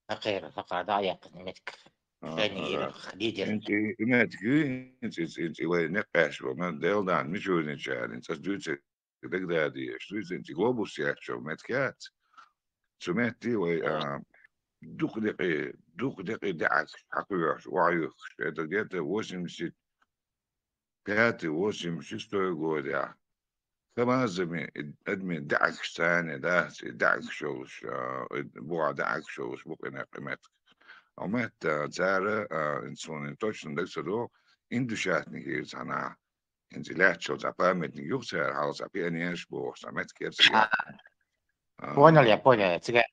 хьакхера, хьакхара дӀа а яьккхина метка. А, шайна а, гӀирах лидер. ХӀинца и метка ю, хӀинца, хӀинца, хӀинца и вай некъ къаьсташ вара, Делан Мичуринчара, хӀинца ас дуьйцург дагадогӀуш, дуьйцу, хӀинца и глобус яьхначу метка яц. Цу метте вай, а, дукха декъе, дукха декъе даьӀахкаш хьакхоьхьуш, охьаюьхкуш. Это где-то восемьдесят пятый, восемьдесят шестой годехь. КамАЗами, и адамийн даьӀахкаш царна дац, и даьӀахкаш йолуш, а, и бухахь даьӀахкаш йолуш бу кхин некъ и метка. Хьо метта цара, а, суна точно дага ца догӀу, Индюшатникера цхьанхьа. ХӀинца лаьттачул цхьа памятник ю-кх цара, хьалха цхьа пионераш бохуш, цхьа метка яра цигахь. А. Понял я, понял я. Цигара,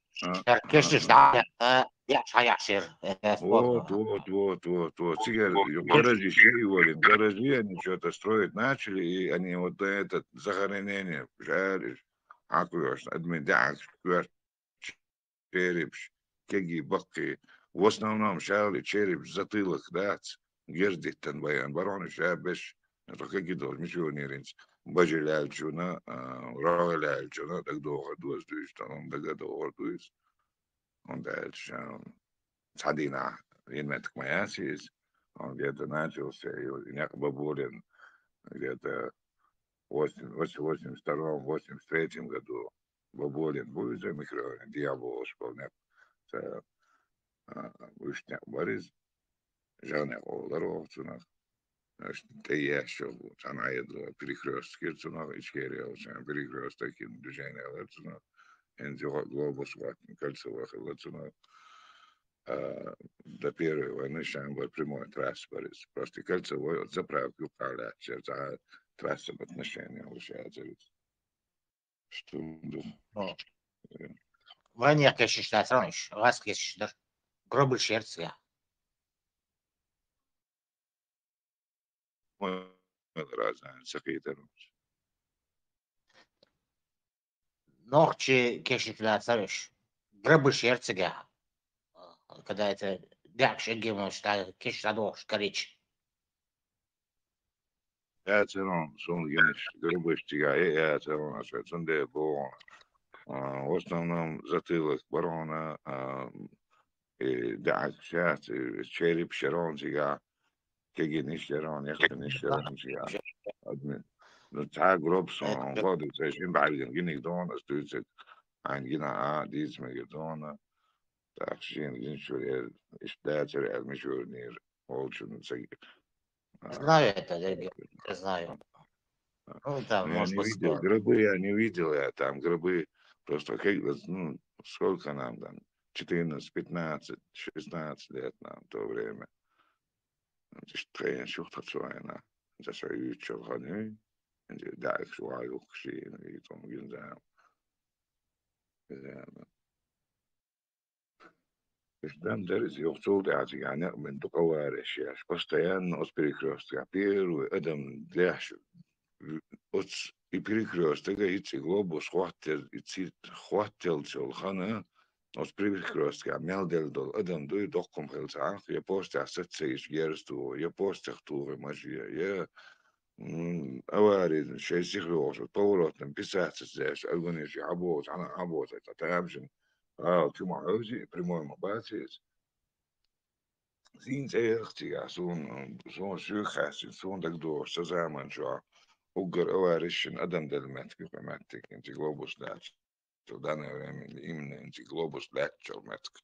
а, кешнаш, а, дӀа а, а, яхьаш хьаяхьаш яра. Э, вот, вот, вот, вот, вот. Цигара гаражаш я и валин. Гаражи они что-то строить начали, и они вот на этот захоронение жали, хьакхоьхьуш, адамийн даьӀахкаш коьрта черепаш, кегий, баккхий. В основном шала и черепаш, затылок дац, герз диттина байина бара хьуна ша беш, тхо кегий долуш Мичуринца, бажа лаьллачунна, а, рогӀе лаьллачунна дагадогӀур ду иза, тхуна дагадогӀур ду иза. ХӀунда аьлча, а, цхьа дийнахь йина метка ма яц иза. Он где-то начался, и некъ Бабулин, где-то восемь, восемь, восемьдесят втором, восемьдесят третьем году. Бабулин бу иза микрорайон, дехьа бохуш болу некъ. Ца, а, а, уьш некъ бара иза, жагӀнекъ олар оха цунах. Аш тӀе еш йолу, цхьана Ӏедало перекрёсток яра цунах, Ичкери йолчохь перекрёсток йина, движение лар цунах. ХӀинца юха глобус хӀоттийна, кольцевой хилла цунах. А, до Первой войны шен бара прямой трасса бара иза. Просто кольцевой оцу заправка юккъехь лаьтташ яра, цхьа а трассана отношени йолуш яцара иза. Что да? Ну, вайнехан кешнаш дацара уьш, гӀазкхийн кешнаш дара. Гробаш яра цигахь. Ой, разные, ца кхетар ву. Нохчийн кешнаш дацара уьш. Гробаш яра цигахь. Когда это дехьаш эггинчу, кешнаш дӀадохуш карийча. Яцара хьуна, суна гинарш, гробаш цигахь яцара хьуна, аса цундела боху хьуна. А, в основном затылок бара хьуна, а, и даьӀахкаш яц, и черепаш яра хьуна цигахь, кегийнаш яра хьуна, яхканаш яра хьуна цигахь. Адми-, ну, цхьа гроб суна хьуна гӀо ду, цхьа шина бӀаьргана гиниг ду хьуна аса дуьйцург. Хьайна гина а, дийца мегар ду хьуна. ТӀаккха шена гинчуьра, иштта дацара аьлла мичара дийр волчунна ца ги-, а, Знаю это, Дерги, я знаю. Ну, там, ну, я может не быть, видел скоро. Гробы, я не видел, я там гробы. Просто как, ну, сколько нам там? Четырнадцать, пятнадцать, шестнадцать лет нам в то время. Иштта тхайна шух тхачу вайна. Ца шо юьйцучу хануй, даьӀахкаш вахьа юхкуш, и тхуна гинза. Иза дам дара иза, юха цул тӀаьхьа цигахь некъ бина дукха авареш еш. Постоянно оцу перекрёстка первый адам лехьаш, оцу и перекрёстка, и цӀе глобус хӀоттаелла, и цӀе хӀоттаеллачул хана, оцу перекрёстка мел делла долу адам дуй, доккхум хилла ца Ӏанхьа, я постехь саца ца йича герз туху, я постехь туху машен, я, м, авари, шайн сиха йогӀуш, поворотан писаца ца деш, аргунийн ши хьабогӀу, цхьана хьабогӀу, цхьа тамашийна, гӀала чу ма хьевзи, прямой ма бац иза. Зийна цӀе яра цигахь суна, суна шуьга хаьссина, суна дагадогӀуш, сан заманчохь уггар авариш йина адам делла меттиг ю кху меттиг, хӀинца глобус лаьтташ. Цу данное время именно хӀинца глобус лаьттачу меттиг.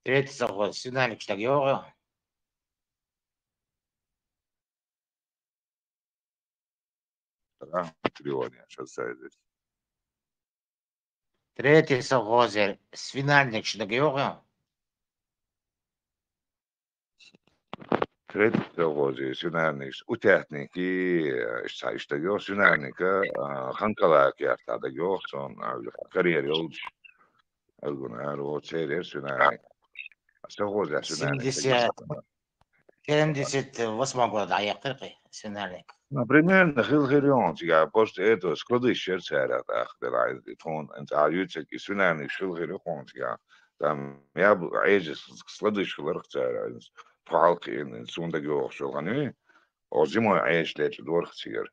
Третий совхоз, свинарникаш дагайогӀу? Ага, Триония, щас я здесь. Третий совхоз, свинарникаш дагайогӀу? Третий совхоз, свинарникаш, утятники, иштта, иштта дагайогӀу, свинарника, а, Ханкалака яртахь дагайогӀу, цунна, а, карьер йолчу. Аргуна, аро, церера свинарник. Совхозехь свинарник. Семьдесят, семьдесят восьмой года дӀаяьккхира кхин свинарник. Ну, примерно хила хир ю хьуна цигахь, просто это, складыш яра цара тӀаккха, делахь, тхуна, хӀинца ахьа юьйцург, и свинарникаш хила хир ю хьуна цигахь. Там яб-, Ӏежа складыш хиларх цара, хӀинца тхо хьалакхиъна, хӀинца суна дагайогӀуш йолу хан ю, оха зимой Ӏежаш лечкъа дорах цигара.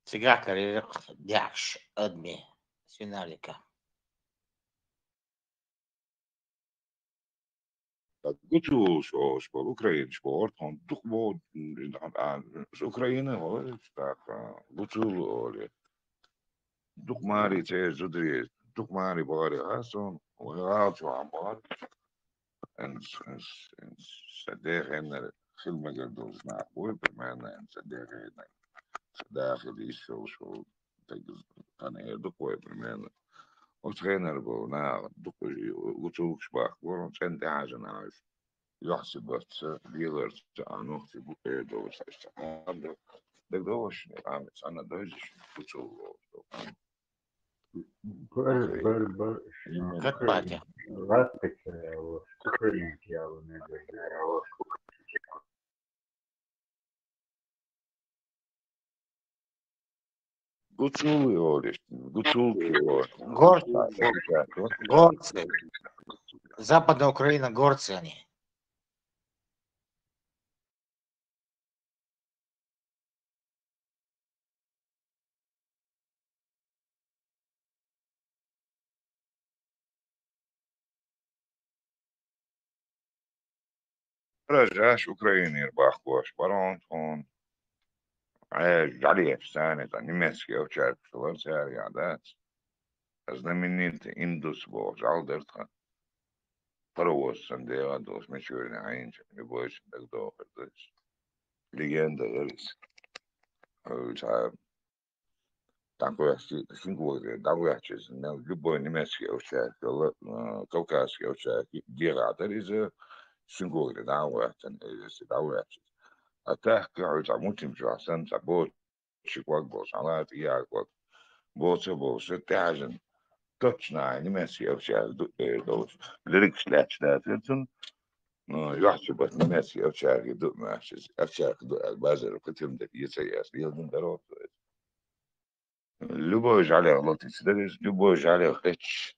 Цигахь карийра дехьаш адамийн свинарника. Гуцулаш олуш болу, украинаш бохург тхуна дукха боху, а, Украина вара, тӀаккха гуцул олу. Дукха маре церан зударий, дукха маре бахара хьастон, вай гӀала чохь бахара. Эн, эн, эн, сан дехеннара хила мегар долуш нах бу, примерно, эн сан дехеннара. Сан да хила йиш йолуш волу, тайгара хан эр ду-кх вай, примерно. Оцу хенара болу наха дукха гуцулгаш бахка бара, цӀена тӀехьажина Ӏаш. Юьхьсибатца, леларца, а нохчий бу эр долуш, аьшта. ДагадогӀуш, амма цхьана дойзуш, гуцул волуш. Бер, бер, бер. Как батя? Ласточка, вот, кукрыник, я вот, наверное. Гуцулы олуш, гуцулки олуш. Горцы. Горцы. Западная Украина, горцы они. Рожаш Украинера бахкош, барон тхуна. Э, жӀалеш санна, цхьа немецкий овчарка хилар цаьрга дац. Знаменитый Индус боху жӀала дара тхан. Паровоз санна дегӀа долуш, Мичурина хьайначу, любой шин дагадохур ду иза. Легенда яра иза. Э, цхьа дӀагӀоьртича, шин когара дӀагӀоьртича иза, мел любой немецкий овчарка, ла-, э, кавказский овчарка дегӀа дара иза, шин когара дӀагӀоьртина, э, если дӀагӀоьртича. А так, хьуьца мутим чохь санна, цхьа боцу ши ког болуш, хьалаца яа ког. Боца болуш, тӀаьхьажина. Точно, немецкий овчарка ду эр долуш. Лирикаш лаьтташ дацара цунна. Ну, юьхьчу бат немецкий овчарка ду моьттуш иза. Овчарка ду аьлла, базар путем дерг, яц, яц, леладина дара оцу иза. Любой жӀалех латийса дара иза, любой жӀалех хеташ.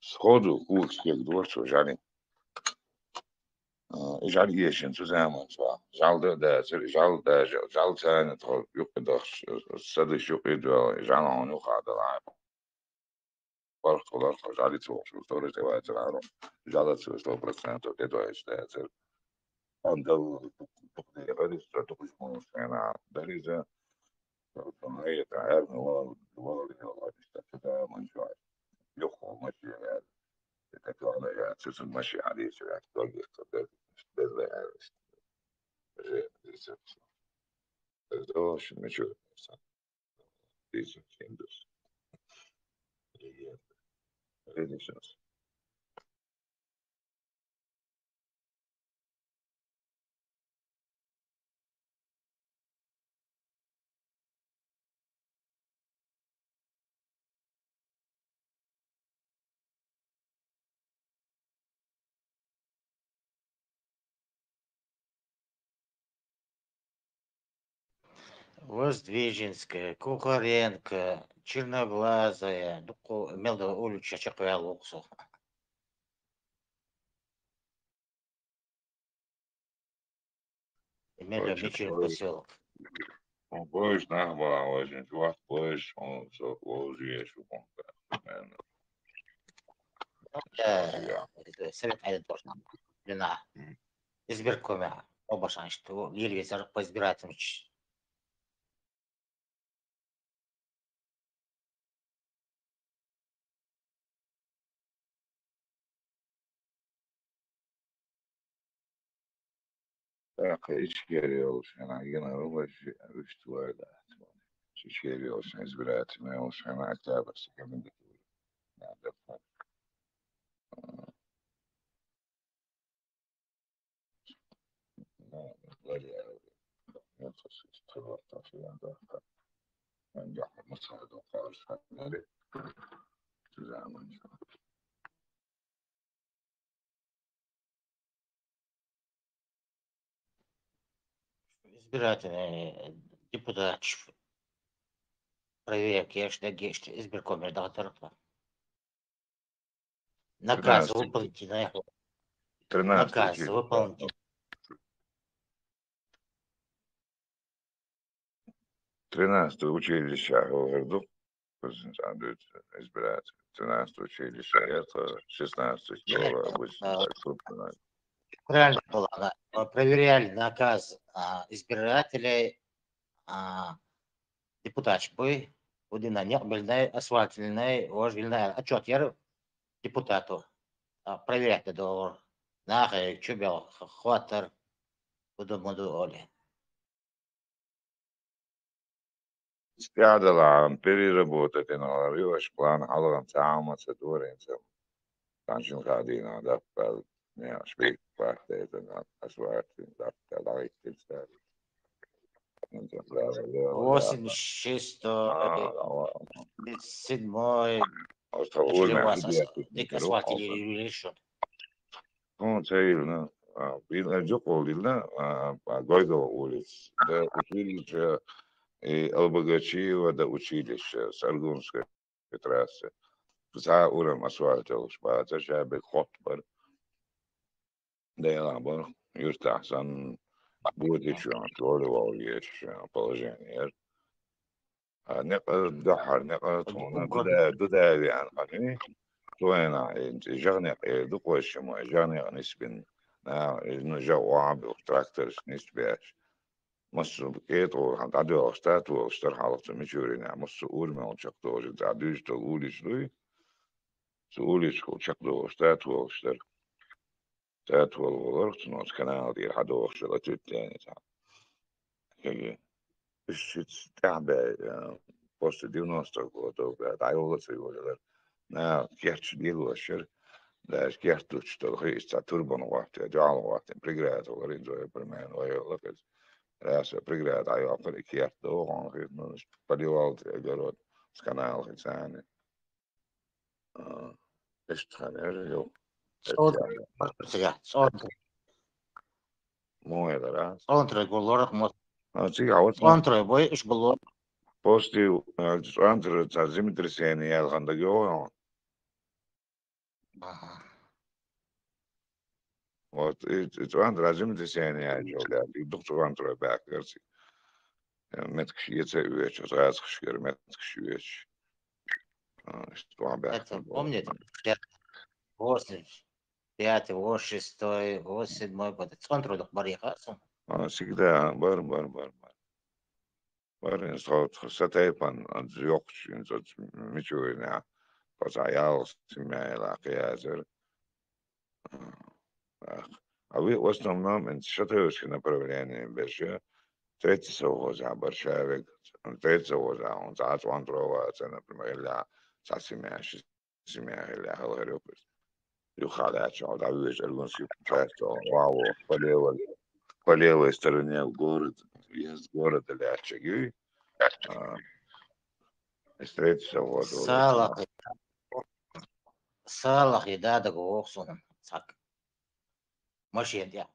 Сходу когаш кегадора цо жӀалин. А, и жӀал эшина цу заманчохь. ЖӀал дан а дацара, и жӀал даже, жӀал царна тхо юккъе дахча, садаш юккъе а доьлла, и жӀал хьуна юххе а далахь. Барх тхо лархо жӀалица воккхуш, сторож тӀе вацара хьуна, жӀалаца сто процентов тӀедоьжуш дацара. Ан дал дукха дехар иза, дукха хӀуманаш хенахь дара иза. Сан хьаьта, хьаьрна вала, вала, вала, вала, иштта, да, ман чохь. Юххо машен яьлла. И тӀе тоьхна яьлла, цу машен хьадийцар, аьлла, дог ехкар, дер, дер ле, аьлла, иштта. Же, дийцар. Дер догӀуш, мича сан. Дийцар, шин дус. Легенда. Ренессанс. Воздвиженская, Кухаренко, Черноглазая, дукха мел долу улича чекхваьлла ву-кх со. Мел Ой, Мичурин чекхваьлла. Посёлок. Вон божа нах бахьа вайшин чохь божа, он со вовза веш ву, вон бахьа. Э, Совет Ӏедал дошна. Дина. М. Избиркоме обошанчу лелавецар по избирательным. ТӀаккха Ичкери йолуш хьуна гина ву вайши, вуьшта вай дац. Ичкери йолуш хьуна, избирательный йолуш хьуна, октябрьский комендатура. Надо. Избирательный депутаташ проверка еш, даггеш, избиркомера даха дара. Наказ выполнить. Тринадцатый. Наказ выполнить. Тринадцатый училище хьур ду. Избиратель. Тринадцатый училище, это шестнадцатый школа, обычно так, собственно. Правильно было. Она, э, проверяли наказ, а, избирателей, а, депутаташ буй, удина некъ билнай, асфальт вилнай, вож вилнай, отчет яр депутату. А, проверять да долу. Нахе чу бел х-, хваттар, буду, буду оли. СтӀаьдала переработать дина гӀалар ю аша план хьалгӀан ца хьама ца дорин ца. Таншин хадийна даппал, не, шпик пахтайтан, асфальтин даппал, дагӀиттин стар. Восемьдесят шестой, тридцать седьмой. Дик асфальт решен. Хм, ца йилна, а, бил-, а, жукъол дилна, а, а, Гойдова улица, да, училище, и Албогачиева, да, училище, Саргунская трасса. Цхьа урам асфальт йолуш бацара, ша бен хотта бара. Дела бара, юьртахь санна, боти чу, школе вовлу еш, положение яра. А некъа дуьххьара, некъа тхуна дуда-, дуда веана ханна, тхуна хӀинца жагӀнекъ эр ду, кхойша ма, жагӀнекъ нисбина. наха, ну, жа оха бу трактораш нисбеш. Массо а кӀетӀа гӀур хьан дӀадоьлхуш, тӀатолуш дара хьалха цу Мичуринехь, массо а урамел чекхдолуш, цхьа дуьйцу долу улич дуй. Цу уличхула чекхдолуш, тӀатолуш дара. ТӀатолу волура, цунах канал тӀера хьадохуш дара, латуьттина цхьа. Хеге. Уьш шиц тӀаьхьа баьй, а, после девяностых годов, баьй, дӀайолла ца йолалар. Наха керташ лелош яра. Даже керт дучу долу хи, иштта турбана гӀоттий, дуьхьал гӀоттий, преграда вара, инза вай примерно вай йолла хеза. Раса преграда дӀайоккхура, и керт догӀу, хи, ну, поливал те огород, с канала хи царна. А, иштта хан яра, йо. ЦӀонтра, цӀонтра. Муха яра? ЦӀонтра гуллорах мо. А, цига хьавац ма. ЦӀонтра бой, уьш гулло. После, а, цӀонтра, ца землетрясение яьлла хан дага йогӀу. Аха. Вот, и, и цӀонтра землетрясение яьлла, и дух цӀонтра баьхкарций. Э, меттигаш еца а оьцуш, гӀазкхашкара меттигаш оьцуш. А, иштта ван баьхкар. Это помните? Восемь, пятый, восемь, шестой, восемь, седьмой год. ЦӀонтра дукха бара яха суна. А, всегда, бар, бар, бар, бар. Бар, ин со, со тайпан, а, йоккхуш, ин со Мичуринехь, кхузахь ялх семья йила кхиязар. А вы в основном ин Шатаевский направление беш, третий совхоза бар шавег, третий совхоза, он цхьа цӀонтра вац, например, или цхьа семья, ши семья, или хала хир ю. Юха лаьцча, дӀавоьжу Аргунский проспект, ваво, по левой, по левой стороне в город, въезд в город лаьцча, юй. А, из третий совхоз. Салахи. Салахи, да, дага воху суна. Цхьак. Машина тӀехь.